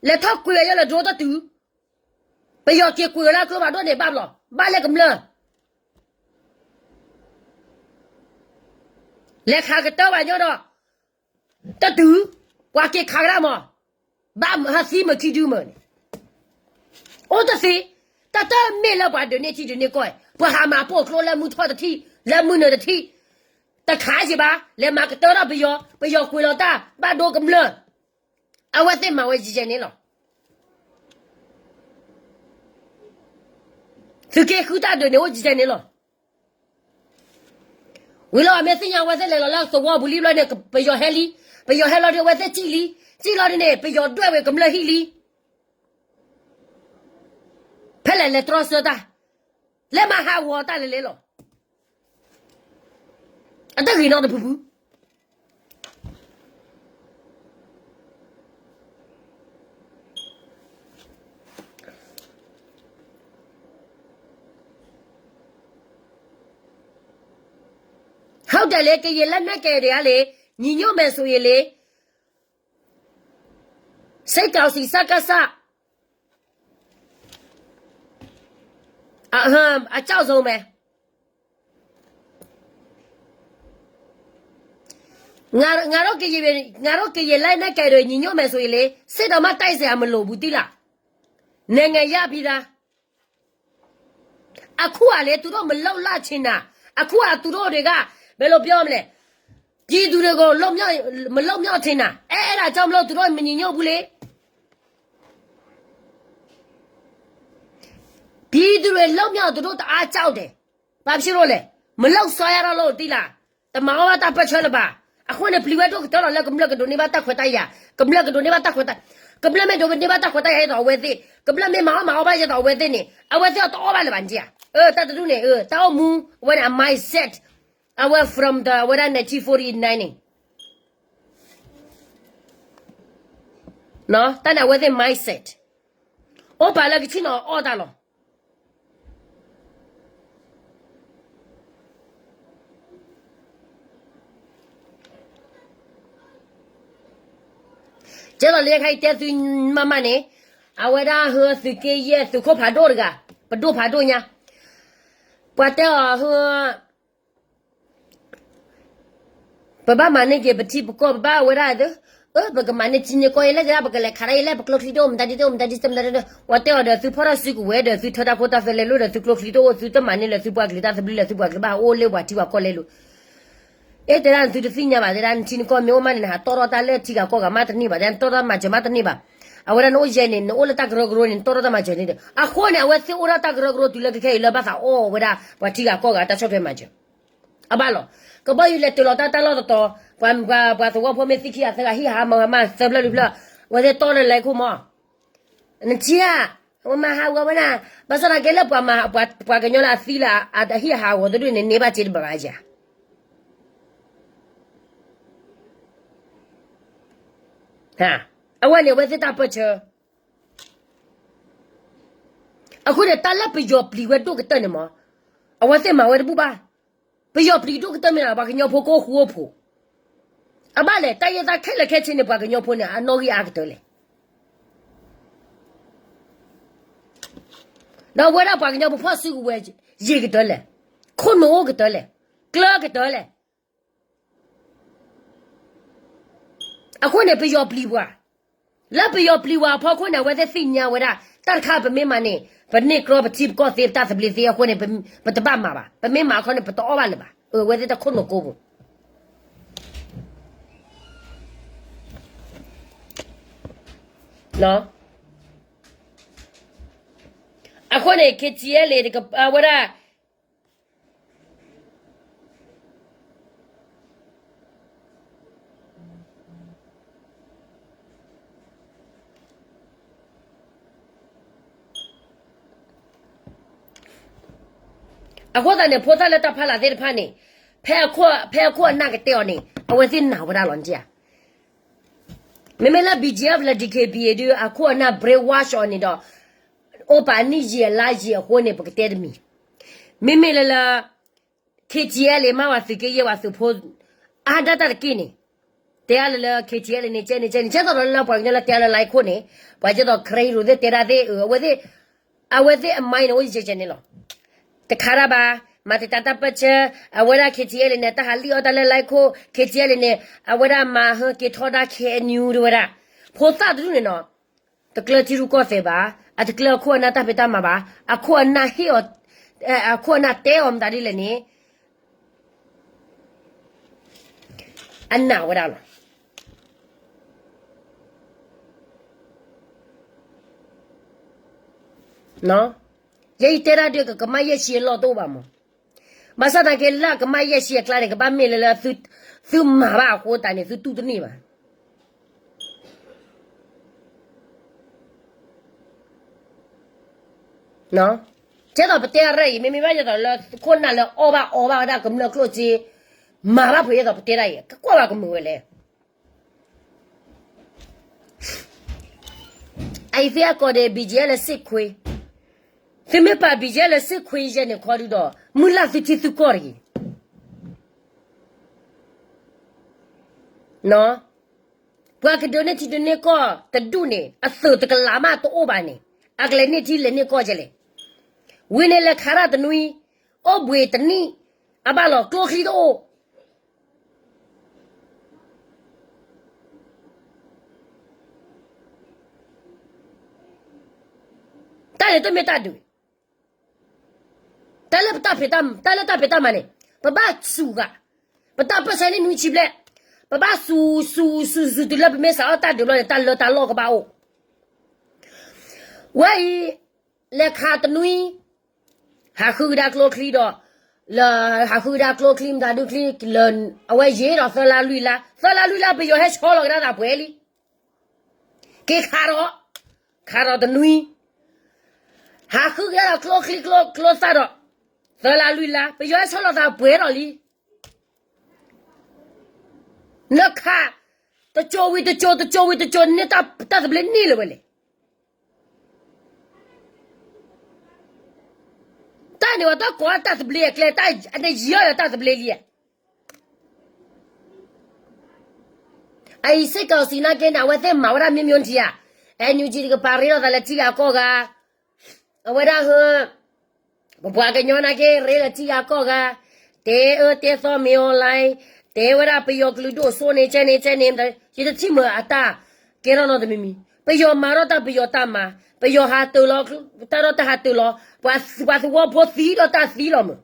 လဲၤထီၣ်ကွံာ်ဝဲယဲလၢ drone တတုၤ, ပယီၤက့ၤကွံာ်ဝဲလၢကျိဖးဒိၣ်န့ၣ်ဘၣ်ဘျီ, ဘၣ်လၢကမျၢၢ် လဲၤခးကတၢၢ်ဘၣ်ညီဒီး, တတုၤ, ပှၤက့ၤခးကဒါမး, ဘၣ်ဟးသံမုာ်ခံဒုမုာ်န့ၣ်, အိၣ်တသ့, တၢ်တမ့ၢ်လၢပှၤဒုးန့ၢ်ထံဒုးန့ၢ်ကီၢ်, ပှၤဟးမၤပိာ်ကျိလၢမုၢ်ထီၣ်တထံၣ်, လၢမုၢ်နုာ်တထံၣ်, တခးက့ၤဘၣ်, လဲၤမၤကတၢၢ်ထီၣ်ပယီၤ, ပယီၤကွံာ်လီၤတၢ်ဘၣ်ဒိကမျၢၢ်, အဝဲသ့ၣ်မၤဝဲယံာ်ယံာ်န့ၣ်လီၤ. သုးက့ဃုတၢ်ဒုးန့ၣ်အိၣ်ယံာ်ယံာ်န့ၣ်လီၤ. ဝံၤလီၤအမ့ၢ်သ့ၣ်ညါအဝဲသ့ၣ်လဲၤလီၤလၢသဝီပူၤလံဘျီန့ၣ် ပယီၤဟဲလံ, ပယီၤဟဲလီၤဒီးအဝဲသ့ၣ်စံၣ်လံ, စံၣ်လီၤဒ်န့ၣ် ပယီၤဒွဲၣ်ဝဲကမျၢၢ်ဟံၣ်လံ. ဖဲလဲၣ်လဲၤတြီဆၢတၢ်, လဲၤမၤဟးဂီၤတၢ်လဲၤလဲၤလီၤ. အတဂ့ၤနီတဖုဖု ဟုတ်တယ်လေ, ကရင်လက်နက်ကိုင်တွေကလေ, ညီညွတ်မယ်ဆိုရင်လေ, စစ်ကောင်စီ စကစ အ အ အကြောက်ဆုံးပဲ. ငါတို့ကရင်, ငါတို့ကရင်လက်နက်ကိုင်တွေ ညီညွတ်မယ်ဆိုရင်လေ, စစ်တောင်မှတိုက်စရာမလိုဘူး သိလား. နိုင်ငံရပြီးသား. အခုကလေ သူတို့မလုပ်လောက်ချင်တာ, အခုကသူတို့တွေက ဘယ်လိုပြောမလဲ, ပြည်သူတွေကို လွတ်မြောက်, မလွတ်မြောက်ချင်တာ, အဲ, အဲဒါကြောင့်မလို့ သူတို့ မညီညွတ်ဘူးလေ. ပြည်သူတွေ လွတ်မြောက်အောင် သူတို့တအားကြောက်တယ်. ဘာဖြစ်လို့လဲ. မလုပ်စားရတော့လို့ သိလား. တမၤအီၣ်ဘၣ်တၢ်ပၢၢ်ဆၢလၢၤဘၣ်. အဃိန့ၣ် ပျံၤဝဲဒိၣ်ကတၢၢ်လီၤလၢကမျၢၢ်ကဒိးန့ၢ်ဘၣ်တၢ်ခွဲးတၢ်ယာ်, ကမျၢၢ်ကဒိးန့ၢ်ဘၣ်တၢ်ခွဲးတၢ်, ကမျၢၢ်မ့ၢ်ဒိးန့ၢ်ဘၣ်တၢ်ခွဲးတၢ်ယာ်ယဲသိးအဝဲသ့ၣ်, ကမျၢၢ်မ့ၢ်မၤအီၣ်မၤအီဘၣ်ယဲသိးအဝဲသ့ၣ်န့ၣ်, အဝဲသ့ၣ်အတအီၣ်ဘၣ်လၢၤဘၣ်န့ၣ်ဧါ. တၢ်တဒူၣ်န့ၣ်, တၢ်အိၣ်မူ, အဝဲန့ၣ် အ mindset, အဝဲ from the အဝဲဒၣ် nineteen forty-nine န့ၣ် တၢ်န့ၣ်အဝဲသ့ၣ် mindset, အိၣ်ပာ်လၢကဆ့ၣ်နီၤအီၣ်တၢ်လီၤ. ကဲသိးလၢခဲအံၤတဲသုမးမးန့ၣ်, အဝဲဒၣ်ဟၢသုးက့ယဲၢ် သုးခိၣ်ဖးဒိၣ်တဂၤ, ပဒိၣ်ဖးဒိၣ်ညါ, ပှၤတဲအီၤဟၢ ပဘၣ်မၤန့ၢ်က့ၤပထံပကီၢ် ပဘၣ်ဝဲဒၣ်, အၢ ပကမၤန့ၢ်ထံန့ၢ်ကီၢ်အံၤလၢ ပကလဲၤခးတၢ်အံၤလၢ ပကျိချံတအိၣ် မတၤဒ်တအိၣ် မတၤဒ်တမတၤဒ်, ပှၤတဲအီၤဒီး သုဖီၣ်ထီၣ်စုကဝဲၤဒီး သုထၢတၢ်ဖိတၢ်သၢလဲၤလိၤဒီး သုကျိချံတအိၣ် သုတမၤန့ၢ်လၢသုပှၤကလုာ်တၢ်သဘျ့လၢသုပှၤကလုာ်ဘၣ် အိၣ်လၢပှၤထံပှၤကီၢ်လဲၤလိၤ. အဲ တဲဒၣ်နသုတသ့ၣ်ညါဘၣ် တဲဒၣ်နထံနကီၢ်မ့ၢ်အိၣ်မးန့ၣ် နဟးတီၣ်ထီၣ်တၢ်လၢထံဂၤကီၢ်ဂၤမးတန့ၢ်ဘၣ် တဲနတီၣ်ထီၣ်မၤစၢၤမးတန့ၢ်ဘၣ်. အဝဲဒၣ်နအိၣ်ယဲၢ်န့ၣ် နအိၣ်လၢတၢ်ကရၢကရိန့ၣ် နတီၣ်ထီၣ်တၢ်မၤစၢၤန့ၣ်ဒီး အဃိန့ၣ် အဝဲသ့ၣ်အိၣ်ဒၣ်တၢ်ကရၢကရိတုၤလၢခဲခဲအံၤလၢဘၣ်သးအီၣ်ဝဲဒၣ် ပှၤထံဂၤကီၢ်ဂၤတၢ်ဆီၣ်ထွဲမၤစၢၤ အဘၣ်လီၤ. ကဘီယူၤလဲၤတုၤလီၤတၢ်တၢ်လီၢ်တတီၤ, ပှၤ, ပှၤသဝီဖိမ့ၢ်သံခံဂၤသၢဂၤ ဟံၣ်ဟးမၤဝဲမးသၢဖျၢၣ်လွံၢ်ဖျၢၣ်, အဝဲသ့ၣ်တီၢ်လၢလဲၤခိၣ်မး, နထံဧါ, ဝဲမၤဟးဂီၤဝဲဒၣ်, ဘၣ်ဆၣ်သနာ်က့လၢပှၤမၤ, ပှၤကညီလၢအသံလၢအဟံၣ်ဟးဂီၤတဒူၣ်န့ၣ် န့ၢ်ဘၣ်စ့တဘၣ်ဘၣ်ဧါ. အဝဲန့ၣ် အဝဲသ့ၣ်တၢ်ပၢၢ်ဆၢ အဃိန့ၣ် တၢ်လၢပယီၤပျံၤဝဲဒိၣ်ကတၢၢ်န့ၣ်မး, အဝဲသ့ၣ်မၤဝဲတဘူၣ်ဘၣ်. ပယီၤပျံၤဒိၣ်ကတၢၢ်မ့ၢ် ပှၤကညီဖိကအိၣ်ဃူအိၣ်ဖိး, အဘၣ်လဲၣ် တၢ်ယဲၢ်တၢ်ခဲလၢာ်ခဲဆ့န့ၣ် ပှၤကညီဖိန့ၣ် အနီၣ်ဂံၢ်အါကတၢၢ်လဲၣ်. ဒီးဝဲဒၣ်ပှၤကညီဖိဖီၣ်စုကဝဲၤ ယံာ်ကတၢၢ်လဲၣ်, ခိၣ်နူာ်အိၣ်ကတၢၢ်လဲၣ်, ကျၢၤကတၢၢ်လဲၣ်. အဃိန့ၣ် ပယီၤပျံၤပှၤ, လၢပယီၤပျံၤပှၤအဖီခိၣ်န့ၣ် အဝဲသ့ၣ်သ့ၣ်ညါဝဲဒၣ် တၢ်တခါပမ့ၢ်မၤန့ၣ် ပန့ၢ်ကြီပထံပကီၢ်သ့ ပတၢ်သဘျ့သ့အဃိန့ၣ် ပတဘၣ်မၤဘၣ်, ပမ့ၢ်မၤအခီန့ၣ် ပတအီၣ်ဘၣ်လၢၤဘၣ်. အဝဲသ့ၣ်တၢ်ခိၣ်နူာ်ကိးပူၤ အဃိန့ၣ် KTLA ဝဲဒၣ် အဃိသတးန့ၣ် ဖိသၣ်လၢတၢ်ဖီလာ်သ့ၣ်တဖၣ်န့ၣ် ဖဲအခိၣ်, ဖဲအခိၣ်အနၢ်ကတဲအီၤန့ၣ် အဝဲသ့ၣ်နာ်ဝဲဒၣ်လီၤ. မ့မ့ၢ်လၢ BGF လၢ DKBA ဒုး အခိၣ်အနၢ် brainwash အီၤန့ၣ်ဒီး အိၣ်ပာ်နံၣ်ယံာ်အလါယံာ်အဃိန့ၣ် ပကတဲတမံၤ. မ့မ့ၢ်လၢလၢ KTLA မ့ၢ်ဝဲသုးက့ယဲၢ် ပှၤသုးဖိ အါဒၣ်တၢ်တက့ၢ်န့ၣ် တဲအါလၢလၢ KTLA န့ၣ် ကဲန့ၣ် ကဲန့ၣ် ကဲသိးဒီးလၢပှၤကညီလၢတဲအါလၢ like ခိၣ်န့ၣ် ပှၤကဲသိး ခရံာ်ရိၤသ့ၣ်တဲဒၣ်သ့ၣ် အဝဲသ့ၣ် အဝဲသ့ၣ်အ mind န့ၣ် အိၣ်ယကဲကဲန့ၣ်လီၤ. တခါဒၣ်ဘၣ် မၤတံာ်တာ်တၢ်ပၢၢ်ဆၢ အဝဲဒၣ် KTLA န့ၣ် တၢ်ဟးလံၣ်အီၣ်တၢ်လၢ like ခိၣ် KTLA န့ၣ် အဝဲဒၣ်မၤဟၢက့ၤထီဒါ KNU တဝဲဒၣ် ဖိသၣ်တဒူၣ်န့ၣ်နီၤ တကျၢၤထံရူၢ်ကီၢ်သဲးဘၣ်, အတကျၢၤအခိၣ်အနၢ်တၢ်ဖံးတၢ်မၤဘၣ်, အခိၣ်အနၢ်ဟ့ၣ်အီၤ, အခိၣ်အနၢ်တဲအီၤမတၤဒ်လဲၣ်န့ၣ် အနာ်ဝဲဒၣ်လီၤ. ယဲအံၤတဲဒၣ်ဒုး ကကမၣ်ယဲၢ်ဆံအလီၢ်တအိၣ်ဘၣ်မး. ဘၣ်ဆၣ်သနာ်က့လၢကမၣ်ယဲၢ်ဆံအကျါန့ၣ် ကဘၣ်မ့ၢ်လၢလၢ သုမၤဘၣ်အဃိသတးန့ၣ် သုတူၢ်တန့ၢ်ဘၣ်. ကဲသိးပတဲအရၢအံၤ မ့မ့ၢ်ဘၣ်ယဲသိးလၢခိၣ်နၢ်လၢအီၣ်ဘၣ်အီဘၣ်ဝဲဒၣ်ကမျၢၢ်ကျိၣ်စ့, မၤဘၣ်ဖုးယဲသိးပတဲဒၣ်အံၤ ကကွၢ်ဘၣ်ကမုာ်ဝဲလဲၣ်. အအံၤသ့ၣ်အကိးဒီး ဘံၣ်ကဲလၢစ့ၣ်ခွ့, သုမ့ၢ်ပာ်ဘံၣ်ကဲလၢစ့ၣ်ခွ့ ယဲန့ၣ်ခီဒုဒီး မုၢ်လၢ်သုထံသုကီၢ်တဂ့ၤ. ပှၤကဒုးန့ၢ်ထံဒုးန့ၢ်ကီၢ်တဒူၣ်န့ၣ် အသုးတကလးမးတအိၣ်ဘၣ်န့ၣ် အကလဲၤန့ၢ်ထံလဲၤန့ၢ်ကီၢ်ကလဲၣ်. ဝံၤန့ၣ်လဲၤခးတၢ်တနွံ, အိၣ်ဘှံးတနံၣ်, အဘၣ်လီၤကျိချံတအိၣ် တၢ်န့ၣ်တမ့ၢ်တၢ်ဒုး, တၢ်လၢပတၢ်ဖံးတၢ်, တၢ်လၢတၢ်ဖံးတၢ်မၤန့ၣ် ပဘၣ်စူၤဂၤ, ပတၢ်ပၢၢ်ဆၢန့ၣ်နွံဆံဘျဲၣ်, ပဘၣ်စူၤစူၤစူၤစူၤတုၤလၢပမ့ၢ်စးထီၣ်တၢ်ဒုးဘျီန့ၣ် တၢ်လၢတၢ်လီၢ်ကဘၣ်အိၣ်. ဝဲအံၤ လဲၤခးတနွံ ဟးဃုကဒါကျိချံဒီး, လၢဟးဃုကဒါကျိချံမတၤဒုချံလၢ အဝဲယံာ်ဒီးသၢလါလွံၢ်လါ, သၢလါလွံၢ်လါ ပယီၤဟဲဆီလီၤကဒါသးပှဲၤလံ. က့ၤခးဒီး, ခးဒီးတနွံ, ဟးဃုကဒါဒီးကျိချံကျိသၣ်ဒီး, သၢလါလွံၢ်လါ ပယီၤဟဲဆီလီၤသးပှဲၤဒီးလံ. နခး, တကၠိဝံၤတကၠိ တကၠိဝံၤတကၠိန့ၣ် တၢ်သဘျ့န့ၢ်လၢၤဝဲလဲၣ်. တၢ်န့ၣ်ဝဲတၢ်ကိးတၢ်သဘျ့အကျဲ, တၢ်အနယံၤအီၤဒီးတၢ်သဘျ့လံဧါ. အအံၤစ့ၢ်ကီးစံးနာ်က့န့ၣ် အဝဲသ့ၣ်မၤဝဲဒၣ်မ့ၢ်မ့ၢ်ထံဧါ. အဲနယူၣ်ကၠံတကပၤရ့လိာ်သးလၢထံဂၤကီၢ်ဂၤ, အဝဲဒၣ်ဟၢ ပပှၤကညီနာ်က့ ရ့လၢထံဂၤကီၢ်ဂၤ, တဲအၢတဲသီမ့ၢ် online, တဲဝဲဒၣ်ပယီၤကလုာ်ဒိၣ်စိန့ၣ် ကဲန့ၣ်ကဲန့ၣ်, ယတထံၣ်မုာ်အတၢ်ကဲထီၣ်နီတမံၤမံၤ. ပယီၤမၤထီၣ်တၢ်ပယီၤတၢ်မၤ, ပယီၤဟးတၢၤလီၤ, တၢ်ထီၣ်တၢ်ဟးတၢၤလီၤ, ပှၤသဝီဖိသံဒီးတၢ်သံလီၤမုာ်.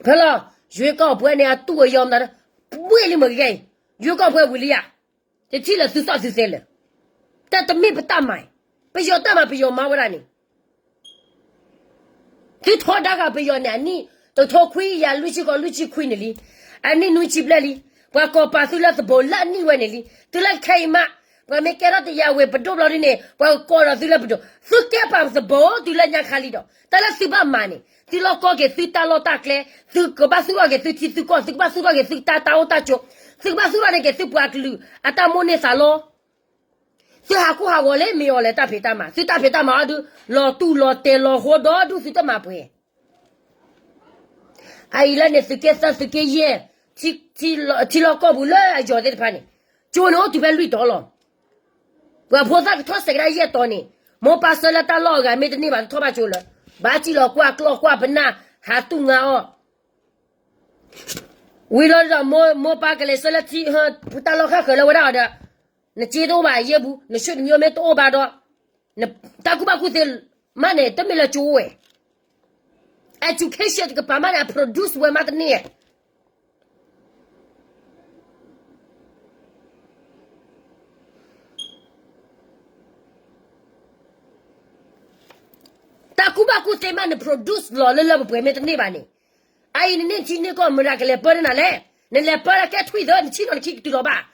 ဖဲလီၤ, ရွေးကောက်ပွဲန့ၣ် အတူၢ်အယီၤမတၤ, ဝံၤလံမုာ်ကဲအံၤ, ရွေးကောက်ပွဲဝံၤလံယါ. တထံၣ်လၢသုသီၣ်သုသဲလၢာ်, တၢ်တမ့ၢ်ပတၢ်မၤ, ပယီၤတၢ်မၤပယီၤမၤဝဲဒၣ်န့ၣ်, သုထီဒါဂၤပယီၤန့ၣ် အနံၣ်တထိခွံကယၤလွံၢ်ဆံဃိးလွံၢ်ဆံခွံန့ၣ်လံ, အနံၣ်နွံဆံဘျဲၣ်လံ, ပှၤကိးပာ်သုလၢသဘိးလၢအနံၣ်ဝဲန့ၣ်လံ, တုၤလၢခဲအံၤမး, ပှၤမ့ၢ်ကဲထီၣ်တယၤဝဲပဒိၣ်ဘျီဒ်န့ၣ် ပှၤကကိးဒီးသုလၢပဒိၣ်, သုကဲပာ်သဘိးတုၤလၢညါခါလံဒီး တၢ်လၢသုဘၣ်မၤန့ၣ် သုလီၢ်ကီက့ၤသုတၢ်လီၢ်တၢ်ကျဲ, သုကဘၣ်သူၣ်ထီၣ်က့ၤသုထံသုကီၢ်, သုကဘၣ်သူၣ်ထီၣ်က့ၤသုတၢ်တၢ်အိၣ်တၢ်ကၠိ, သုကဘၣ်သူၣ်ထီၣ်န့ၢ်က့ၤသုပှၤကလုာ်အတၢ်မိၣ်န့ၢ်သးလီ သုဟးကိၢ်ဟးဂီၤလၢမ့ၢ်အီၤလဲၣ်တၢ်ဖံးတၢ်မၤ, သုတၢ်ဖံးတၢ်မၤအီၤဒုး လီၤတူၢ်လီၤတဲာ်လီၤဟိဒီးဒုးသုတမၤပှဲၤ. အအံၤလၢန့ၣ် သုးက့သၢသုးက့ယဲၢ်, ထံလီၢ်ကီၢ်ပူၤလၢအယီၤသ့ၣ်တဖၣ်န့ၣ်, ကၠိန့ၣ်အိၣ်တုၤဖဲလွံၢ်တီၤလီၤ. ပှၤဖိသၣ်ကထီၣ်စဲးကဒါယဲၢ်တီၤန့ၣ်, မိၢ်ပၢ်ဆၢလၢတၢ်လီၢ်အဂၤမ့ၢ်တန့ၢ်ဘၣ်တထီၣ်ဘၣ်ကၠိလၢၤ, ဘၣ်စံၣ်လီၤကွၢ်ကျီၢ်ကွၢ်ပနၢ်, ဟးတူၢ်ငါအီၤ ဝံၤလီၤဒီး မိၢ်ပၢ်ကလဲၤဆှၢလၢထံ, တၢ်လီၢ်ခၣ်ဃၢၤလၢဝဲဒၣ်အီၤဒီး, နစ့တအိၣ်ဘၣ်ယဲၢ်ဘူး, နဆွေမျိုးမ့ၢ်တအိၣ်ဘၣ်ဒီး, တၢ်ကူၣ်ဘၣ်ကူၣ်သ့မးန့ၣ် တမ့ၢ်လၢကၠိဝဲ, education တကပၤမးန့ၣ် အ produce ဝဲမးတန့ၢ် တၢ်ကူၣ်ဘၣ်ကူၣ်သ့မး န produce လီၤလၢလၢပှဲၤပှဲၤမ့ၢ်တန့ၢ်ဘၣ်န့ၣ်, အအံၤနန့ၢ်ထံန့ၢ်ကီၢ်မတၤကလဲၤပၢန့ၢ်နၤလဲၣ်, နလဲၤပၢလၢကဲထွံၣ်သၢ နဆ့ၣ်နီၤနခံကတုၤလီၤဘၣ်,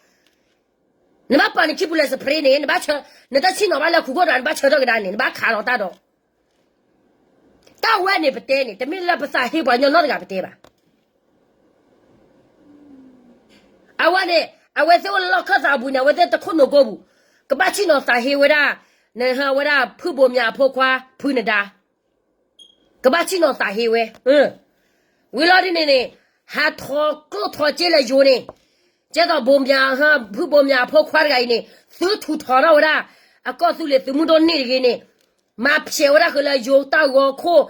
နဘၣ်ပာ်နခံပူၤလဲၤ spray န့ၣ်, နဆ, နတဆ့ၣ်နီၤဘၣ်လၢခူၣ်ခိၣ်ဒီး နဘၣ်ဆၢထၢၣ်ကဒါန့ၣ် နဘၣ်ခးလီၤတၢ်ဒီး တၢ်ဝဲန့ၣ်ပတဲန့ၣ် တမ့ၢ်လၢပသးဟ့ပှၤကညီနီတဂၤပတဲဘၣ်. အဝဲန့ၣ် အဝဲသ့ၣ်အိၣ်လၢလီၢ်ခၢၣ်သးအပူၤန့ၣ် အဝဲသ့ၣ်တခိၣ်နူာ်ကိးပူၤ, ကဘၣ်ဆ့ၣ်နီၤသးဟ့ဝဲဒၣ်, နဟးဝဲဒၣ်ဖုဘိးမၠးအဖိခွါ ဖုနဒါ, ကဘၣ်ဆ့ၣ်နီၤသးဟ့ဝဲ, ဝံၤလီၤဒ်န့ၣ်န့ၣ်, ဟးထီၣ်ကျိၣ်ထီၣ်စ့လၢယိၤန့ၣ်, ကဲသိးဘိးမၠး, ဖုဘိးမၠးအဖိခွါတဂၤအံၤန့ၣ် သုထူးထီၣ်ထီၣ်ဝဲဒၣ်, အကီၢ်သူလ့ၤသုးမုၢ်ဒိၣ်န့ၣ်တဂ့ၤန့ၣ်, မၤဖျဲးဝဲဒၣ်ဃုာ်လၢယိၤတၢ်ဂီၤခိၣ်,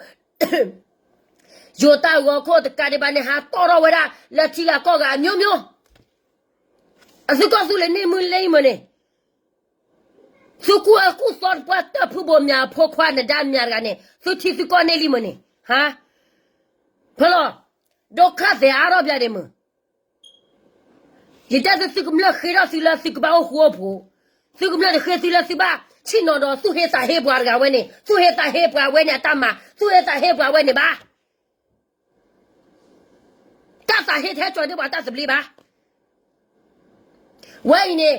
ယိၤတၢ်ဂီၤခိၣ်တကးဒံးဘၣ်န့ၣ် ဟးတီၣ်ထီၣ်ဝဲဒၣ်လၢထံဂၤကီၢ်ဂၤအမျိုးမျိုး, အသုကီၢ်သူလ့ၤန့ၣ်မုၢ်လၢအံၤမ့ၢ်န့ၣ်, သုကူၣ်အၢကူၣ်သီတပှၢ်တၢၢ်ဖုဘိးမၠးအဖိခွါနဒါမၠးတဂၤန့ၣ် သုထံသုကီၢ်န့ၣ်လံမ့ၢ်န့ၣ်, ဟါ, ဖဲလီၤ, ဒုက္ခသည်အါထီၣ်ပျၢ်ဒ့မုၢ်, ယတဲသု သုကမျၢၢ်ဃ့ထီၣ်သုလၢသုကဘၣ်အိၣ်ဃူအိၣ်ဖိး, သုကမျၢၢ်တဃ့သုလၢသုဘၣ်ဆ့ၣ်နီၤဒီးသူၣ်ဟ့သးဟ့ပှၤတဂၤဝဲန့ၣ်, သူၣ်ဟ့သးဟ့ပှၤဝဲန့ၣ်အတၢ်မၤ, သူၣ်ဟ့သးဟ့ပှၤဝဲန့ၣ်ဘၣ်. တၢ်သးဟ့ထဲကၠီၤန့ၢ်ပှၤတၢ်သဘျ့ဘၣ်. ဝဲအံၤန့ၣ်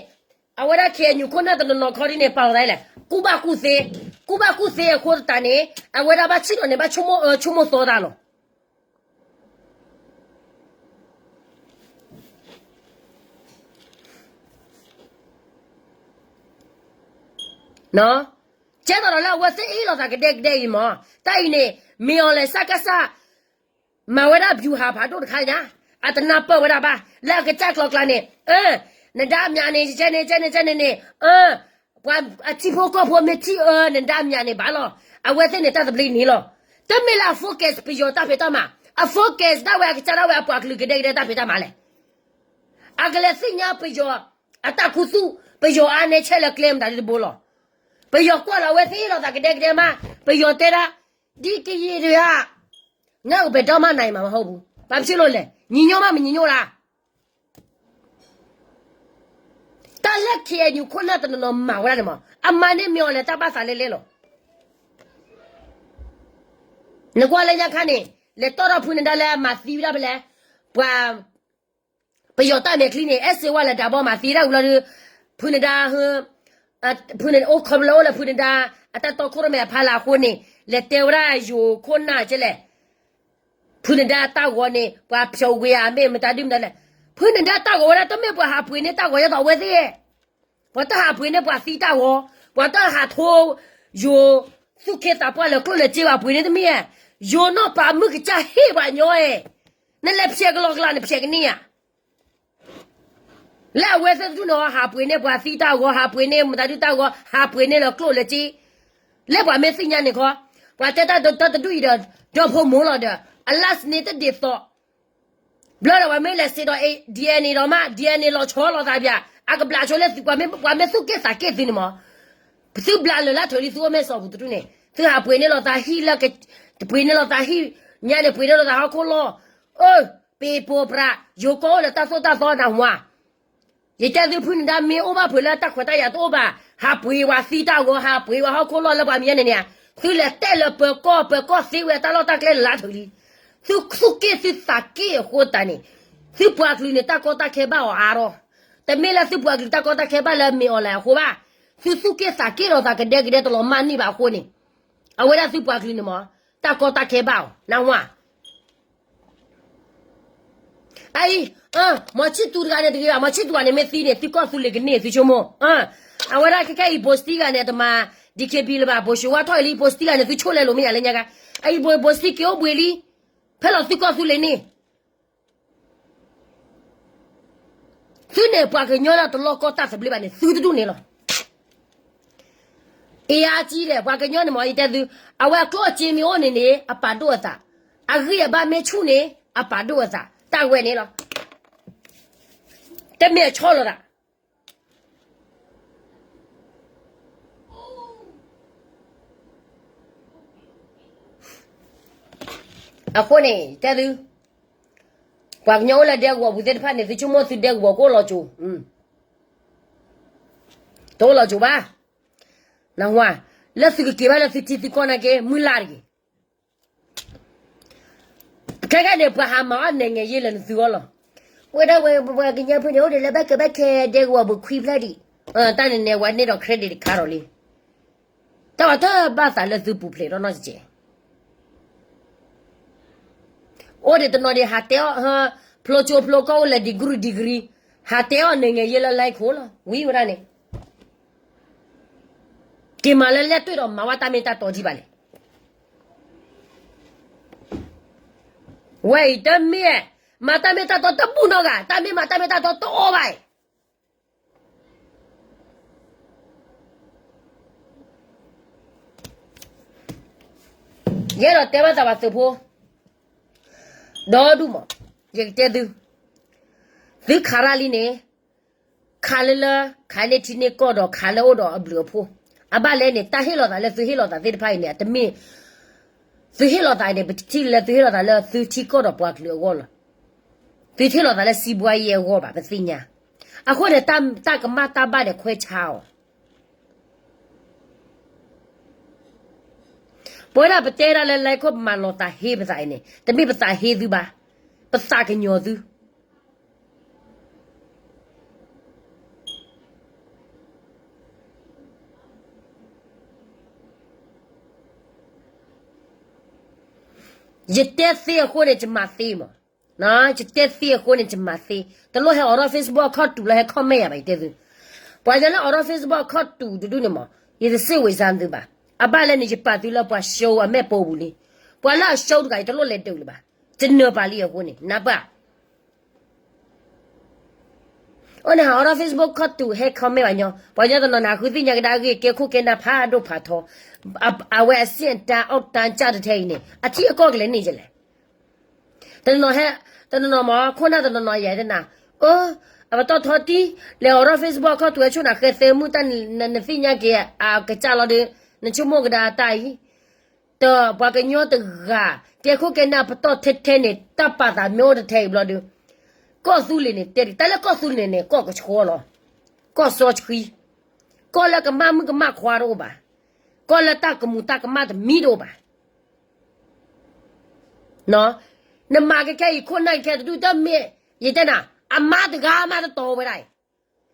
အဝဲဒၣ် ခ့ၣ်အဲၣ်ယူၣ် ခိၣ်နၢ်တနီၤနီၤခီဒ်န့ၣ် ပာ်လီၤသးလဲၣ်, ကူၣ်ဘၣ်ကူၣ်သ့, ကူၣ်ဘၣ်ကူၣ်သ့အဃိသတးန့ၣ် အဝဲဒၣ်ဘၣ်ဆ့ၣ်နီၤန့ၣ် ဘၣ်ဆိကမိၣ်အၢဆိကမိၣ်သီတၢ်လီၤ. ကဲသိးဒီးလၢအဝဲသ့ၣ်ဟ့ၣ်လီၤသးကဒဲကဒဲအံၤမး, တၢ်အံၤန့ၣ် မ့ၢ်အီၤလဲၣ် စကစ မၤဝဲဒၣ် ဗျူဟာ ဖးဒိၣ်တခါညါ, အတနၢ်ပၢၢ်ဝဲဒၣ်ဘၣ် လၢအကစၢ်ကျိၤကျါန့ၣ်, နဒါမၠးန့ၣ် ကဲန့ၣ် ကဲန့ၣ် ကဲန့ၣ်န့ၣ်, ပှၤအထံဖိကီၢ်ဖိမ့ၢ်ထံၣ်အၢ နဒါမၠးန့ၣ်ဘၣ်လီၤ, အဝဲသ့ၣ်န့ၣ်တၢ်သဘျ့န့ၣ်လီၤ. တမ့ၢ်လၢအ focus ပယီၤတၢ်ဖံးတၢ်မၤ, အ focus ဒၣ်ဝဲအကစၢ်ဒၣ်ဝဲအပှၤကလုာ်ကဒဲကဒဲတၢ်ဖံးတၢ်မၤလဲၣ်. အကလဲၤသ့ၣ်ညါပယီၤအတၢ်ခူသူၣ်, ပယီၤအါန့ၢ်ဆဲးလၢကျဲမတၤဒ်တဘိလီၤ. ပယီၤကွၢ်လီၤအဝဲသ့ၣ်ဟ့ၣ်လီၤသးကဒဲကဒဲမး, ပယီၤတဲဒၣ် ဒ်ကယံာ်တဂၤ ငါ့ကိုဘယ်တော့မှနိုင်မှာမဟုတ်ဘူး, ဘာဖြစ်လို့လဲ, ညီညွတ်မှမညီညွတ်လား. တၢ်လၢ ခ့ၣ်အဲၣ်ယူၣ် ခိၣ်နၢ်တနီၤနီၤမၤဝဲဒၣ်န့ၣ်မး, အမၤန့ၢ်မ့ၢ်အီၤလဲၤတၢ်ဘၣ်သးလဲလဲလီၤ. နကွၢ်လၢညါခါန့ၣ် လဲၤတီၣ်ထီၣ်ဖုနဒါလၢအမၤသံဝဲဒၣ်ဖဲလဲၣ်, ပှၤ ပယီၤတၢ်မဲာ်ချံန့ၣ် အဲၣ်စ့ဝါလဲၤဒၣ်ဘီမၤသံဒၣ်ဝံၤလီၤဒီး ဖုနဒါ ဖုနဒါအိၣ်ခိးလၢအိၣ်လၢဖုနဒါ အတၢ်တီခိၣ်ရိၣ်မဲအဖီလာ်အဃိန့ၣ် လဲၤတဲဝဲဒၣ်ယိၤခိၣ်နၢ်ကဲလဲၣ်, ဖုနဒါတၢ်ဂီၤန့ၣ် ပှၤဖျိးဝံၤဧါ မ့ၢ်မတၤဒုမတၤလဲၣ်, ဖုနဒါတၢ်ဂီၤဝဲဒၣ် တမ့ၢ်ပှၤဟးပှ့ၤန့ၢ်တၢ်ဂီၤ ယဲသိးအဝဲသ့ၣ်, ပှၤတၢ်ဟးပှ့ၤန့ၢ်ပှၤသံတၢ်ဂီၤ, ပှၤတၢ်ဟးထိ ယိၤ သူၣ်က့သးပှၢ်လၢကျိၣ်လၢစ့ဘၣ်ပှ့ၤန့ၢ်တမ့ၢ်ဧါ, ယိၤနီၢ်ပၤမုၣ်ကစၢ်ဟ့ၣ်ပှၤညီဧါ, နလဲၤဖျဲးကလီကလီနဖျဲးကန့ၢ်ဧါ. လၢအဝဲသ့ၣ်တဒူၣ်န့ၣ် ဟးပှ့ၤန့ၢ်ပှၤသံတၢ်ဂီၤ, ဟးပှ့ၤန့ၢ်မတၤဒုတၢ်ဂီၤ, ဟးပှ့ၤန့ၢ်လၢကျိၣ်လၢစ့, လၢပှၤမ့ၢ်သ့ၣ်ညါန့ၣ်ခီ, ပှၤတဲတၢ်တဒူၣ်အံၤဒီး ဒီဖိမိၢ်လီၤဒီး အလၢ်စန့ၣ်တဒ်သိး, ဘျီဒီးပှၤမ့ၢ်လဲၤစ့ဒီး DNA ဒီးမး DNA လီၤဆီလိာ်သးပၠး, အကဘျးဆိလၢသု ပှၤမ့ၢ်သူၣ်က့သးက့သုန့ၣ်မး, သုဘျးလၢာ်လၢထၢၣ်လံ သုအိၣ်မ့ၢ်စီၤပူၤတဒူၣ်န့ၣ် သုဟးပှ့ၤန့ၢ်လိာ်သးဟံၣ်လၢ, ပှ့ၤန့ၢ်လိာ်သးဟံၣ်, ညါန့ၣ်ပှ့ၤန့ၢ်လိာ်သးဟီၣ်ခိၣ်လီၢ်, အၢ, ပ့ၤပိာ်ပြး, ယိၤကီၢ်အိၣ်လၢတၢ်သိၣ်တၢ်သီနၢ်ဟူဧါ. ယတဲသုဖုနဒါမ့ၢ်အိၣ်ဘၣ်ဖုးလၢတၢ်ခွဲးတၢ်ယာ်တအိၣ်ဘၣ်, ဟးပှ့ၤဝဲသံတၢ်ဂီၤ, ဟးပှ့ၤဝဲဟီၣ်ခိၣ်လီၢ်လၢပှၤမံၤညါန့ၣ်န့ၣ်, သုလဲၤတဲလၢပၢၤကီၢ်, ပၢၤကီၢ်သ့ဝဲတၢ်လီၢ်တၢ်ကျဲလၢလါထၢၣ်လံ. သုသူၣ်က့ၣ်သုသးက့ၣ်အဃိသတးန့ၣ်, သုပှၤကလုာ်န့ၣ် တၢ်ကီတၢ်ခဲဘၣ်အီၤအါထီၣ်, တမ့ၢ်လၢသုပှၤကလုာ်တၢ်ကီတၢ်ခဲဘၣ်လၢမ့ၢ်အီၤလဲၣ်အဃိဘၣ်, သုသူၣ်က့ၣ်သးက့ၣ်လိာ်သးကဒဲကဒဲတလီၤမၢ်န့ၢ်ဘၣ်အဃိန့ၣ်, အဝဲဒၣ်သုပှၤကလုာ်န့ၣ်မး, တၢ်ကီတၢ်ခဲဘၣ်အီၤ နၢ်ဟူဧါ. အအံၤ, မီၤဆံၣ်သူတဂၤန့ၣ်တဂ့ၤဘၣ်, မီၤဆံၣ်သူဂၤန့ၣ်မ့ၢ်သံန့ၣ် သုကီၢ်သူလ့ၤကန့ၢ်သုဆိကမိၣ်, အဝဲဒၣ်ခဲခဲအံၤ ဘိၣ်စတံဂၤန့ၣ် တမၤ DKB လၢၤဘၣ်, ဘိၣ်ၡိဝါထီၣ်အံၤလံ, ဘိၣ်စတံဂၤန့ၣ် သုဆိလဲလိာ်မ့ၢ်ယၤလၢညါခါ, အအံၤ ဘိၣ်စတံက့ၤအိၣ်ဘှံးလံ, ဖဲလီၤသုကီၢ်သူလ့ၤန့ၣ် သုန့ၣ်ပှၤကညီလၢတလီၢ်ကီၢ်တၢ်သဘျ့ဘၣ်န့ၣ် သုတဒူၣ်န့ၣ်လီၤ. အံၤအါကံဒီး ပှၤကညီန့ၣ်မ့ၢ်ယတဲသု, အဝဲအကျိၣ်အစ့မ့ၢ်အိၣ်န့ၣ်န့ၣ် အပာ်ဒိၣ်အသး, အဂံၢ်အဘါမ့ၢ်ဆူၣ်န့ၣ် အပာ်ဒိၣ်အသး, တၢ်ဝဲန့ၣ်လီၤ. တမ့ၢ်အဆီၣ်လီၤသး အဃိန့ၣ် တဲသု, ပှၤကညီအိၣ်လၢဒဲကဝီၤပူၤသ့ၣ်တဖၣ်န့ၣ် သုဆိကမိၣ်သုဒဲကဝီၤကအိၣ်လီၤစိၤ, တအိၣ်လီၤစိၤဘၣ်. နၢ်ဟူဧါ, လၢသုကက့ၤဘၣ်လၢသုထံသုကီၢ်နာ်က့ မုၢ်လၢ်တဂ့ၤ. ခဲကနံၣ်န့ၣ် ပှၤဟးမၤအီၣ် နိုင်ငံရေး လၢနသုဂီၢ်လီၤ. ဝဲဒၣ်ဝဲပှၤကညီဖိန့ၣ် အိၣ်ဒံးလၢဘၣ်ကဘၣ်ခဲဒဲကဝီၤပူၤခွံဖျၢၣ်ဒံး, တၢ်န့ၣ်န့ၣ် ဝဲန့ၢ်ဒီး credit တခါဒီးလံ. တၢ်ဝဲတဘၣ်သးလၢသုပူၤဖျဲးဒီးနီတစဲး အိၣ်ဒံးတနီၤဒံး ဟးတဲအီၣ်, ဖျိကၠိဖျိကီၢ်အိၣ်လၢ degree degree, ဟးတဲအီၣ် နိုင်ငံရေး လၢ လၢခိၣ် လီၤ. ဝံၤဝဲဒၣ်န့ၣ် က့ၤမၤလၢလဲၣ် တၢ်ဒီးမၤဝဲတၢ်မ့ၢ်တၢ်တီဒံးဘၣ်လဲၣ်. ဝဲအံၤတမ့ၢ် မၤတၢ်မ့ၢ်တၢ်တီတဘူၣ်နီတဂၤ, တၢ်မ့ၢ်မၤတၢ်မ့ၢ်တၢ်တီတအိၣ်ဘၣ်အံၤ. ယအဲၣ်ဒိးတဲဘၣ်သးပှၤသုးဖိ ဒီဒူၣ်မး, ယကတဲသု, သုခးရၣ်လံန့ၣ်, ခးလၢလၢ ခးန့ၢ်ထံန့ၢ်ကီၢ်ဒီး ခးလၢအိၣ်ဒီးအဘျုးအဖှိၣ်, အဘၣ်လဲၣ်န့ၣ် တၢ်ဟ့ၣ်လီၤသးလၢသုဟ့ၣ်လီၤသးသ့ၣ်တဖၣ်အံၤန့ၣ် တမ့ၢ် သုဟ့ၣ်လီၤသးန့ၣ် ပတထံၣ်လၢသုဟ့ၣ်လီၤသးလၢသုထံကီၢ်ဒီးပှၤကလုာ်အဂီၢ်လီၤ. သုဟ့ၣ်လီၤသးလၢစံးဘှါယဲအဂီၢ်ဘၣ် ပသ့ၣ်ညါ အဃိန့ၣ် တၢ်ကမၣ်တၢ်ဘၣ်န့ၣ်ခွဲးဆါအီၤ. ပဝဲဒၣ်ပတဲဒၣ်လၢ လဲခိၣ် ပမၤလီၤသးဟ့ပသးအံၤန့ၣ် တမ့ၢ်ပသးဟ့သုဘၣ်, ပသးကညီၤသု. ယတဲသ့အဃိန့ၣ် ယမၤသ့မး. ယတဲသ့အဃိန့ၣ် ယမၤသ့. တလိၣ်ဟဲအိးထီၣ် Facebook အခီၣ်တူာ်လၢဟဲ comment ယၤဘၣ် ယတဲသု. ပှၤလၢအိးထီၣ် Facebook အခီၣ်တူာ်တဒူၣ်န့ၣ်မး ယတစံးဝဲစၢ်သုဘၣ်. အဘၣ်လဲၣ်န့ၣ် ယပာ်သုလၢပှၤ show အမဲာ်ပိာ်ပူၤလံ. ပှၤလၢအ show တဂၤ ယတလိၣ်လဲၤဒုးလၢၤဘၣ်. ယနၢၤပာ်လံအဃိန့ၣ် နၢ်ပၢၢ် အိၣ်န့ၣ် ဟးအိးထီၣ် Facebook ခီၣ်တူာ်ဟဲ comment ဘၣ်ညီ, ပှၤကညီတနီၤန့ၣ် ဃုသ့ၣ်ညါကဒါအဂ့ၢ် ကဲခိၣ်ကဲနၢ်ဖးဒိၣ်ဖးထီ, အဝဲအဆင့်အတန်း အောက်တန်း ကၢ်တထဲအံၤန့ၣ် အထံအကီၢ်ကလဲၤန့ၢ်ယလဲၣ်. တနီၤဟဲ, တနီၤနီၤမ့ၢ် ခိၣ်နၢ်တနီၤနီၤယဲၢ်တနၤ, အၢ, အပတီၢ်ထီတံၢ်, လဲၤအိးထီၣ် Facebook ခီၣ်တူာ်ဟဲဆိၣ်နၤဃဲသဲမုၢ်တၢ်, နသ့ၣ်ညါက့ၤအကစၢ်လီၤဒီး နဆိကမိၣ်ကဒါတၢ်အံၤ တၢ်ပှၤကညီတဂၤ ကဲခိၣ်ကဲနၢ်ပတီၢ်ထဲထဲန့ၣ် တၢ်ပာ်သးမ့ၢ်အိၣ်တထဲအံၤဘျီဒီး, ကီၢ်သူလ့ၤန့ၣ် တဲဒ်တၢ်လၢကီၢ်သူလ့ၤန့ၣ် ကီၢ်ကဆှီလီၤ, ကီၢ်စီဆှံ, ကီၢ်လၢကမၣ်မုၣ်ကမၣ်ခွါတအိၣ်ဘၣ်, ကီၢ်လၢတၢ်ကမူၤတၢ်ကမၣ်တမံၤတအိၣ်ဘၣ်. နမၤကဲခဲအံၤ ခိၣ်နၢ်ကဲခဲတဒူၣ်တမ့ၢ်, ယတဲနၤ, အမါတဂၤမးတတီဝဲဒၣ်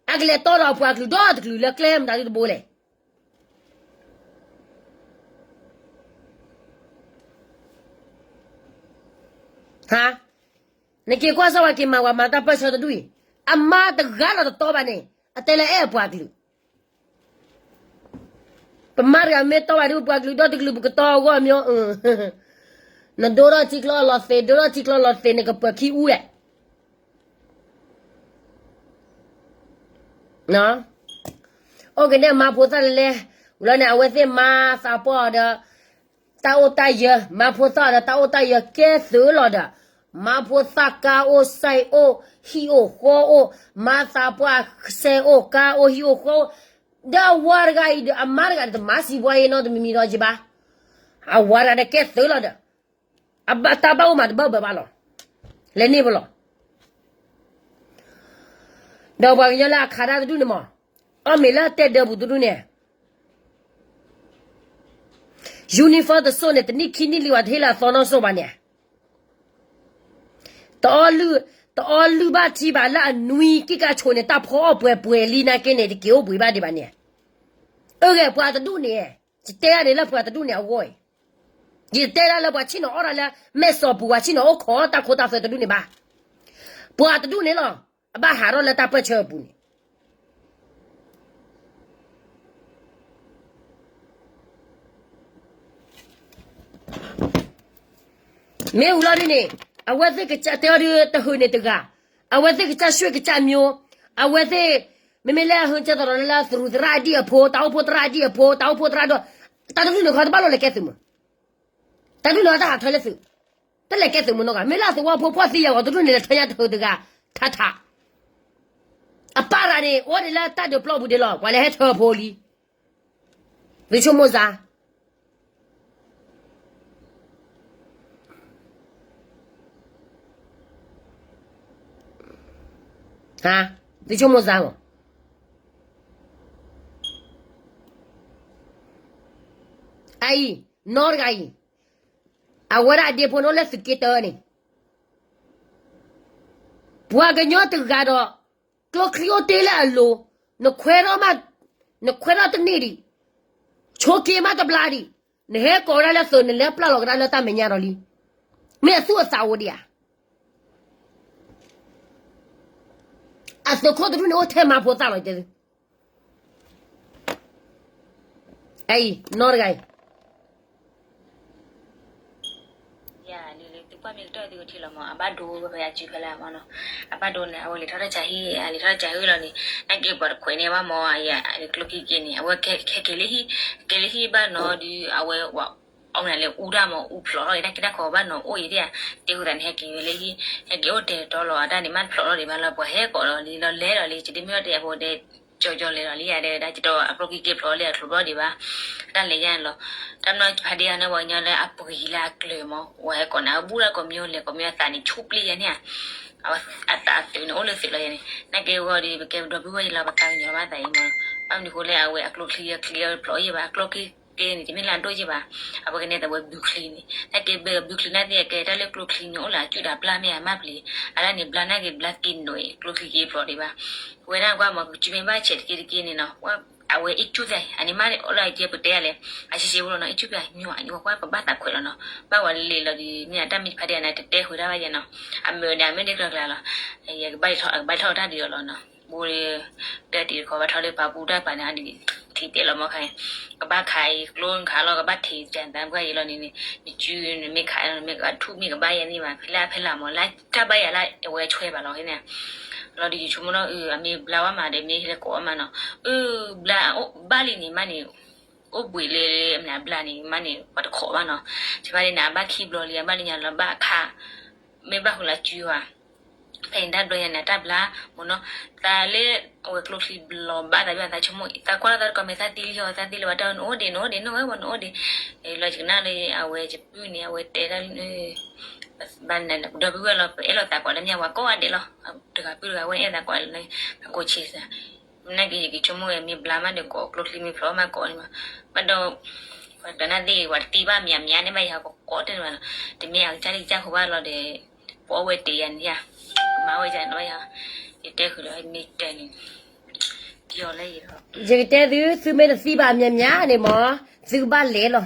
အံၤ အကလဲၤတီဒီးအပှၤကလုာ်ဒီတကလုာ်လၢကျဲမတၤဒ်တဘိလဲၣ်. နက့ၤကွၢ်စၢ်ဝဲက့ၤမၤဝဲမၤတၢ်ပၢၢ်ဆၢတဒူၣ်အံၤ, အမါတဂၤလီၤတတီဘၣ်န့ၣ် အတဲလၢအဲၣ်အပှၤကလုာ်, ပမါတဂၤမ့ၢ်တီဘၣ်ဒ်ပပှၤကလုာ်ဒီတကလုာ် ပကတီအဂီၢ်မ့ၢ်, နဒိထီၣ်ထံချီလီၤသ့း, ဒိထီၣ်ထံချီလီၤသ့း နကပၢၤခံအူလဲၣ်. အိၣ်က့ၤန့ၣ် မၤဖိသၣ်လဲၤလဲၤ, ဝံၤလီၤန့ၣ် အဝဲသ့ၣ်မၤသးပှၢ်အီၤဒီး တၢ်အိၣ်တၢ်ယၢၤ, မၤဖိသၣ်ဒီးတၢ်အိၣ်တၢ်ယၢၤကဲသုးလီၤဒီး, မၤဖိသၣ်ကါအိၣ်စဲးအိၣ်ဟံၣ်အိၣ်ဃီအိၣ်, မၤသးပှၢ်စဲးအိၣ်ကါအိၣ်ဟံၣ်အိၣ်ဃီအိၣ်, ဒီးအဝၤတဂၤအံၤဒီး အမါတဂၤဒီး တမၤစံးဘှီအ့နီတမံၤမံၤဒီးယဘၣ်, အဝၤတဂၤဒီးကဲသုးလီၤဒီး အတၢ်ဘၣ်အိၣ်မးတဘၢဘၢဘၣ်လီၤ, လဲၤန့ၢ်ပလီၢ်. ဒီးပှၤကညီလၢအခးတၢ်တဒူၣ်န့ၣ်မး, အီၣ်မ့ၤလၢတဲဒၢပူၤတဒူၣ်န့ၣ်, uniform တစိၢ်န့ၣ် တနံၣ်ခံနံၣ်လံ ပှၤတဟ့ၣ်လၢအသီနီၣ်စိဘၣ်န့ၣ်, တအီလုၢ်ဘၣ်ထံဘၣ်လၢအနွံက့ၢ်ကၢ်ဆိးန့ၣ် တၢ်ဖီအီၣ်ပှဲၤပှဲၤလံနာ်က့န့ၣ် တက့ၤအိၣ်ဘှံးဘၣ်ဒံးဘၣ်န့ၣ်, အဂ့ၢ်ပှၤတဒူၣ်န့ၣ်, ယတဲဒၣ်န့ၣ်လၢပှၤတဒူၣ်န့ၣ်အဂီၢ်အံၤ, ယတဲဒၣ်လၢပှၤဆ့ၣ်နီၤအီၣ်တၢ်လၢ မဲာ်စီၤပူၤ ပှၤဆ့ၣ်နီၤအိၣ်ခိးတၢ်ခိတၢ်သွဲတဒူၣ်န့ၣ်ဘၣ်, ပှၤတဒူၣ်န့ၣ်လီၤ, အဘၣ်ဟးထီၣ်လၢတၢ်ပၢၢ်ဆၢအပူၤန့ၣ် မ့ၢ်ဝံၤလီၤဒ်န့ၣ်, အဝဲသ့ၣ်ကစၢ်တဲအီၤဒ်တဟုးန့ၣ်တဂၤ, အဝဲသ့ၣ်ကစၢ်ဆှဲကစၢ်မိ, အဝဲသ့ၣ်, မ့မ့ၢ်လၢအဟဲကဲသရိာ်လၢသရူးသရၣ်ဒံၣ်အဖိ, တၢ်အိၣ်ဖှိၣ်သရၣ်ဒံၣ်အဖိ, တၢ်အိၣ်ဖှိၣ်သရၣ်ဒီး, တၢ်တဒူၣ်န့ၣ်ခီတဘၣ်လီၤလဲၤကဲသုးမုၢ်, တၢ်ဒူၣ်န့ၣ်တၢ်ဟးထၢလၢသုး, တလဲၤကဲသုးမုၢ်နီတဂၤ, မ့ၢ်လၢအသဝီဖိဖှီၣ်သံယၤဂီၤတဒူၣ်န့ၣ် လဲၤထၢညါတဟုးတဂၤ, ထးထး အပၢ်တဂၤန့ၣ် အိၣ်ဒံးလၢတၢ်ဒုးပျီပူၤဒံးလီၤ, ပှၤလဲၤဟဲထၢဖိလံ, သုဆိကမိၣ်စ့ၢ်, သုဆိကမိၣ်စ့ၢ်မး, အအံၤ, နီတဂၤအံၤ, အဝဲဒၣ်အဒ့ဖိန့ၣ်အိၣ်လၢသုးက့တၢန့ၣ် ပှၤကညီတဂၤဒီး, ကျိချံအိၣ်တ့ၢ်လၢအလိၤ, နခွဲးထီၣ်မး, နခွဲးထီၣ်တန့ၢ်ဒံး, ဆိးက့မးတဘျါဒံး, နဟဲကိးဝဲဒၣ်လၢသုး နလဲၤပျၢ်လီၤကဒါလၢတၢ်မဲာ်ညါဒီးလံ, မ့ၢ်အသူၣ်အသးအိၣ်ဒံးဧါ. အသုးခိၣ်တဒူၣ်န့ၣ်အိၣ်ထဲမၤဖိသၣ်လီၤတဲသု, အအံၤ, နီတဂၤအံၤ ယၤလံလံ သုကွၢ်မ့ၢ်ကတၢၢ်သုကထံၣ်လီၤမး အဘၣ်ဒိဝဲဖဲယစုဖဲလၢမးနီၤ, အဘၣ်ဒိန့ၣ် အဝဲလဲၤထီၣ်တၢ်ဆါဟံၣ် အလဲၤထီၣ်တၢ်ဆါဟံၣ်လီၤန့ၣ်, နာ်က့ပှၤတခွဲးန့ၣ်ဘၣ်မး ယၤကျိခံက့န့ၣ် အဝဲခဲက့ၤလၢဟံၣ်, က့ၤလၢဟံၣ်ဘၣ်နီၤဒီး အဝဲ အီၣ်မနုၤလဲၣ် အူတၢ်မး အူဖျိးထီၣ်အံၤ တၢ်က့တၢ်ခီဘၣ်နီၤ အိၣ်အံၤဒ်ဧါ, တဲဃုာ်သးန့ၣ် ဟဲက့ၤဝဲလၢဟံၣ်, ဟဲက့ၤအိၣ်တဲာ်တီလီၤ အတၢ်န့ၣ် မ့ၢ်တဖျိးထီၣ်ဒံးဘၣ်လၢပှၤဟဲကိးလီၤလံလီၤ လဲၤလီၤလံ ယဒ့မ့ၢ်အီၣ်တဲအဖိတဲ ကၠီကၠီလဲၤလီၤလံယၤဒီး တၢ်ကတီၢ်အကျိခံက့ဖျိးလံ အဖျိးထီၣ်ဒံးဘၣ်, တၢ်လဲၤယါန့ၣ်လီၤ, တၢ်မနီၤဖးဒံးအီၤန့ၣ် ပှၤကညီလၢအပှ့ၤလၢအကျၢၤမး ဝဲဟဲကိးန့ၣ် အဘူးလၢကိးမံၤလဲၤကိးမံၤအသးန့ၣ် ဆူၣ်ပျံၤယၤန့ၣ်ဧါ, အဝဲအသးအသုးန့ၣ် အိၣ်လၢသုးလီၤယဲန့ၣ် နာ်က့အဂီၢ်ဒီး ပကဲပဒီပုၢ်ဝဲၢ်ယလီၤ ပသးကညီၤဘၣ်သးအံၤမး, ဘၣ်မနုၤဃိလဲၣ် အဝဲအကျိချံအချံဖျိးယဲၢ်ဘၣ် အကျိချံကျဲန့ၣ် တမ့ၢ်လၢအဒိၣ်ယဲၢ်ဘၣ်, အဝဲကနဲၣ်သးဝဲဘုချံန့ၣ် နာ်က့ဘုချံနာ်သ့ၣ် အကဲတၢ်လၢကျိချံန့ၣ် အိၣ်လၢအစုၣ်ဒီးအဘျၣ်မ့ၢ်အမၢ်ပျံၤ, အဒၣ်န့ၣ် ဘျါနာ်က့ဘျါက့ၤနိးအံၤ ကျိချံက့ၤဖျိးဒံးဘၣ်, ဝဲဒၣ်ကွၢ်မး ကစုမ့ၢ်ဘၣ်ဆဲးတက့တက့န့ၣ်နီၤ, အဝဲအံၣ်ကၠူၣ်သးအံၤ အန့ၣ်မးန့ၣ် အိၣ်လၢအကဲပတဲလဲၣ် အဆံးဆံးဖိလီၤနီၤ, အံၣ်ကၠူၣ်သးညွၤအံၤ ဝဲကွၢ်ပဘၣ်သးခွဲးလီၤနီၤ, ဘၣ်ဝဲလံလီၤဒီး မ့ၢ်အတၢ်မ့ၢ်တဖးဒံးအနၤတတဲဃုာ်တၢ်ဘၣ်ယဲနီၤ, အမုာ်န့ၣ် အမ့ၢ်ဒ်ကျၢၤကျၢၤလီၤ, ယကဘၣ်ထီၣ်တၢ်ဒ်အီၤလီၤနီၤ, ဘိဒီး တၢ်တံၤတခီဘၣ်ထီၣ်လၢပာ်ပူတၢ်ပာ်န့ၣ် အဒ်ထံၣ်တဲလီၤမ့ၢ်ခါအံၤ, ကဘၣ်ခးအံၤကျိခးလီၤ ကဘၣ်ထံၣ်တၢ်သးပှၢ်ယဲလီၤန့ၣ်န့ၣ်, နစုနမ့ၢ်ခးနမ့ၢ်ကဘၣ်ထူၣ်မ့ၢ်ကဘၣ်ယဲန့ၣ်ဘၣ် ဖဲလၢအဖဲလၢမ့ၢ် လၢတၢ်ဘၣ်ယၤလၢအဝဲဆွဲဘၣ်လီၤန့ၣ်, လီၤဒီးယဆိကမိၣ်ဒီး အမ့ၢ်ဘျါဝဲမးဒီး မ့ၢ်ဟဲလဲၤကိးဝဲမးနီၤ, အၢ ဘျါအိၣ်ဘၣ်လံန့ၣ်မးန့ၣ်, အိၣ်ဘှံးလၢအဘျါန့ၣ်မးန့ၣ် ပှၤတခိးဘၣ်နီၤ, တဘၣ်လံန့ၣ် အဘၣ်ခံဘျီလံ အဘၣ်လၢညါလီၤဘၣ်အခါ, မ့ၢ်ဘၣ်ဃုာ်လၢစုဘၣ် ဖဲန့ၣ်တၢ်ဘျီညါန့ၣ် တၢ်ဘျါမ့ၢ်နီၤ, သးလၢအဝဲကျိချံဘျီဘၣ်သးဘၣ်သးဆိကမိၣ် သးကွၢ်လီၤသးတကိးမဲာ်သၣ်သံလံဟီ သးသံလၢၤဘၣ်တၢ်နအိၣ်ဒံး နအိၣ်ဒံး နအိၣ်ဝဲဘၣ် နအိၣ်ဒံး, လီၤယကနၣ်လၢအဝဲယပုၢ်န့ၣ် အဝဲတဲဒၣ် ဘၣ်နဒီပုၢ်ဝဲၢ်လီၤ ပအဲၣ်လိာ်သးကွၢ်လၢမ့ၢ်ဝဲကိးဂၤဒဲးလီၤ, တဂၤပုၢ်တဂၤဝဲအဲၣ်သးကွၢ်လၢ ပကိးဆံးစၢ်, နာ်က့ယကဆိကမိၣ်ဝဲမ့ၢ်ဘျါမးဒီးကိး ကျိချံမ့ၢ်ဖျိးမးကိးန့ၣ်မး, ဘၣ်ဒီး ပှၤတနာ်သ့ၣ် ပှၤတသံဘၣ်မးမးန့ၣ်ဘၣ်ယၤကိးကိးတၢ်န့ၣ်ဘၣ်နီၤ, တမ့ၢ်အကစၢ်လံကစၢ်ဖိဘၣ်လီၤဒီး ပအီၣ်ဝဲတ့ၢ်ယၤန့ၣ်ယၤ, မၤဝဲယၤန့ၣ်ဘၣ်ယၤ, ယတဲဃုာ်ဒီးမ့ၢ်တဲန့ၣ်, ယီၤလၢယၤ, ယကတဲသု သုမ့ၢ်တသံဘၣ်မးမးန့ၣ်မး, သုကဘၣ်လဲၤလီၤ,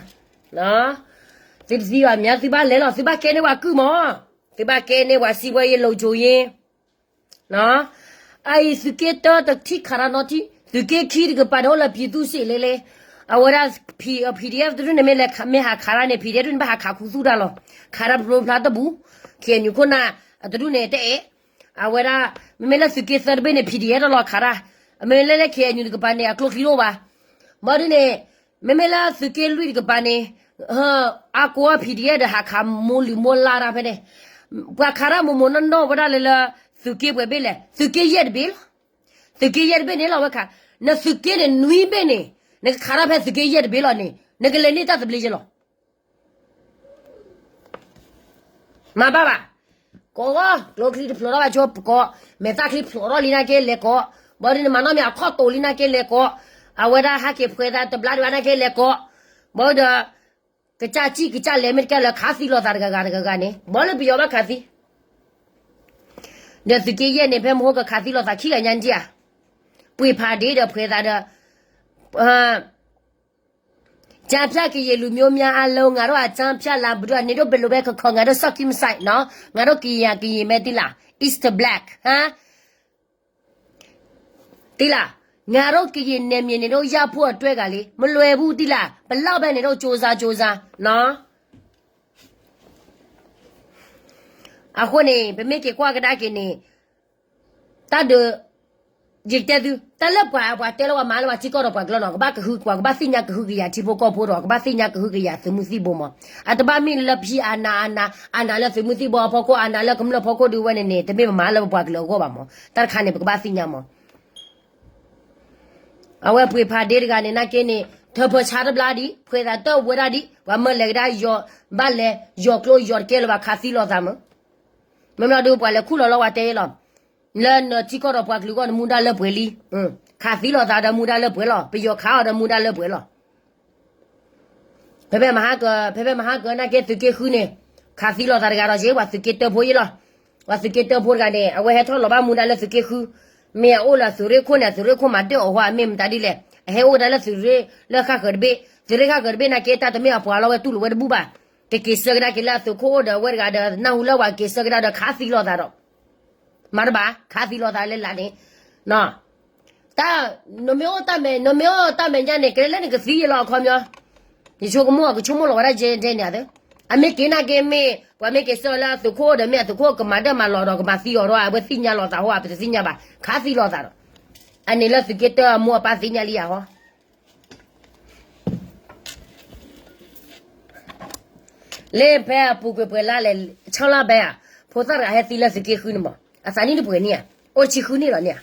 သုတသံဘၣ်မး သုဘၣ်လဲၤလီၤ သုဘၣ်ကဲန့ၢ်ပှၤကုၢ်မး, သုဘၣ်ကဲန့ၢ်ပှၤစံးပှၤယဲၢ်လိာ်ကၠိယဲၢ် အအံၤသုးက့တၢတထံၣ်ခးတၢ်နီတထံၣ် သုးက့ခံတကပၤန့ၣ်အိၣ်လၢ ပြည်သူ့စစ် လဲၣ်လဲၣ်, အဝဲဒၣ် PDF တဒူၣ်န့ၣ်မ့ၢ်လဲၤမ့ၢ်ဟးခးတၢ်န့ၣ် PDF တဒူၣ်န့ၣ်ဘၣ်ဟးခးခူသူၣ်တၢ်လီၤ, ခးတၢ်ပျိဖျါတဘူး, KNU ခိၣ်နၢ် အတဒူၣ်န့ၣ်တအဲၣ်, အဝဲဒၣ် မ့မ့ၢ်လၢသုးက့သၢတဘ့ၣ်န့ၣ် PDF တလီၤခးတၢ်, အမ့ၢ်လၢလၢ KNU တကပၤန့ၣ် အကျိချံတအိၣ်ဘၣ်, ဘၣ်ဒ်န့ၣ် မ့မ့ၢ်လၢသုးက့လွံၢ်တကပၤန့ၣ် အါကိး PDF ဒီးဟးခးမိၢ်လုၢ်မိၢ်လၢ်တၢ်ဖဲန့ၣ်, ပှၤခးတၢ်မိၢ်မိၢ်နီၢ်နီၢ်ဝဲဒၣ်လၢလၢ သုးက့ပှဲၤဘ့ၣ်လဲၣ် သုးက့ယဲၢ်တဘ့ၣ်လီၤ, သုးက့ယဲၢ်တဘ့ၣ်န့ၣ်လီၤဝဲခး, နသုးက့န့ၣ်နွံဘ့ၣ်န့ၣ် နကခးတၢ်ဖဲသုးက့ယဲၢ်တဘ့ၣ်လီၤန့ၣ် နကလဲၤန့ၢ်တၢ်သဘျ့ယဲၢ်လီၤ မၤဘၣ်ဘၣ်, ကိးဂီၢ် ကျိချံတဖျိးထီၣ်ဘၣ်ဆိပကိး, မဲာ်သၣ်ချံဖျိးထီၣ်လံနာ်က့လဲၤကိး, ဘၣ်ဒ်န့ၣ်မၤနီၣ်မ့ၢ်အခီၣ်တိာ်လံနာ်က့လဲၤကိး, အဝဲဒၣ်ဟဲက့ၤဖှဲးသးတဘျါဒံးဘၣ်နာ်က့လဲၤကိး, ဘၣ်ဒီး ကစၢ်စံၣ်ကစၢ်လဲၤမ့ၢ်တကဲလၢခးသံလိာ်သးတဂၤဂၤတဂၤဂၤန့ၣ် ဘၣ်လၢပယီၤဘၣ်ခးသံ, ဒီးသုးက့ယဲၢ်န့ၣ် ဖဲမဟိကခးသံလိာ်သးခံဂၤညါဒံးဧါ, ပှ့ၤဖးဒ့ဒီးဖှဲးသးဒီး ကျားဖြန့်ကရင်လူမျိုးများအားလုံး ငါတို့အကျားဖြန့်လမ်း ဘုရား နေတို့ဘယ်လိုပဲခေါ်ခေါ် ငါတို့စောင့်ကြည့်မဆိုင်နော် ငါတို့ကရင်ကရင်ပဲ သိလား East Black ဟမ် သိလား ငါတို့ကရင်နယ်မြေနေတို့ရဖို့အတွက်ကလေ မလွယ်ဘူး သိလား ဘယ်လောက်ပဲနေတို့ကြိုးစားကြိုးစားနော် အဃိန့ၣ် ပမ့ၢ်က့ၤကွၢ်ကဒါက့ၤန့ၣ် တၢ်ဒုး ယကတဲသု တၢ်လၢပှၤ ပှၤတဲလၢပှၤမၤလၢပှၤထံကီၢ်ဒီးပှၤကလုာ်နီၤ ကဘၣ်ကဟု ပှၤကဘၣ်သ့ၣ်ညါကဟုကယာ်ထံဖိကီၢ်ဖိဒီး ကဘၣ်သ့ၣ်ညါကဟုကယာ်သုးမုၢ်သံၣ်ဘိမး အတဘၣ်မ့ၢ်လၢဖံးအနးအနး အနးလၢသုးမုၢ်သံၣ်ဘိအဖီခိၣ် အနးလၢကမျၢၢ်ဖီခိၣ်ဒုးဝဲန့ၣ်န့ၣ် တမ့ၢ်ပမၤလၢပပှၤကလုာ်အဂီၢ်ဘၣ်မး တၢ်တခါန့ၣ် ပကဘၣ်သ့ၣ်ညါမး အဝဲပှ့ၤဖးဒ့တဂၤန့ၣ် နာ်က့န့ၣ် ထၢဖၢဆါတဘျါဒံး ဖှဲးသးတၢ်ဝဲဒၣ်ဒံး ပှၤမၢလဲၤကဒါယီၤ ဘၣ်လဲၤ ယီၤကျိယီၤတကဲလၢၤဘၣ် ခးသံလိာ်သးမး မ့မ့ၢ်ဒီးပှၤလဲၤခူၣ်လီၤလီၤဝဲတဲလီၤ လၢနထံကီၢ်ဒီးပှၤကလုာ်ဂီၢ်နမူဒါလၢပှဲၤလံ ခးသံလိာ်သးဒီးမူဒါလၢပှဲၤလီၤ ပယီၤခးအီၤဒီးမူဒါလၢပှဲၤလီၤ ဖဲဖဲမဟါက ဖဲဖဲမဟါက နာ်က့သုးက့ဃုန့ၣ် ခးသံလိာ်သးတဂၤဒီးက့ ပှၤသုးက့တၢဖိယ့လီၤ ပှၤသုးက့တၢဖိတဂၤန့ၣ် အဝဲဟဲထီၣ်လီၤဘၣ်မူဒါလၢသုးက့ဃု မ့ၢ်အအိၣ်လၢသုးရ့ၣ်ခိၣ်န့ၣ် သုးရ့ၣ်ခိၣ်မၤဒၢၣ်အီၤဟီ အမ့ၢ်မတၤဒ်လဲၣ် အဟဲအိၣ်ဝဲဒၣ်လၢသုးရ့ၣ်လၢဃၣ်ဃၢၤတဘ့ၣ် သုးရ့ၣ်ဃၣ်ဃၢၤတဘ့ၣ်နာ်က့ တၢ်တမ့ၢ်အပှၤလီၤဝဲတူၢ်လိာ်ဝဲတဘူၣ်ဘၣ် ကက့ၤဆၢကဒါက့ၤလၢအသုးခိၣ်အိၣ်ဒီးအဝဲတဂၤဒီး နၢ်ဟူလၢပှၤက့ၤဆၢကဒါဒီးခးသံလိာ်သးဒီး မၤတဘၣ် ခးသံလိာ်သးလၢလာ်န့ၣ် တၢ် နမ့ၢ်အိၣ်တၢ်မဲာ် နမ့ၢ်အိၣ်တၢ်မဲာ်ညါန့ၣ် ကလဲၤလၢနကသံယလီၤအခီပညီ ယဆိကမိၣ် ကဆိကမိၣ်လီၤဝဲဒၣ်ယဲန့ၣ် အမ့ၢ်က့ၤနာ်က့မ့ၢ် ပှၤမ့ၢ်က့ၤဆၢလၢအသုးခိၣ်အိၣ်ဒီးမ့ၢ်အသုးခိၣ်ကမၤဒၢၣ်မၤလီၤဒီး ကမၤသံအီၤဒီး အဝဲသ့ၣ်ညါလိာ်သးဟီ ပတသ့ၣ်ညါဘၣ် ခးသံလိာ်သးဒီး အန့ၣ်လၢသုးက့တၢအမိၢ်အပၢ်သ့ၣ်ညါလံယၤဟီ လၢဖဲအပူၤကွံာ်ပှဲၤလါလဲၣ် ဆီလါဘဲဧါ ဖိသၣ်တဂၤဟဲသံလၢသုးက့ဃုန့ၣ်မး အသးနံၣ်တပှဲၤန့ၣ်ဧါ အိၣ်ဆံဃုနံၣ်လီၤန့ၣ်ဧါ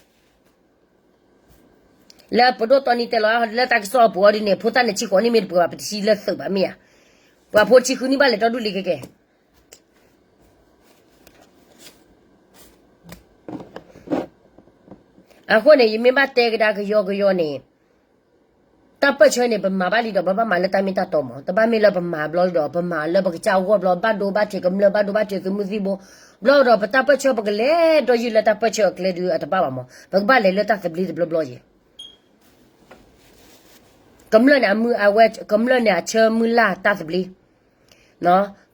လၢပဒိၣ်တီနံတဲလီၤလၢတၢ်ကစီၣ်အပူၤအီၤဒ်န့ၣ် ဖိသၣ်န့ၣ်ဆံဃိးနံၣ်မ့ၢ်တပှဲၤဘၣ် ပတဆံလၢသုးဘၣ်မ့ၢ်ဧါ ပှၤဖိတဆံဃုနံၣ်ဘၣ်လဲၤတီဒူၣ်လံကဲကဲ အဃိန့ၣ် ယမ့ၢ်ဘၣ်တဲကဒါကယီကယီန့ၣ်, တၢ်ပၢၢ်ဆၢန့ၣ် ပမၤဘၣ်လံဒီး ပဘၣ်မၤလၢတၢ်မ့ၢ်တၢ်တီမး, တဘၣ်မ့ၢ်လၢပမၤဘျီဒီး ပမၤလၢပကစၢ်အဂီၢ်ဘျီ ဘၣ်ဒိဘၣ်ထံးကမျၢၢ် ဘၣ်ဒိဘၣ်ထံးသုးမုၢ်သံၣ်ဘိ, ဘျီဒီးပတၢ်ပၢၢ်ဆၢပကလဲၤဒီးယုၢ်လၢတၢ်ပၢၢ်ဆၢအကျဲဒုးအတဘၣ်ဘၣ်မး, ပကဘၣ်လဲၤလၢတၢ်သဘျ့တဘျီဘျီယဲၢ် ကမျၢၢ်န့ၣ် အဝဲကမျၢၢ်န့ၣ် အဆၢမုၢ်လၢ်တၢ်သဘျ့,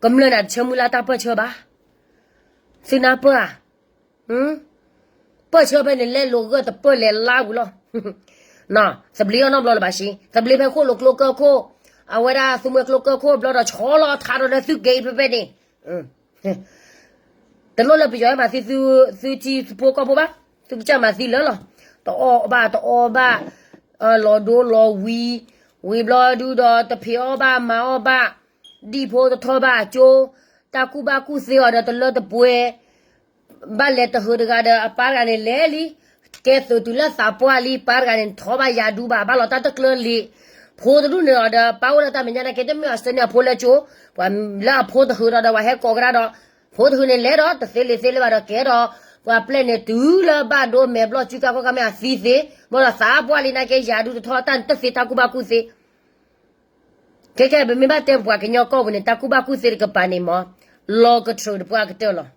ကမျၢၢ်န့ၣ် အဆၢမုၢ်လၢ်တၢ်ပၢၢ်ဆၢဘၣ်. သုနၢ်ပၢၢ်ဧါ, ပၢၢ်ဆၢဖဲန့ၣ် လဲလိာ်ဂၢၢ်တပၢၢ်လဲၤလါဝံၤလီၤ. သဘျ့အီၤနီတဘျီလၢၤဘၣ်စ့, သဘျ့ဖဲခိၣ်လိာ်ကျိကၢၢ်ခိၣ်, အဝဲဒၣ်သူမှဲကျိကၢၢ်ခိၣ်ဘျီဒီး ဆီလီၤထးဒီးလၢသုက့ဖဲဖဲန့ၣ် တလိၣ်လၢပယီၤဟဲမၤသံသုထံဖိကီၢ်ဖိဘၣ်, သုကစၢ်မၤသံလၢာ်လီၤ. တအီၣ်ဘၣ်တအီဘၣ်, လီၤဒိလီၤဝံၤ, ဝံၤဘျီဒုဒီးတဖံးအီၣ်ဘၣ်မၤအီၣ်ဘၣ်, ဒံၣ်ဖိတထီၣ်ဘၣ်အကၠိ, တၢ်ကူၣ်ဘၣ်ကူၣ်သ့အီၤဒီးတလၢတပှဲၤ, ဘၣ်လဲၤတဟုးတဂၤဒီးအပၢ်တဂၤန့ၣ်လဲၤလံ, ကဲသုးတုၤလၢသးပှၢ်လံ ပၢ်တဂၤန့ၣ် ထီၣ်ဘၣ်ယၤဒူဘၣ် ဘၣ်လီၤတၢ်တကျၢၤလံ, ဖိတဒူၣ်န့ၣ်အီၤဒီး ပၢ်အိၣ်လၢတၢ်မဲာ်ညါနာ်က့ တမ့ၢ်အီၤစၢန့ၢ်အဖိလၢကၠိ, ပှၤလၢအဖိတဟုးဒီး ဒီးပှၤဟဲကိးကဒါဒီး, ဖိတဟုးန့ၣ်လဲၤဒီး တသ့လံာ်သ့လၢၤဘၣ်ဒီးကဲဒီး, ပှၤပျဲၢ်န့ၣ်တုၤလၢဘၣ်ဒိမဲာ်ဘျီၣ်စုကါခီၣ်ကါမ့ၢ်အသံသ့, ဘၣ်ဒီးသးပှၢ်လံနာ်က့ ယၤဒူတထီၣ်တၢ်န့ၣ်တသ့တၢ်ကူၣ်ဘၣ်ကူၣ်သ့ ခဲကဲ ပမ့ၢ်ဘၣ်တဲပပှၤကညီကီၢ်ပူၤန့ၣ် တၢ်ကူၣ်ဘၣ်ကူၣ်သ့တကပၤန့ၣ်မး, လီၤကထြၢးတပှၢ်ကတၢၢ်လီၤ.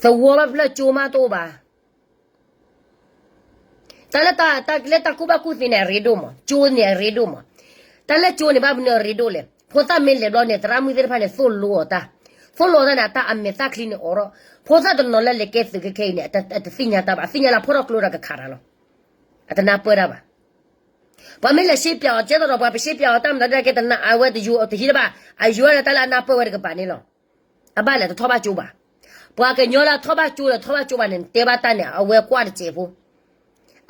သဝီဘၣ်ဖျၢၣ်ကၠိမးတအိၣ်ဘၣ်. တၢ်လၢတၢ် တၢ်လၢတၢ်ကူၣ်ဘၣ်ကူၣ်သ့န့ၣ် အရ့ဒိၣ်မး, ကၠိန့ၣ်အရ့ဒိၣ်မး. တၢ်လၢကၠိန့ၣ် ဘၣ်မနုၤအရ့ဒိၣ်လဲၣ်, ဖိသၣ်မ့ၢ်လဲၤဘျီန့ၣ် သရၣ်မုၣ်သ့ၣ်တဖၣ်န့ၣ် သိၣ်လိအီၤတၢ်, သိၣ်လိအီၤတၢ်န့ၣ် အတၢ်အမဲာ်သၣ်ချံန့ၣ်အိးထီၣ်, ဖိသၣ်တနီၤလၢလဲၤကဲသုးခဲခဲအံၤန့ၣ် အတသ့ၣ်ညါတၢ်ဘၣ်, အသ့ၣ်ညါလၢအဖီၣ်ထီၣ်ကျိဒီးကခးတၢ်လီၤ. အတနၢ်ပၢၢ်တၢ်ဘၣ်. ပှၤမ့ၢ်လဲၤရှဲပၠးအီၤ ကဲသိးဒီးပှၤပရှဲပၠးအီၤ တၢ်မတၤဒၣ်ကဲတနာ်အဝဲတယိၤတဟံးတဘၣ်, အယိၤဒၣ်တၢ်လၢအနၢ်ပၢၢ်ဝဲတကပၤန့ၣ်လီၤ. အဘၣ်လဲၣ်တထီၣ်ဘၣ်ကၠိဘၣ်. ပှၤကညီလၢအထီၣ်ဘၣ်ကၠိဒီး ထီၣ်ဘၣ်ကၠိဘၣ်န့ၣ် နတဲဘၣ်တၢ်န့ၣ် အဝဲကွၢ်တစဲးဖိ,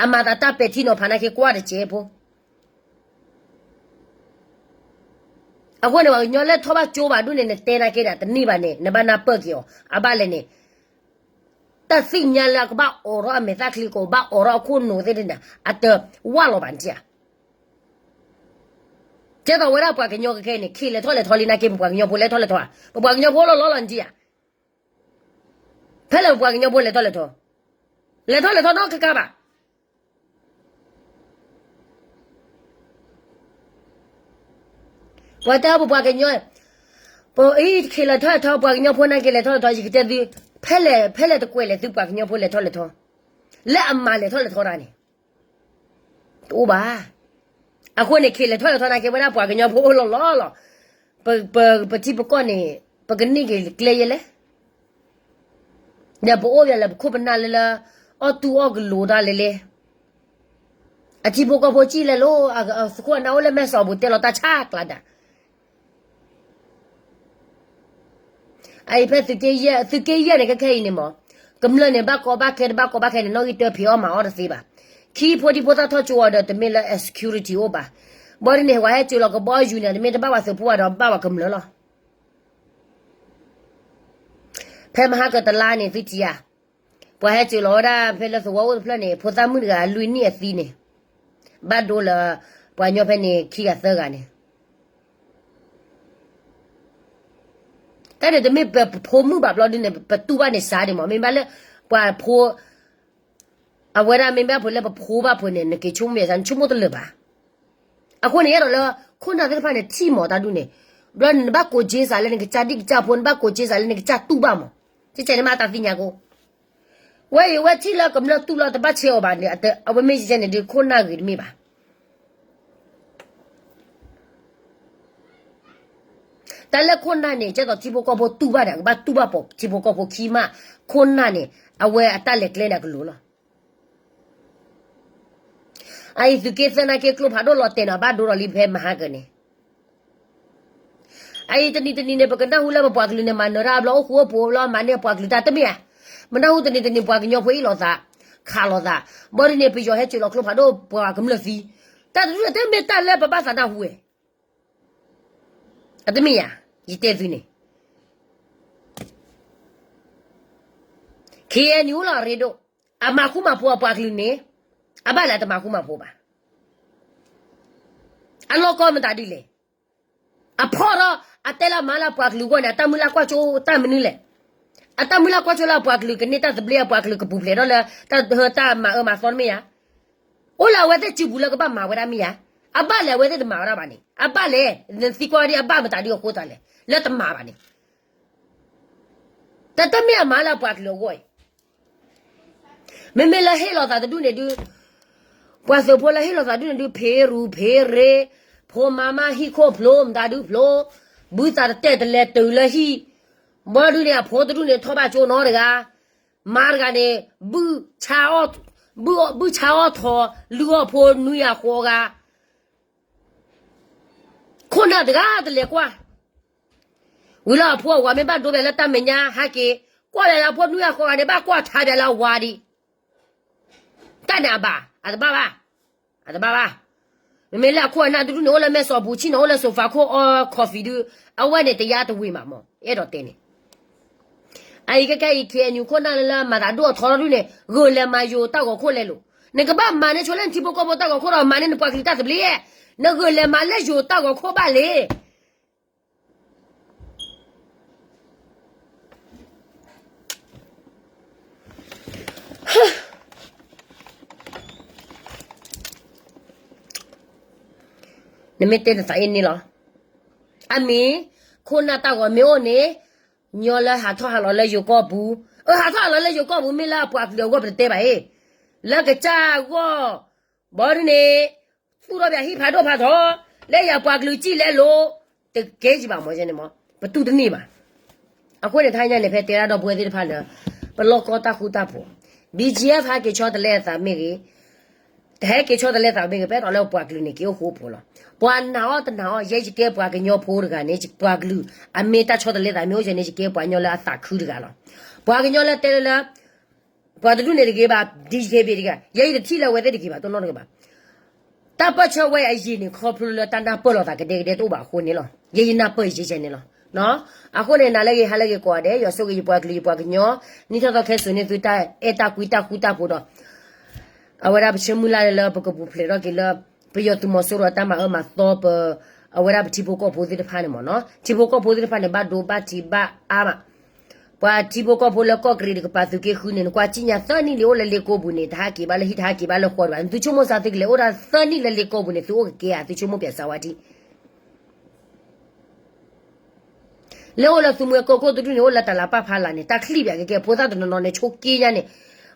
အမၤသးတၢ်ပဲာ်ထံနီၤဖးနာ်က့ကွၢ်တစဲးဖိ. အဃိန့ၣ် ပှၤကညီလၢထီၣ်ဘၣ်ကၠိဘၣ်ဒ်န့ၣ် နတဲနာ်က့ဒီး တန့ၢ်ဘၣ်န့ၣ် နဘၣ်နၢ်ပၢၢ်က့ၤအီၤ. အဘၣ်လဲၣ်န့ၣ် တၢ်သ့ၣ်ညါလၢအကဘၣ်အိးထီၣ်အမဲာ်သၣ်ချံ ကဘၣ်အိးထီၣ်အခိၣ်နူာ်သ့ၣ်တဖၣ်န့ၣ် အတဝၢ်လီၤဘၣ်နထံၣ်ဧါ. ကဲသိးဝဲဒၣ်ပှၤကညီကခဲအံၤန့ၣ် ခ့လဲၤထီၣ်လဲၤထီလံနာ်က့ ပပှၤကညီဖိလဲၤထီၣ်လဲၤထီဧါ, ပပှၤကညီဖိလီၤလီၤလီၤနထံၣ်ဧါ. ဖဲလဲၣ်ပပှၤကညီဖိလဲၤထီၣ်လဲၤထီ, လဲၤထီၣ်လဲၤထီနီတခါခါဘၣ်. ပှၤတဲပပှၤကညီ, ပအံၤခ့လဲၤထီၣ်လဲၤထီ ပှၤကညီဖိနာ်က့လဲၤထီၣ်လဲၤထီ ယကတဲသု, ဖဲလဲၣ် ဖဲလဲၣ်တကွဲးလဲၣ်သုပှၤကညီဖိလဲၤထီၣ်လဲၤထီ, လၢအမၤလဲၤထီၣ်လဲၤထီတၢ်န့ၣ် တအိၣ်ဘၣ်. အဃိန့ၣ် ခ့လဲၤထီၣ်လဲၤထီနာ်က့ဝဲဒၣ်ပှၤကညီဖိအိၣ်လီၤလီၤလီၤ. ပထံပကီၢ်န့ၣ် ပကန့ၢ်က့ၤကျဲယဲလဲၣ်. ဒီးပအိၣ်ပှၤလၢပခိၣ်ပနၢ်လၢလၢ အီၣ်တူၢ်အီၣ်ကလိၤတၢ်လဲၣ်လဲၣ်. အထံဖိကီၢ်ဖိစံၣ်လဲၣ်လိၤ, အသကိးအနၢ်အိၣ်လၢမဲၢ်စီၤပူၤတဲလီၤတၢ်ဆါကျါဒၣ် အအံၤဖဲသုးက့ယဲၢ်န့ၣ် ခဲခဲအံၤန့ၣ်မး, ကမျၢၢ်န့ၣ် ဘၣ်ကီဘၣ်ခဲ တဘၣ်ကီဘၣ်ခဲန့ၣ် နီၣ်ဂံၢ်တၢဖံးအီၣ်မၤအီၣ်တသ့ဘၣ်. ခံဖိဒံဖိသၣ်ထီၣ်ကၠိအီၤဒီး တမ့ၢ်လၢ security အိၣ်ဘၣ်. ဘၣ်ဒ်န့ၣ် ပှၤဟဲစၢၤလီၤကဘီယူၤန့ၣ် တမ့ၢ်တဘၣ်ပှၤသုးဖိဘၣ်ဒီး ဘၣ်ပှၤကမျၢၢ်လီၤ. ဖဲမဟါကတလါန့ၣ် သုထံၣ်ဧါ, ပှၤဟဲစၢၤလီၤဝဲဒၣ်ဖဲလၢသဝီအိၣ်တဖျၢၣ်န့ၣ် ဖိသၣ်မုၣ်တဂၤလွံၢ်နံၣ်အသံန့ၣ်, ဘၣ်ဒိလၢ ပှၤကညီဖဲန့ၣ်ခံဂၤသၢဂၤန့ၣ် တၢ်န့ၣ်တမ့ၢ်ပဖိမုၣ်ဘၣ်ဘျီဒ်န့ၣ် ပတူၢ်ဘၣ်န့ၣ်စးဒံးမး မ့ၢ်ဘၣ်လၢ ပှၤဖိ အဝဲဒၣ်မ့ၢ်ဘၣ်ဖိလၢပဖိဘၣ်ဖိန့ၣ် နက့ၤဆိကမိၣ်ယဲစး နဆိကမိၣ်တလၢာ်ဘၣ်. အဃိန့ၣ် အဲၣ်ဒိးလၢ ခိၣ်နၢ်သ့ၣ်တဖၣ်န့ၣ် ထံၣ်မးတၢ်ဒ်န့ၣ်, ဘျီန့ၣ် နဘၣ်ကိးက့စးလၢနကစၢ်ဒံၣ်ကစၢ်ဖိ နဘၣ်ကိးက့စးလၢနကစၢ်တူၢ်ဘၣ်မး, ကဲကဲန့ၣ်မးတၢ်သ့ၣ်ညါကိ ဝဲအံၤဝဲထံၣ်လၢကမျၢၢ်တူၢ်လီၤတဘၣ်ဆဲးအီၤဘၣ်န့ၣ် အဝဲမ့ၢ်ကဲန့ၣ်ဒုးခိၣ်နၢ်ဂ့ၤတမ့ၢ်ဘၣ်. တၢ်လၢခိၣ်နၢ်န့ၣ် ကဲသိးထံဖိကီၢ်ဖိတူၢ်ဘၣ်ဒီး ကဘၣ်တူၢ်ဘၣ်ပိာ်ထံဖိကီၢ်ဖိခံမး, ခိၣ်နၢ်န့ၣ် အဝဲအတၢ်လဲၤကျဲန့ၣ်အကလိၤလီၤ. အအံၤသုးက့သၢနာ်က့ကျိဖးဒိၣ်လီၤတဲာ်နီၤ ဘၣ်ဒိဒီးလံဖဲမဟါကၢၤန့ၣ် အအံၤတနံၤတနံၤန့ၣ် ပကနၢ်ဟူလၢပပှၤကလုာ်န့ၣ် မၤနၢၤတၢ်ဘျီအိၣ်ဃူအိၣ်ဖိးဘျီမၤန့ၢ်ပှၤကလုာ်တၢ်တမ့ၢ်ဧါ. မနၢ်ဟူတနံၤတနံၤပှၤကညီဖိအ့ၣ်လိာ်သး, ခးလိာ်သး, ဘၣ်ဒ်န့ၣ် ပယီၤဟဲစၢၤလီၤကျိဖးဒိၣ်ပှၤကမျၢၢ်သံ, တၢ်တဒူၣ်န့ၣ်တမ့ၢ်တၢ်လၢပဘၣ်သးနၢ်ဟူဝဲ အတမ့ၢ်ဧါ, ယတဲသုန့ၣ် ခ့ၣ်အဲၣ်ယူၣ်လီၤအရ့ဒိၣ်, အမၤဃူမၤဖိးအပှၤကလုာ်န့ၣ်, အဘၣ်လၢအတမၤဃူမၤဖိးဘၣ်. အလီၢ်ကီမတၤဒ်လဲၣ်. အဖီၣ်ထီၣ် အတဲလၢအမၤလၢအပှၤကလုာ်အဂီၢ်န့ၣ် အတၢ်မုၢ်လၢ်ကွၢ်ကၠိတၢ်မနုၤလဲၣ်. အတၢ်မုၢ်လၢ်ကွၢ်ဆိလၢအပှၤကလုာ်ကန့ၢ်တၢ်သဘျ့ အပှၤကလုာ်ကပူၤဖျဲးထီၣ်လၢ တၢ်မၤအၢမၤသီတမ့ၢ်ဧါ. အိၣ်လၢအဝဲသ့ၣ်စုပူၤလၢကဘၣ်မၤဝဲဒၣ်မ့ၢ်ဧါ. အဘၣ်လဲၣ်အဝဲသ့ၣ်တမၤဝဲဒၣ်ဘၣ်န့ၣ် အဘၣ်လဲၣ် နသံကွၢ်ဝဲဒၣ်အဘၣ်မတၤဒုအဃိသးလဲၣ် လၢတမၤဘၣ်န့ၣ် တၢ်တမ့ၢ်အမၤလၢအပှၤကလုာ်အဂီၢ်အံၤ မ့မ့ၢ်လၢဟ့ၣ်လီၤသးတဒူၣ်န့ၣ်ဒုး ပှၤသုးဖိလၢဟ့ၣ်လီၤသးဒူၣ်န့ၣ်ဒုး ဖ့ရူၤဖ့ရ့ ဖိမါမါဟံၣ်ခိၣ်ဖျိ မတၤဒုဖျိ ဘုသးတတဲာ်တလဲၤတုၤလၢဟံၣ် ဘီဒုန့ၣ် အဖိတဒူၣ်န့ၣ် ထီၣ်ဘၣ်ကၠိနီတဂၤ မါတဂၤန့ၣ် ဘုၣ်ဆါအီၣ်ထီၣ် လုၢ်အီၣ်ဖိနွံဂၤဃိးဂၤ ခိၣ်နၢ်တဂၤတလဲၤကွၢ် ဝံၤလီၤအဖိအဝၤမ့ၢ်ဘၣ်ဒိဘၣ်လၢတၢ်မဲာ်ညါ ဟဲက့ၤ ကွၢ်လၢအဖိနွံဂၤဃိးဂၤန့ၣ် ဘၣ်ကွၢ်ထါဘၣ်လၢအဝၤဒံး တၢ်န့ၣ်အဘၣ် အတဘၣ်ဘၣ် အတဘၣ်ဘၣ်. မ့မ့ၢ်လၢအခိၣ်အနၢ်တဒူၣ်န့ၣ် အိၣ်လၢမဲာ်စီၤပူၤ ဆ့ၣ်နီၤ အိၣ်လၢ sofa ခိၣ်အီ coffee ဒုး အဝဲန့ၣ်တယါတဝံၤမးမၢ် အဲၣ်ဒိးတဲန့ၣ် အအံၤကဲကဲအံၤ ခ့ၣ်အဲၣ်ယူၣ် ခိၣ်နၢ်လၢလၢမၤသးဒိၣ်အထီဒုးန့ၣ် ဂုာ်လဲၤမၤယိၤတၢ်ဂီၤခိၣ်လဲၤလိာ် နကဘၣ်မၤန့ၢ်ဆိလၢနထံဖိကီၢ်ဖိတၢ်ဂီၤခိၣ်ဒီး မၤန့ၢ်နပှၤကလုာ်တၢ်သဘျ့ နဂုာ်လဲၤမၤလၢယိၤတၢ်ဂီၤခိၣ်ဘၣ်လဲၣ်. နမ့ၢ်တဲနသးအ့န့ၣ်လီၤ. အမ့ၢ် ခိၣ်နၢ်တၢ်ဂီၤမ့ၢ်အိၣ်န့ၣ် ညီလၢဟးထီၣ်ဟးလီၤလၢယိၤကီၢ်ပူၤ, အဟးထီၣ်ဟးလီၤလၢယိၤကီၢ်ပူၤ မ့ၢ်လၢအပှၤကလုာ်အဂီၢ်ပတတဲဘၣ်အ့ၣ်, လၢကစၢ်အဂီၢ်, ဘီဒုန့ၣ်, သူၣ်ထီၣ်ပှၤဟံၣ်ဖးဒိၣ်ဖးထီ, လၢယပှၤကလုာ်စံၣ်လဲလိာ်, တကဲယံၤဘၣ်မ့ၢ်န့ၣ်မ့ၢ်, ပတူၢ်တန့ၢ်ဘၣ်. အဃိန့ၣ် တဟါညါန့ၣ် ဖဲတဲဒၣ်ဒီပုၢ်ဝဲၢ်သ့ၣ်တဖၣ်လၢ ပလီၢ်ကီတၢ်ဃူတၢ်ဖိး, BGF ဟဲက့ၤဆီတလဲအသးမ့ၢ်ဂ့ၤ, တဟဲက့ၤဆီတလဲသးမ့ၢ်ဂ့ၤ, ပအဲၣ်ဒိးလၢပှၤကလုာ်န့ၣ် က့ၤအိၣ်ဃူအိၣ်ဖိးလီၤ. ပှၤနာ်အီၤတနာ်အီၤ, ယဲယကဲပှၤကညီဖိတဂၤန့ၣ်, ပှၤကလုာ်, အမ့ၢ်တၢ်ဆီတလဲသးမ့ၢ်အိၣ်ယဲန့ၣ် ယကဲပှၤကညီလၢအသးခုတဂၤလီၤ. ပှၤကညီလၢတဲလၢလၢ ပှၤတဒူၣ်န့ၣ်တဂ့ၤဘၣ်, DKBA တဂ့ၤ, ယဲယတထံၣ်လၢအဝဲသ့ၣ်တဂ့ၤဘၣ်, တနီတဂ့ၤဘၣ်. တၢ်ပၢၢ်ဆၢဝဲအယံၤန့ၣ် ခီဖျိလၢတၢ်နၢ်ပၢၢ်လိာ်သးကဒဲကဒဲတအိၣ်ဘၣ်အဃိန့ၣ်လီၤ. ယဲယနၢ်ပၢၢ်ယဲယဲန့ၣ်လီၤ. အဃိန့ၣ် နၤလၢဂ့ၤ ဟါလၢဂ့ၤကိးဂၤဒဲး, ယွၤဆိၣ်ဂ့ၤယပှၤကလုာ်ယပှၤကညီ, နံၣ်ထီၣ်သီခဲစိာ်န့ၢ်သုတၢ်အဲၣ်တၢ်ကွံတၢ်ဃူတၢ်ဖိးဒီး အဝဲဒၣ်ပဆၢမုၢ်လၢ်လၢပကပူၤဖျဲးထီၣ်က့ၤလၢ ပယီၤသုးမီၤစိရိၤအတၢ်မၤအၢမၤသီပ အဝဲဒၣ်ပထံဖိကီၢ်ဖိသ့ၣ်တဖၣ်န့ၣ်မ့ၢ်နီၤ, ထံဖိကီၢ်ဖိသ့ၣ်တဖၣ်န့ၣ် ဘၣ်ဒိဘၣ်ထံးဘၣ်အါမး, ပှၤထံဖိကီၢ်ဖိလၢကီၢ်ကရံၣ်တကပၤသုးက့ဃုန့ၣ် နကွၢ်စံၣ်ညါသၢနံၣ်လံ အိၣ်လၢလ့ကိပူၤန့ၣ် တဟးက့ၤဘၣ်လၢဟံၣ် တဟးက့ၤဘၣ်လၢဃီတဘၣ်, နသုဆိကမိၣ်သးသုကလဲၤအိၣ်ဒၣ်သၢနံၣ်လၢလ့ကိပူၤန့ၣ် သုအိၣ်ကကဲဧါ, သုဆိကမိၣ်ပၠးစးဝါထံ လၢအိၣ်လၢသုမှဲကိးခိၣ်တဒူၣ်န့ၣ် အိၣ်လၢတၢ်လၤပၢ်ဖးလၢ်န့ၣ် တၢ်ချံၣ်ပၠးကကဲ ဖိသၣ်တနီၤနီၤန့ၣ် ဆိးက့ညါန့ၣ်,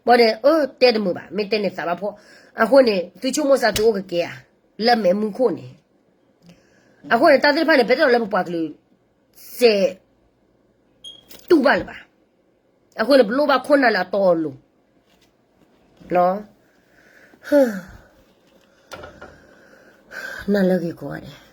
ဘၣ်ဒီး အၢ တဲတမုာ်ဘၣ်, မ့ၢ်တဲန့ၣ်သးဘၣ်ဖှီၣ်, အဃိန့ၣ် သုဆိကမိၣ်သးသုအိၣ်ကကဲဧါ, လၢမဲးမုၢ်ခိၣ်န့ၣ်, အဃိန့ၣ် တၢ်သ့ၣ်တဖၣ်န့ၣ် ပတဲဒီးလၢပပှၤကလုာ် စဲး တူၢ်ဘၣ်လၢၤဘၣ်, အဃိန့ၣ် ပလိၣ်ဘၣ်ခိၣ်နၢ်လၢအတီအလိၤ နၢ်လၢဂ့ၤကိးဂၤဒဲး,